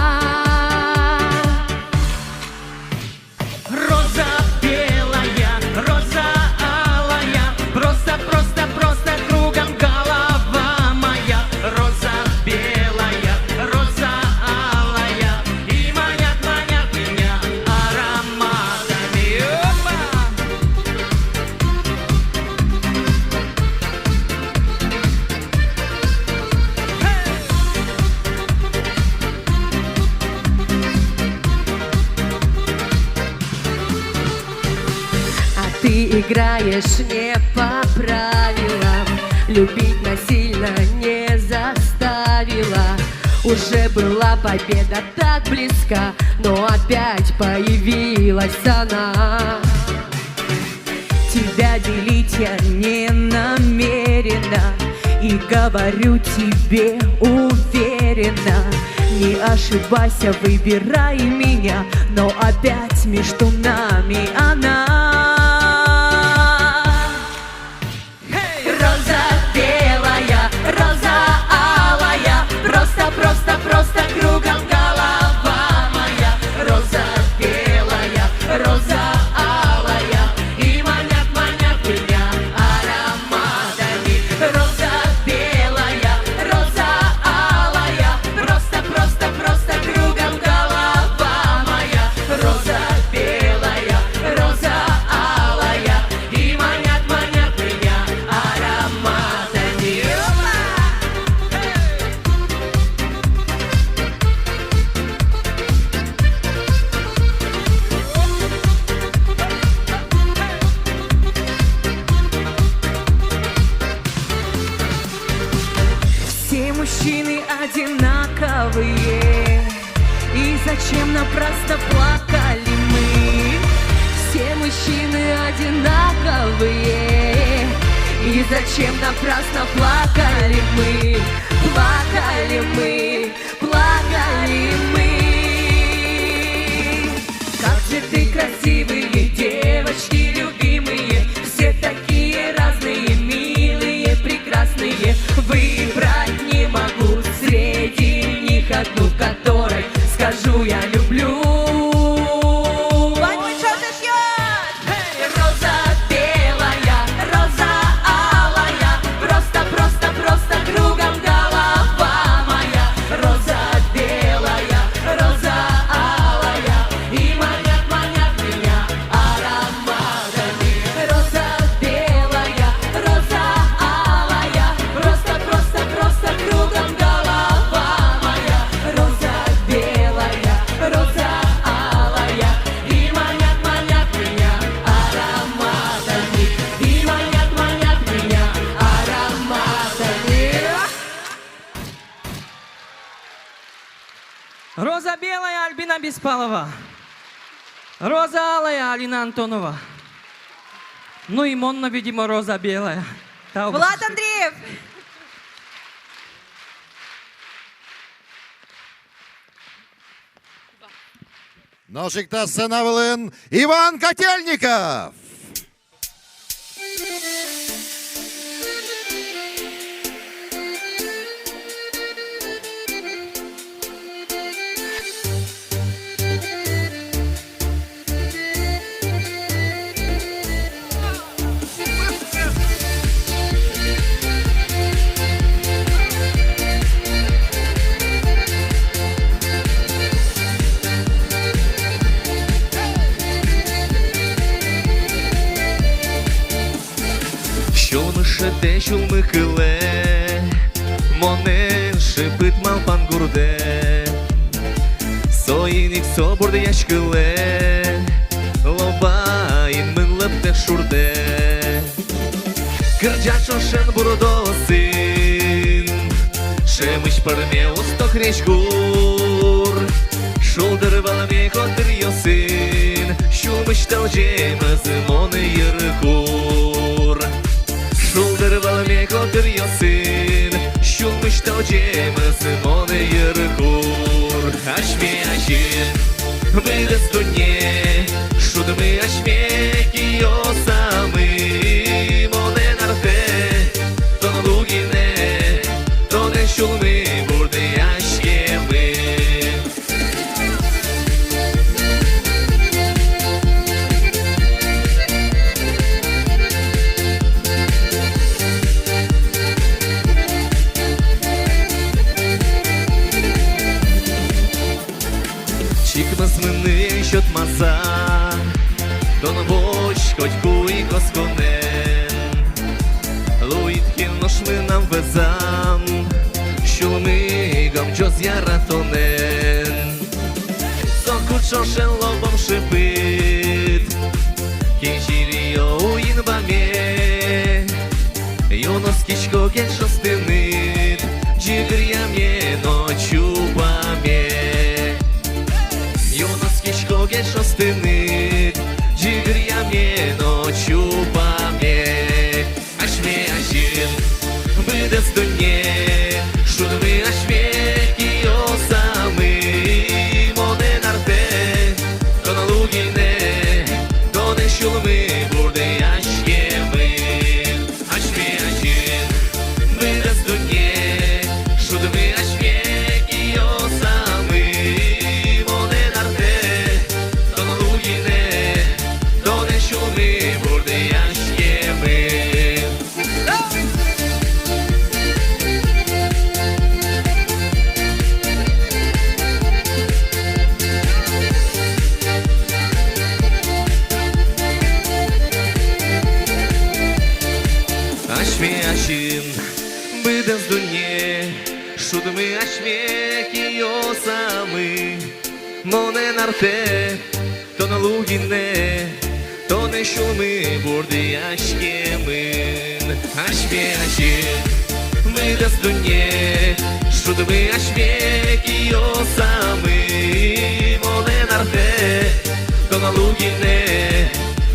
Роза белая, роза алая, просто, просто, просто кругом голова моя. Роза белая, роза алая, и манят, манят меня ароматами. Опа! А ты играешь не по правилам, любить насильно не заставила. Уже была победа так близка, но опять появилась она. Тебя делить я не намерена, и говорю тебе уверенно: не ошибайся, выбирай меня, но опять между нами она. Роза белая, роза алая, просто, просто, просто кругом голова моя. Роза белая, роза алая, и манят, манят меня ароматами. Роза белая, роза алая, просто, просто, просто кругом голова моя. Роза белая, роза алая, и манят, манят меня ароматами. Все мужчины одинаковые, и зачем напрасно плакали мы? Все мужчины одинаковые, и зачем напрасно плакали мы? Плакали мы, плакали мы. Как цветы красивые, девочки любимые, все такие разные, милые, прекрасные. Выбрать не могу среди них одну, которой скажу: я люблю. Вань, мон чё ты шьёт? Роза белая, роза алая, просто, просто, просто кругом голова моя. Роза белая, роза алая, и манят, манят меня ароматами. Роза белая, роза алая, просто, просто, просто кругом голова моя. Роза белая, роза алая, и манят, манят меня ароматами, и манят, манят меня ароматами. Роза белая, Альбина Беспалова. Роза алая, Алина Антонова. Ну и мон но, видимо, роза белая. Тау. Влад Андреев. Нош ик та сцена вылын Иван Котельников. Юн шедьтэ сюлмы кылэ, монэн шыпыт малпан гуртэ. Соин ик со бурдъяськылэ, лобаин мын лыптэ шуртэ. Кырӟан ӵошен бурдосын, шемысь пӧрме усто крезьгур. Шулдыр вӧлме котыръёсын, сюлмысь тӧлӟемез мон йыркур. Шулдыр вӧлме котыръёсын, сюлмысь тӧлӟемез мон йыркур. Асьме азьын быдэс дунне шудмы асьме киосамы. Монэн артэ тон лугинэ, тонэн сюлмы бурдъяськемын. Чикмес мыным сётмаса, тон возь котьку ик осконэн. Луид ке нош мынам вӧзам, сюлмы гомӟоз яратонэн. Соку ӵошен лобом шыпыт, кизилиё уин баме. Юн оскисько герӟаськыны тыныд, ӟыгыръяме но чупаме. Юн оскисько герӟаськыны тыныд, ӟыгыръяме но чупаме. Асьме азьын быдэс дунне шудмы асьме киосамы. Монэн артэ тон лугинэ, тонэн сюлмы бурдъяськемын. Асьме азьын быдэс дунне шудмы асьме киосамы. Монэн артэ тон лугинэ, тонэн сюлмы бурдъяськемын. Асьме азьын быдэс дунне шудмы асьме киосамы. Монэн артэ тон лугинэ, тонэн сюлмы бурдъяськемын. Асьме азьын быдэс дунне шудмы асьме киосамы. Монэн артэ тон лугинэ,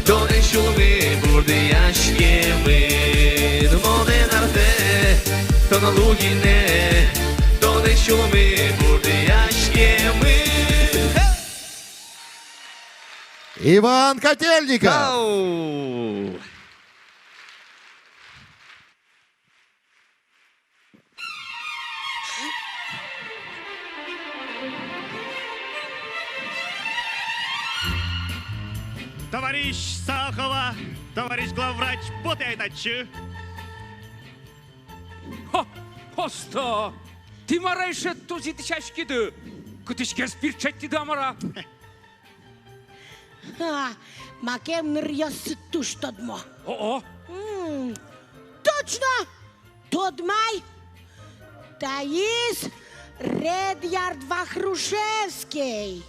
тонэн сюлмы бурдъяськемын. Монэн артэ тон лугинэ, тонэн сюлмы бурдъяськемын. Иван Котельников. Тау. Товарищ Сахова, товарищ главврач, потэ ай татчы. Хо, осто! Тӥ мар ай шедьтозы дӥсяськиды? Кытысь гес пирчатьтӥды-а, мар-а? Ха, макем ныръёсыд туж тодмо. О-о! М, точно! Тодмай! Таиз Редъярд Вахрушевский.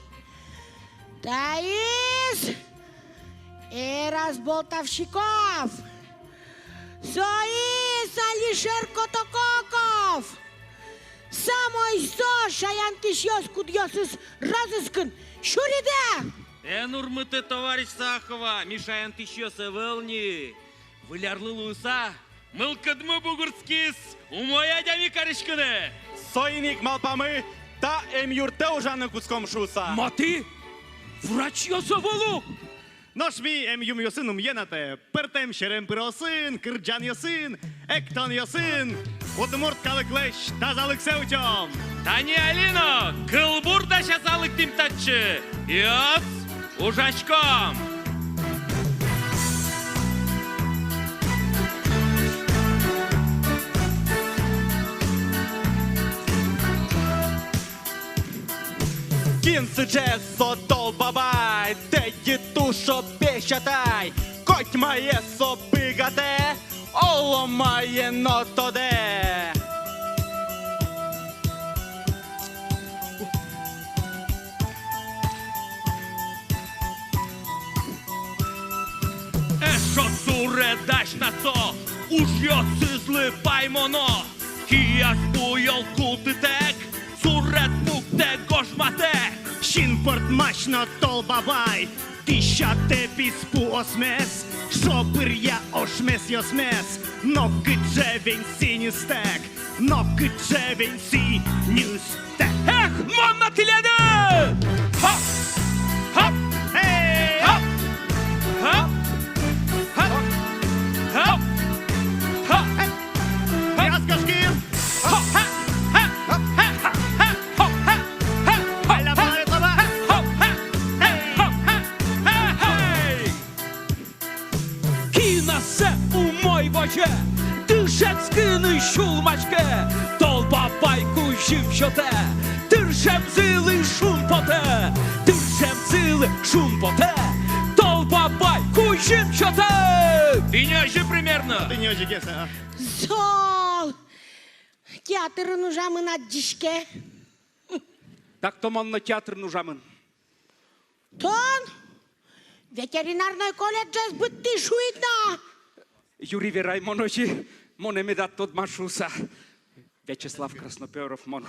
Таиз Эрас Болтовщиков. Соиз Алишер Котококов. Самой со шаянтӥсьёс, кудъёсыз розыскын. Сюриды-а? Эн урмыты, товарищ Сахова, ми шаянтӥсьёс ӧвӧл ни. Выль арлы луыса мылкыдмы бугырскиз умой адями кариськыны. Соин ик малпамы, та эмъюртэ ужаны кутском шуыса. Мар тӥ? Врачъёс ӧвӧл ук? Нош ми эмъюмъёсын ум йӧнатэ, пӧртэм серем пыросын, кырӟанъёсын, эктонъёсын удмурт калыклэсь тазалыксэ утём. Тани али но кылбур дасяса лыктӥм татчы. Пиос, ужаськом! Кин сыӵе со Тол бабай, тӧдьы туж, о песятай, котьмае со быгатэ. оло мае но тодэ. Эшшо суредась на со, ужъёсызлы паймоно. Кияз буёл кутытэк, суред пуктэ, гожматэ. Синпорт мась но Тол Бабай дӥсятэ писпуосмес, шопыръя ошмесъёсмес. Нокыӵе венси ньыстэк, нокыӵе венси ньыстэк. Эх, мон но тӥледлы! Хоп! Хоп! Эй! Хоп! Хоп! Хоп! Хоп! Хоп! Хоп! Раз, кошким! Хоп! Хоп! Хоп! Хоп! Хоп! Хоп! Хоп! Хоп! Хоп! Хоп! Хоп! Хоп! Хоп! Хоп! Хоп! Кин ассэ умой возе, дышетскыны сюлмаське, Тол Бабай кузьым сётэ, тыршемзылы шумпотэ, тыршемзылы шумпотэ, Тол Бабай кузьым сётэ. Тӥни озьы примерно. Тӥни озьы гес, а? Зол! Театрын ужамын адӟиське. Так-то мон но театрын ужамын. Тон ветеринарной колледжез быдтӥд шуид на. Юри верай мон озьы, монэ медад тодма шуыса. Вячеслав Красноперов мон.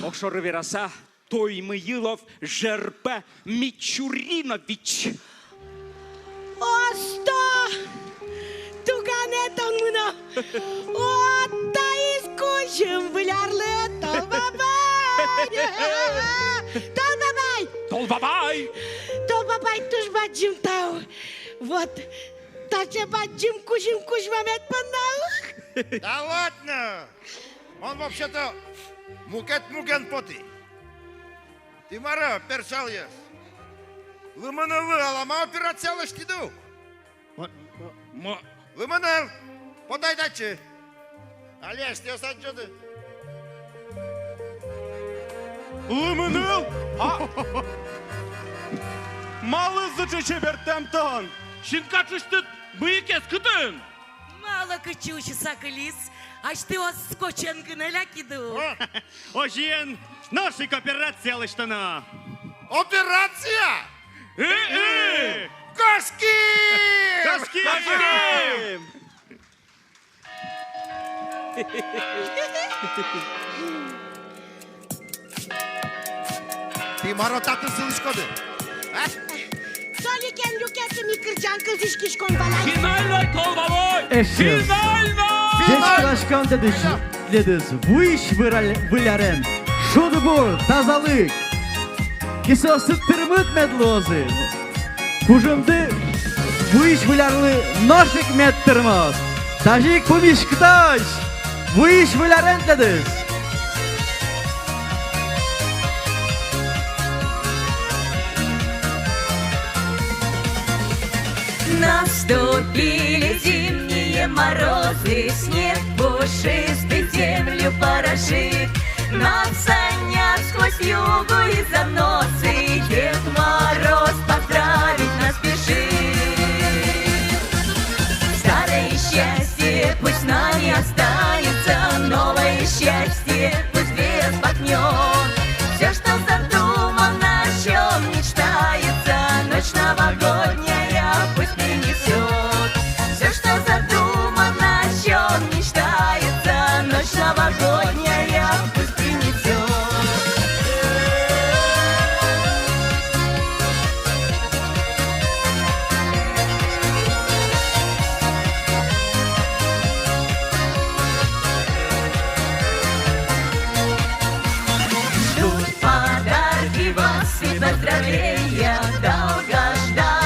Огшоры вераса, Тоймы Йылов Жерпе Мичуринович. Осто! Туганэ тон мыно! О, таиз кузьым Выль арлы, Тол Бабай! Тол Бабай! Тол Бабай! Тол Бабай, туж бадӟым тау! Вот таӵе бадӟым кузьым кузьма мед понна. Да ладно! Мон вообще-то мукет муген потӥ. Тӥ мар-о, персалъёс? Лымынылы алама операция лэсьтӥды ук? Мо-, мо-, мо-, Лымыныл, потай татчы. Али асьтэос адӟоды. Лымыныл? А? Малы сыӵе чебертэм тон? Синкаӵысьтыд мыйыкез кытын? Малы кытчы усьыса кылиз, асьтэос кочен гинэ лякиды. О! Озьыен, нош ик операция лэсьтоно. Операция? Э-э! Кошким! Кошким! Кошким! Тӥ мар-о татын сылӥськоды? А? Толикен люкетэ ми кырӟан кылзӥськиськом вал ай. Финальной, Тол Бабай! Эшъёс. Финальной! Ӟеч кыласькон тӥледыз, тӥледыз. Вуись выль-, Выль арен. Шудбур, тазалык. Кисыосыд тырмыт мед луозы. Кужымды вуись Выль арлы нош ик мед тырмоз. Тазьы ик пумиськытозь вуись Выль арен тӥледыз. Наступили зимние морозы, снег пушистый землю порошит. На санях сквозь югу и заносы Дед Мороз поздравить нас спешит. Старое счастье пусть с нами останется, новое счастье пусть дверь распахнёт. Всё, что задумано, о чём мечтается, ночь новогодняя пусть принесёт. Всё, что задумано, о чём мечтается, ночь новогодняя пусть принесёт. Ждут подарки вас и поздравления, долгожданные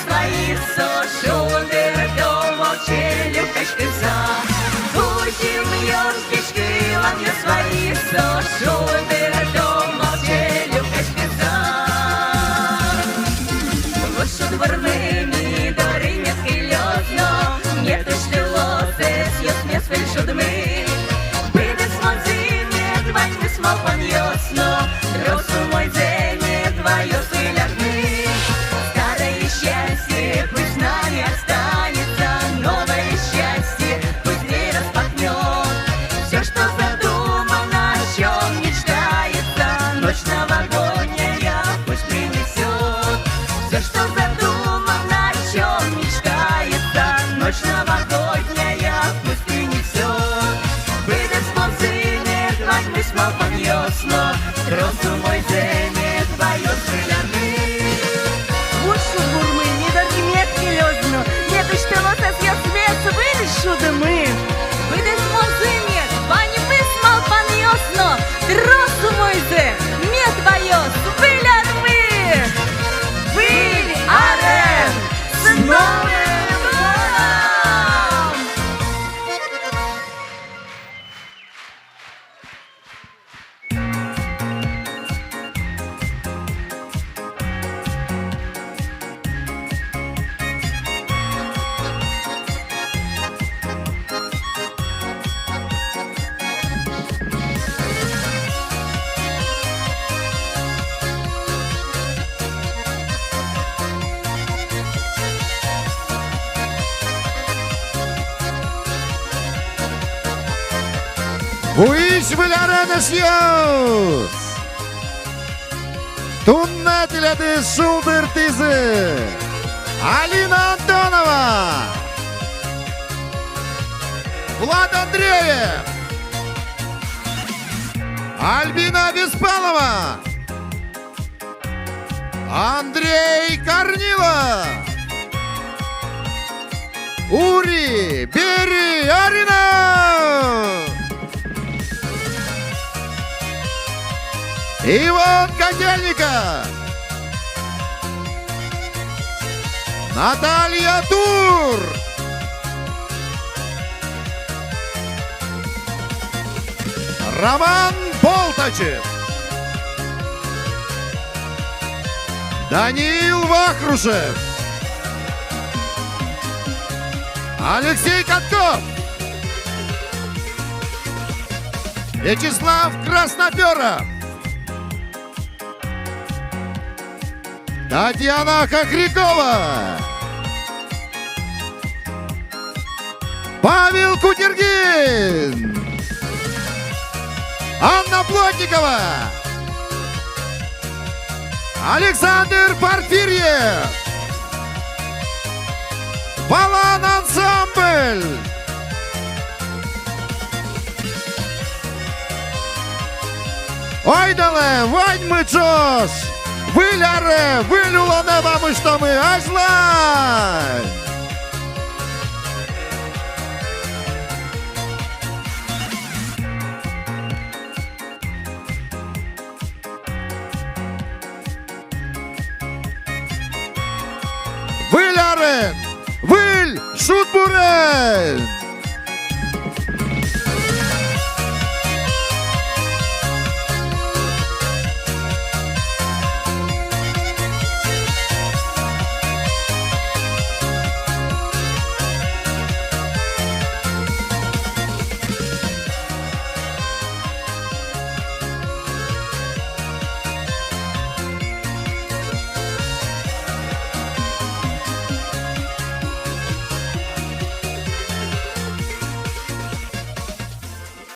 Ваиз со шулдыр, томолчи люкаськыса. Кузьымъёс, кишкыланъёс ваиз со шулдыр, томолчи люкаськыса. Вуж шудбурмы ми доры мед кылёз но, мед усьтылоз ӧсъёсмес выль шудмы. Быдэс мозы мед ваньмыз малпанъёс но, трос умойзэ мед ваёз выль армы. Старое счастье пусть с нами останется, новое счастье пусть дверь распахнёт. Всё, что задумано, о чём мечтается, ночь новогодняя пусть принесёт. Всё, что задумано, о чём мечтается, ночь новогодняя пусть принесёт. Быдэс мозы мед ваньмыз малпанъёс но, трос умойзэ мед ваёз выль армы. Вуж шудбурмы ми доры мед кылёз но, мед усьтылоз ӧсъёсмес выль шудмы. Быдэс мозы мед ваньмыз малпанъёс но, трос умойзэ мед ваёз выль армы. Выль арен! С Новым годом! Вуись Выль арен, эшъёс! Туннэ тӥледыз шулдыртӥзы Алина Антонова, Влад Андреев, Альбина Беспалова, Андрей Корнилов, Ури, бери, Арина! Иван Котельников, Наталья Тур, Роман Болтачев, Даниил Вахрушев, Алексей Катков, Вячеслав Красноперов, Татьяна Хохрякова, Павел Кутергин, Анна Плотникова, Александр Порфирьев, «Палан» ансамбль. Ойдолэ, ваньмы ӵош Выль аре, выль улонэ вамыштомы. Азьлань! Выль арен, выль шудбурен!